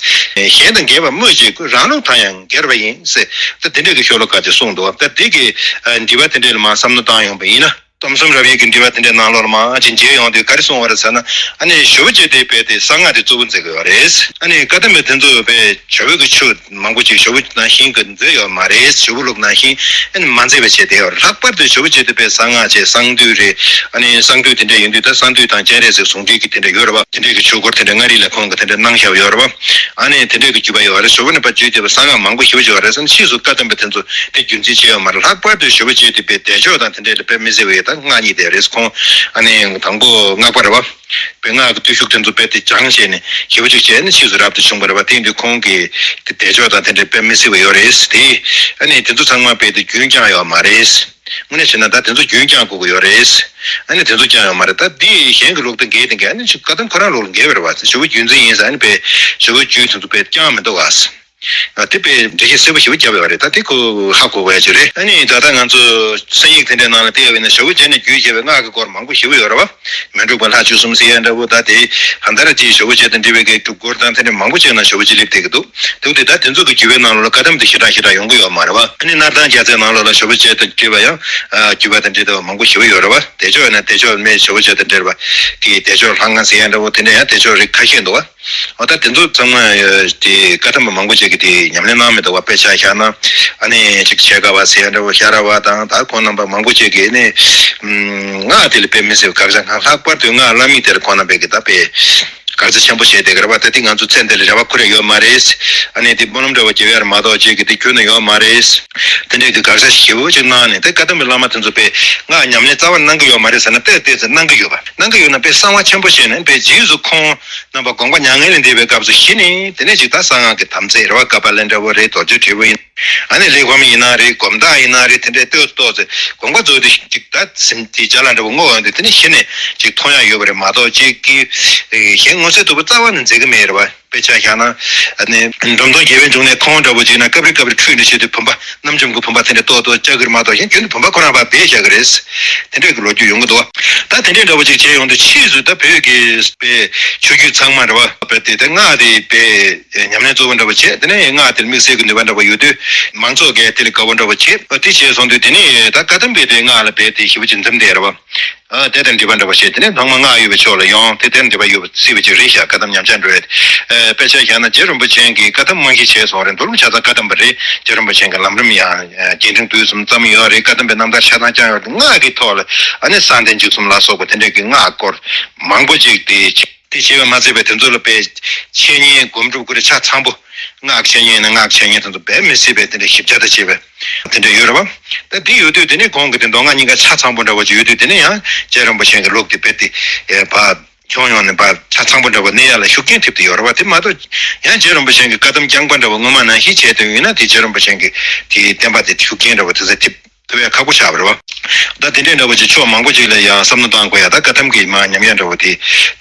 གཞན་དང་འགལ་བ་སྨོས་ཅི་དགོས། རང་ལུགས་དང་ཡང་འགལ་བ་ཡིན་ཟེར། ད་དེ་འདྲས་ཀྱི་ཤོ་ལོ་ཀ་དེ་གསུངས་འདུག་ད་དེ་གི་ཨ་འགྲེལ་པ་དེ་འདྲས་ལ་མར་བསམ་བློ་བཏང་ཡོང་པ་ཡིན་ན། སྡོམ་གསུམ་རབ་དབྱེ་གི་འགྲེལ་པ་དེ་འདྲའི་ནང་ལོགས་ལ་མར་ཅིག་མཇལ་ཡོང་དུས་ག་རེ་གསུངས་པ་རེད་ཟེར་ན། ཨ་ནི་ཞོལ་པོ་བྱས་ཏེ་རྦད་དེ་གསང་སྔགས་དེ་གཙོ་བོ་མཛད་ཀྱི་ཡོད་རེད། ཨ་ནི་བཀའ་གདམས་པ་དེ་ཚོ་རྦད་ཞོལ་པོ་གི་ཆོས་མང་པོ་ཅིག་ཞོལ་པོ་ནང་བཞིན་གྱི་མཛད་ཡོད་མ་རེད། ཞོལ་པོ་ལུགས་ནང་བཞིན་ཨ་ནི་མ་མཛད་པ་བྱས་བསྡད་ཡོད་རེད། ལྷག་པར་དུ་ཞོལ་པོ་བྱས་ཏེ་རྦད་གསང་སྔགས་བྱས། གསང་འདུས་རེད། ཨ་ནི་གསང་འདུས་དེ་འདྲ་ཡིན་དུས། ད་གསང་འདུས་དང་སྤྱན་རས་གཟིགས་ཟུང་འབྲེལ་གྱི་དེ་འདྲ་ཡོད་རེད་བ། དེ་འདྲའི་གི་ཆོས་སྐོར་དེ་འདྲ་མངའ་རིས་ལས་ཁུངས་ཀྱིས་དེ་འདྲ་གནང་བཞག་ཡོད་རེད་བ། ཨ་ནི་དེ་འདྲའི་གི་བརྒྱུད་པ་ཡོད་རེད། ཞོལ་པོ་ནས་ཕར་བརྒྱུད་བསྡད་པ་གསང་སྔགས་མང་པོ་ཞེ་པོ་ཅིག་ཡོད་རེད་ཟེར་ན། ཕྱིས་སུ་བཀའ་གདམས་པ་དེ་ཚོ་དེ་རྒྱུན་འཛིན་བྱས་ཡོད་མ་རེད། ལྷག་པར་དུ་ཞོལ་པོ་བྱས་ཏེ་རྦད་བདེ་མཆོག་དང་དེ་འདྲའི་ལ་དཔེ་མི་སྲིད་པའི་ད་སྔགས་གཉིས་དེ་རེད། ཁོང་ཨ་ནི་དང་པོ་སྔགས་པ་རེད་བ། དཔེ་སྔགས་ཀྱི་བརྟུལ་ཞུགས་དེ་ཚོ་རྦད་དེ་སྦྱངས་བྱས་ནས་ཞེ་པོ་ཅིག་བྱས་ནས་ཕྱིས་སུ་རབ་ཏུ་བྱུང་བ་རེད་བ། དེ་ཡིན་དུས་ཁོང་གིས་དེ་བདེ་མཆོག་དང་དེ་འདྲའི་དཔེ་མི་སྲིད་པ་ཡོད་རེད། དེ་ཨ་ནི་དེ་ཚོ་ཚང་མ་རྦད་དེ་རྒྱུན་བསྐྱངས་ཡོད་མ་རེད། དངོས་གནས་བྱས་ན་ད་དེ་ཚོ་རྒྱུན་བསྐྱངས་དགོས་ཀྱི་ཡོད་རེད། ཨ་ནི་དེ་ཚོ་བསྐྱངས་ཡོད་མ་རེད། ད་འདི་གཞན་གྱི་ལུགས་དང་འགལ་དེ་འགལ། ཨ་ནི་ཅིག་བཀའ་གདམས་ཁོ་རང་ལུགས་ལ་འགལ་བ་རེད་བ། ཞོལ་པོ་རྒྱུན་འཛིན་ཡིན་ཟེར། ཨ་ནི་དཔེ་ཞོལ་པོ་རྒྱུན་དེ་ཚོ་དཔེ་བསྐྱངས་མི་འདུག་བ། ཨ་དེ་དཔེ་འགྲེལ་བཤད་གསལ་པོ་ཞེ་པོ་བརྒྱབ་ཡོད་རེད། ད་དེ་ཁོ་ཧ་གོ་དགོས་ཡ་ཅིག་རེད། ཨ་ནི་ད་ལྟ་ང་ཚོ་གསན་ཡིག་དེ་འདྲའི་ནང་ལ་བལྟས་པ་ཡིན་ན། ཞོལ་པོ་བྱས་ནས་བརྒྱུད་བྱས་པའི་སྔགས་ཀྱི་སྐོར་མང་པོ་ཞེ་པོ་ཡོད་རེད་བ། མི་འཁྲུགས་པ་ལྷ་བཅུ་གསུམ་ཟེར་ཡ་འདྲ་བོ། ད་དེ་གང་ལྟར་དེ་ཞོལ་པོ་བྱས་དང་འབྲེལ་བའི་གི་སྒྲུབ་སྐོར་དང་དེ་འདྲ་མང་པོ་བྱས་ན་ཞོལ་པོ་བྱས་སླེབས་བསྡད་ཀྱི་འདུག་འདུག་སྟེ། ད་དེ་ཚོ་གི་བརྒྱུད་པའི་ནང་ལོགས་ལ་བཀའ་གདམས་དེ་ཞེ་དྲག་ཞེ་དྲག་ཡོང་གི་ཡོད་མ་རེད་བ། ཨ་ནི་སྣར་ཐང་རྒྱ་མཚོའི་ནང་ལོགས་ལ་ཞོལ་པོ་བྱས་དང་འབྲེལ་བ་ཡང་ཨ་བརྒྱུད་པ་དང་འབྲེལ་བསྡད་པ་མང་པོ་ཞེ་པོ་ཡོད་རེད་བ། བདེ་མཆོག་ཡིན་ན་བདེ་མཆོག་མའི་ཞོལ་པོ་བྱས་དང་འབྲེལ་བ་གི་བདེ་མཆོག་ལྷ་ང་ཟེར་ཡ་འདྲ་བོ་དེ་འདྲ་ཡང་བདེ་མཆོག་རིགས་ཁ་ཤས་འདུག་བ། འོ་ད་དེ་ཚོ་ཚང་མ་ཨ་དེ་བཀའ་གདམས་པ་མང་པོ་ཅིག་གིས་དེ་ཉམས་ལེན་གནང་མི་འདུག་བ། དཔེ་ཆ་བཞག་ན་ཨ་ནི་ཅིག་ཆེ་དགའ་བ་ཟེར་ཡ་འདྲ་བོ། ཤ་ར་བ་དང་། ད་ཁོང་རྣམ་པ་མང་པོ་ཅིག་གིས་ནི་ཨམ་སྔགས་དེ་ལ་དཔེ་མི་སྲིད་པའི་དགག་བྱ་གང་། ལྷག་པར་དུ་སྔགས་བླ་མེད་དེ་ལ་ཁོང་རྣམ་པས་ཀྱི་ད་དཔེ་དགག་བྱ་ཆེན་པོ་བྱས་བསྡད་ཀྱི་རེད་བ། ད་དེ་ང་ཚོ་ཚེ་འདི་ལ་རེ་བ་འཁོར་ཡ་ཡོད་མ་རེད། ཨ་ནི་དེ་སྨོན་ལམ་འདྲ་བོ་རྒྱབ་ཡ་རེད་མ་གཏོགས་ཅིག་གི་དེ་ཁྱོན་ནས་ཡོད་མ་རེད། དེ་འདྲའི་གི་དགག་བྱ་ཞེ་པོ་ཅིག་གནང་ནས། ད་བཀའ་གདམས་པའི་བླ་མ་དེ་ཚོ་དཔེ་སྔགས་ཉམས་ལེན་རྩ་བ་གནང་གི་ཡོད་མ་རེད་ཟེར་ན། ཏོག་ཙམ་གནང་གི་ཡོད་པ། གནང་གི་ཡོད་ན་དཔེ་གསང་བ་ཆེན་པོ་བྱས་ནས། དཔེ་རྗེས་སུ་ཁོང་རྣམ་པ་དགོངས་པ་མྱ་ངན་ལས་འདས་པའི་སྐབས་སུ་གཞི་ནས་དེ་ནས་ཅིག་ད་གསང་སྔགས་ཀྱི་དམ་རྫས་རེད་བ། ཀ་པཱ་ལའི་འདྲ་བོ་རེད། རྡོ་རྗེ་དྲིལ་བུ་ཡིན། ཨ་ནི་ལས་སྒོམ་ཡིན་ན་རེད། སྒོམ་ཐག་ཡིན་ན་རེད། དེ་འདྲའི་ཏོག་ཙམ་ཏོག་ཙམ་དགོངས་པ་རྫོགས་དུས་ཅིག་ད་སེམས་དེ་ཅ་ལག་འདྲ་བོ་བསྔོ་འོང་དུས་དེ་ནས་གཞི་ནས་ཅིག་མཐོང་ཡ་ཡོད་པ་རེད་མ་གཏོགས། ཅིག་གི་གཞན་མངོན་གསལ་དོད་པོ་རྩ་བ་ནས་མཛད་ཀྱི་མེད་རེད་བ། དཔེ་ཆ་བཞག་ན་ཨ་ནི་འབྲོམ་སྟོན་རྒྱལ་བའི་འབྱུང་གནས་ཁོང་འདྲ་པོ་བྱས་ན་སྐབས་རེ་སྐབས་རེ་ཁྲུས་འདྲ་བྱེད་དུས་བུམ་པ་རྣམ་འཇོམས་ཀྱི་བུམ་པ་དེ་འདྲ་ཏོག་ཏོག་བཅག་གི་རེད་མ་གཏོགས། གཞན་རྒྱུན་དུ་བུམ་པ་ཁོ་རང་ཕར་སྦས་བཞག་གི་རེད། དེ་འདྲ་གི་ལོ་རྒྱུས་ཡོང་གི་འདུག། ད་དེ་འདྲ་འདྲ་པོ་ཅིག་བྱས་ཡོང་དུས་ཕྱིས་སུ་ད་བོད་ཀྱི་དཔེ་ཆོས་བརྒྱུད་ཚང་མ་འདྲ་པོ་དཔེ་དེ་ད་སྔགས་དེ་དཔེ་ཉམས་ལེན་གཙོ་བོ་འདྲ་པོ་བྱས། དེ་ནས་སྔགས་དེར་དམིགས་བསལ་གྱི་ནུས་པ་འདྲ་པོ་ཡོད་དུས་མང་ཚོགས་ཀྱིས་དེ་ལ་དགའ་པོ་འདྲ་པོ་བྱས། དེ་བྱས་སོང་དུས་དེ་ནས་ད་བཀའ་གདམས་པས་དེ་སྔགས་ལ་དཔེ་དེ་ཞེ་པོ་ཅིག་འཛེམ་བསྡད་རེད་པ། ཨ་དེ་དང་འབྲེལ་བ་འདྲ་པོ་བྱས། དེ་ནས་ཚང་མ་སྔགས་ཡོད་པའི་ཕྱོགས་ལ་ཡོང་། དེ་དེ་དང་འབྲེལ་བ་ཡོད་པ་སྲིད་པ་ཅིག་རེད་ཤག། བཀའ་གདམས་ཉམས་ཆག་འགྲོ་ཡ་དེ། ཨ་དཔེ་ཆ་བཞག་ན་རྗེ་རིན་པོ་ཆེ་གིས་བཀའ་གདམས་རྨང་གཞི་བྱས་སོང་རེད། མདོ་ལུང་ཆ་ཚང་བཀའ་གདམས་པ་རེད། རྗེ་རིན་པོ་ཆེ་གི་ལམ་རིམ་ཡང་རྒྱས་འབྲིང་བསྡུས་གསུམ་ཙམ་ཡོད་རེད། བཀའ་གདམས་པའི་རྣམ་ཐར་ཆ་ཚང་ཀྱང་ཡོད་རེད། སྔགས་ཀྱི་ཐོག་ལ་ཨ་ནི་གསང་བསྟན་བཅུ་གསུམ་ལ་སོགས་པ་དེ་འདྲ་གི་སྔགས་སྐོར་མང་པོ་ཅིག་དེ་དེ་བྱས་པ་མ་ཚད་པའི་དེ་ཚོ་ལ་དཔེ་འཆད་ཉན་སྒོམ་སྒྲུབ་ཀྱི་ཆ་ཚང་པོ། སྔགས་འཆད་ཉན་ཡིན་ན་སྔགས་འཆད་ཉན་དེ་ཚོ་དཔེ་མི་སྲིད་པའི་དེ་འདྲ་ཞིབ་ཆ་དང་བཅས་པའི་དེ་འདྲ་ཡོད་རེད་པ། ད་འདི་ཡོད་དུས་དེ་ནས་གོང་གི་དེ་མདོ་སྔགས་གཉིས་ཀ་ཆ་ཚང་པོ་འདྲ་པོ་ཅིག་ཡོད་དུས་དེ་ནས་ཡང་རྗེ་རིན་པོ་ཆེ་གི་ལུགས་དེ་དཔེ་དེ་ཕར་ཁྱོན་ཡོངས་ནས་ཕར་ཆ་ཚང་པོ་འདྲ་པོ་གནས་ཡ་ལ་ཤུགས་རྐྱེན་ཐེབས་ཏེ་ཡོད་རེད་པ། དེ་མ་གཏོགས་ཡང་རྗེ་རིན་པོ་ཆེ་གི་བཀའ་གདམས་རྐྱང་པ་འདྲ་པོ་སྔོན་མ་ནང་བཞིན་བྱས་དོན་ཡིན་ན་དེ་རྗེ་རིན་པོ་ཆེ་གི་དེའི་བསྟན་པ་དེ་ཤུགས་རྐྱེན་འདྲ་པོ་དེ་ཚོ་ཐེབས་ཐུབ་ཡ་ཁག་པོ་ཆགས་པ་རེད་པ། ད་དེ་འདྲའི་འདྲ་པོ་ཅིག་ཕྱོགས་མང་པོ་ཅིག་ལ་ཡང་བསམ་བློ་བཏང་དགོས་ཡ། ད་བཀའ་གདམས་ཀྱི་མར་ཉམས་ཡ་འདྲ་པོ་དེ་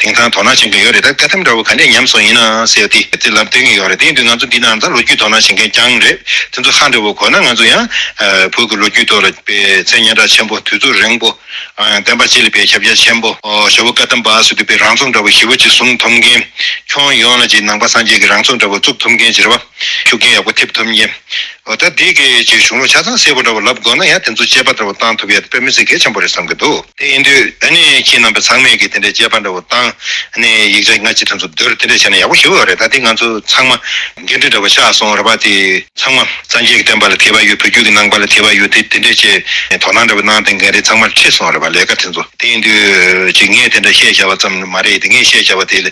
དེང་སང་དོ་སྣང་བྱེད་མཁན་ཡོད་རེད། ད་བཀའ་གདམས་འདྲ་པོ་ག་འདྲས་ཉམས་སོང་ཡིན་ན་ཟེར་ཡ་དེ་དེ་ལབ་སྟོན་གྱི་ཡོད་རེད། དེ་ཡིན་དུས་ང་ཚོ་འདི་ནང་ད་ལོ་རྒྱུས་དོ་སྣང་བྱེད་མཁན་རྐྱང་རེད། དེ་ཚོ་ཧ་འདྲ་པོ་གོ་ན་ང་ཚོ་ཡང་ཨ་བོད་ཀྱི་ལོ་རྒྱུས་ཐོག་ལ་དཔེ་མཚན་སྙན་གྲགས་ཆེན་པོ། དུས་ཚོད་རིང་པོ། ཨ་བསྟན་པ་སྤྱི་ལ་དཔེ་ཁྱབ་རྒྱ་ཆེན་པོ། ཨོ་ཞྭ་བོ་བཀའ་གདམས་པ་ཟེར་དུས་དཔེ་རང་ཚུགས་འདྲ་པོ་ཞེ་པོ་ཅིག་བཟུང་ཐུབ་མཁན། ཁྱོན་ཡོངས་ལ་ཅིག་ནང་པ་སངས་རྒྱས་ཀྱི་རང་ཚུགས་འདྲ་པོ་བཙུགས་ཐུབ་མཁན་ཅིག་རེད་པ། ཤུགས་རྐྱེན་ཡག་པོ་ཐེབས་ཐུབ་མཁན། འོ་ད་འདི་གི་ཅིག་གཞུང་ལུགས་ཆ་ཚང་གསལ་པོ་འདྲ་པོ་ལབ་དགོས་ན་ཡང་དེ་ཚོ་དཔྱད་པ་འདྲ་པོ་བཏང་ཐུབ་ཡ་དཔེ་མི་སྲིད་གལ་ཆེན་པོ་རེད་བསམ་གྱི་འདུག། དེ་ཡིན་དུས་ཨ་ནི་ཁྱེད་རྣམ་པ་ཚང་མས་ཀྱི་དེ་འདྲའི་དཔྱད་པ་འདྲ་པོ་བཏང་། ཨ་ནི་ཡིག་ཆ་སྔ་ཕྱི་དེ་ཚོ་བསྡུར་དེ་འདྲ་བྱས་ན་ཡག་པོ་ཞེ་པོ་ཡོད་རེད། ད་དེ་ང་ཚོ་ཚང་མ་འགན་འཁྲི་འདྲ་པོ་ཆགས་སོང་རེད་པ། དེ་ཚང་མ་སངས་རྒྱས་ཀྱི་བསྟན་པ་ལ་དད་པ་ཡོད། བོད་བརྒྱུད་ཀྱི་ནང་པ་ལ་དད་པ་ཡོད། དེ་དེ་འདྲས་བྱས་དོ་སྣང་འདྲ་པོ་གནང་དེ་འགན་འཁྲི་ཚང་མར་འཁྲི་སོང་རེད་པ། ལས་ཀ་དེ་ཚོ། དེ་ཡིན་དུས་ཅིག་ངས་དེ་འདྲ་བཤད་བཞག་པ་ཙམ་མ་རེད་དེ། ངས་བཤད་བཞག་པ་དེ་ལ་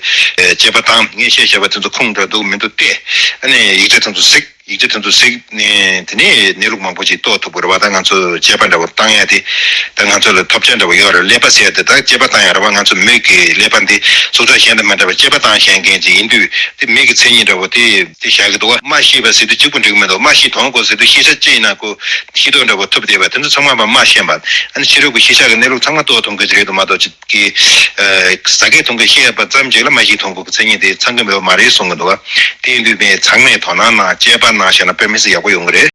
དཔྱད་པ་བཏང་། ངས་བཤད་བཞག་པ་དེ་ཚོ་ཁུངས་འདྲ་འདུག་མི་འདུག་བལྟས། ཨ་ནི་ཡིག་ཆ་དེ་ཚོ་གཟིགས། ཡིག་ཆ་དེ་ཚོ་གཟིགས་ནས་དེ་ནས་གནས་ལུགས་མང་པོ་ཅིག་རྟོགས་ཐུབ་ཀྱི་རེད་པ། ད་ང་ཚོ་དཔྱད་པ་འདྲ་པོ་བཏང་ཡ་དེ་ད་ང་ཚོ་ལ་ཐོབ་ཆ་འདྲ་པོ་ཡོད་རེད། ཀླད་པ་ཟེར་ཡ་དེ་ད་དཔྱད་པ་བཏང་ཡ་རེད་པ། ང་ཚོ་མི་གི་ཀླད་པ་འདི་སྲོག་ཆགས་གཞན་དང་མི་འདྲ་བ་དཔྱད་པ་བཏང་ཤེས་མཁན་ཅིག་ཡིན་དུས་དེ་མི་གི་མཚན་ཉིད་འདྲ་པོ་དེ། དེ་བཞག་གི་འདུག་བ། སྨྲ་ཤེས་པ་ཟེར་དུས་གཅིག་པུ་འགྲིག་གི་མི་འདུག། སྨྲ་ཤེས་དོན་གོ་ཟེར་དུས་ཤེས་བྱ་ཅི་ཡིན་ན་གོ་ཤེས་རྟོགས་འདྲ་པོ་ཐུབ་བསྡད་པ། དེ་ཚོ་ཚང་མ་པ་སྨྲ་ཤེས་པ། ཨ་ནི་ཕྱི་རོལ་གྱི་ཤེས་བྱ་གི་གནས་ལུགས་ཚང་མ་རྟོགས་ཐུབ་མཁན་ཅིག་རེད་འདུག་མ་གཏོགས་ཅིག་གི་ཨ་ཟ་སྐད་འཐུང་སྐད་ཤེས་པ་ཙམ་ཅིག་ལ་སྨྲ་ཤེས་དོན་གོ་གི་མཚན་ཉིད་དེ་ཚང་གི་མེད་པ་མ་རེད་གསུང་གི་འདུག་བ། དེ་ཡིན་དུས་ངས་ཚང་མས་དོ་སྣང་གནང་། དཔྱད་པ་གནང་བྱས་ན་དཔེ་མི་སྲིད་ཡག་པོ་ཡོང་གི་རེད།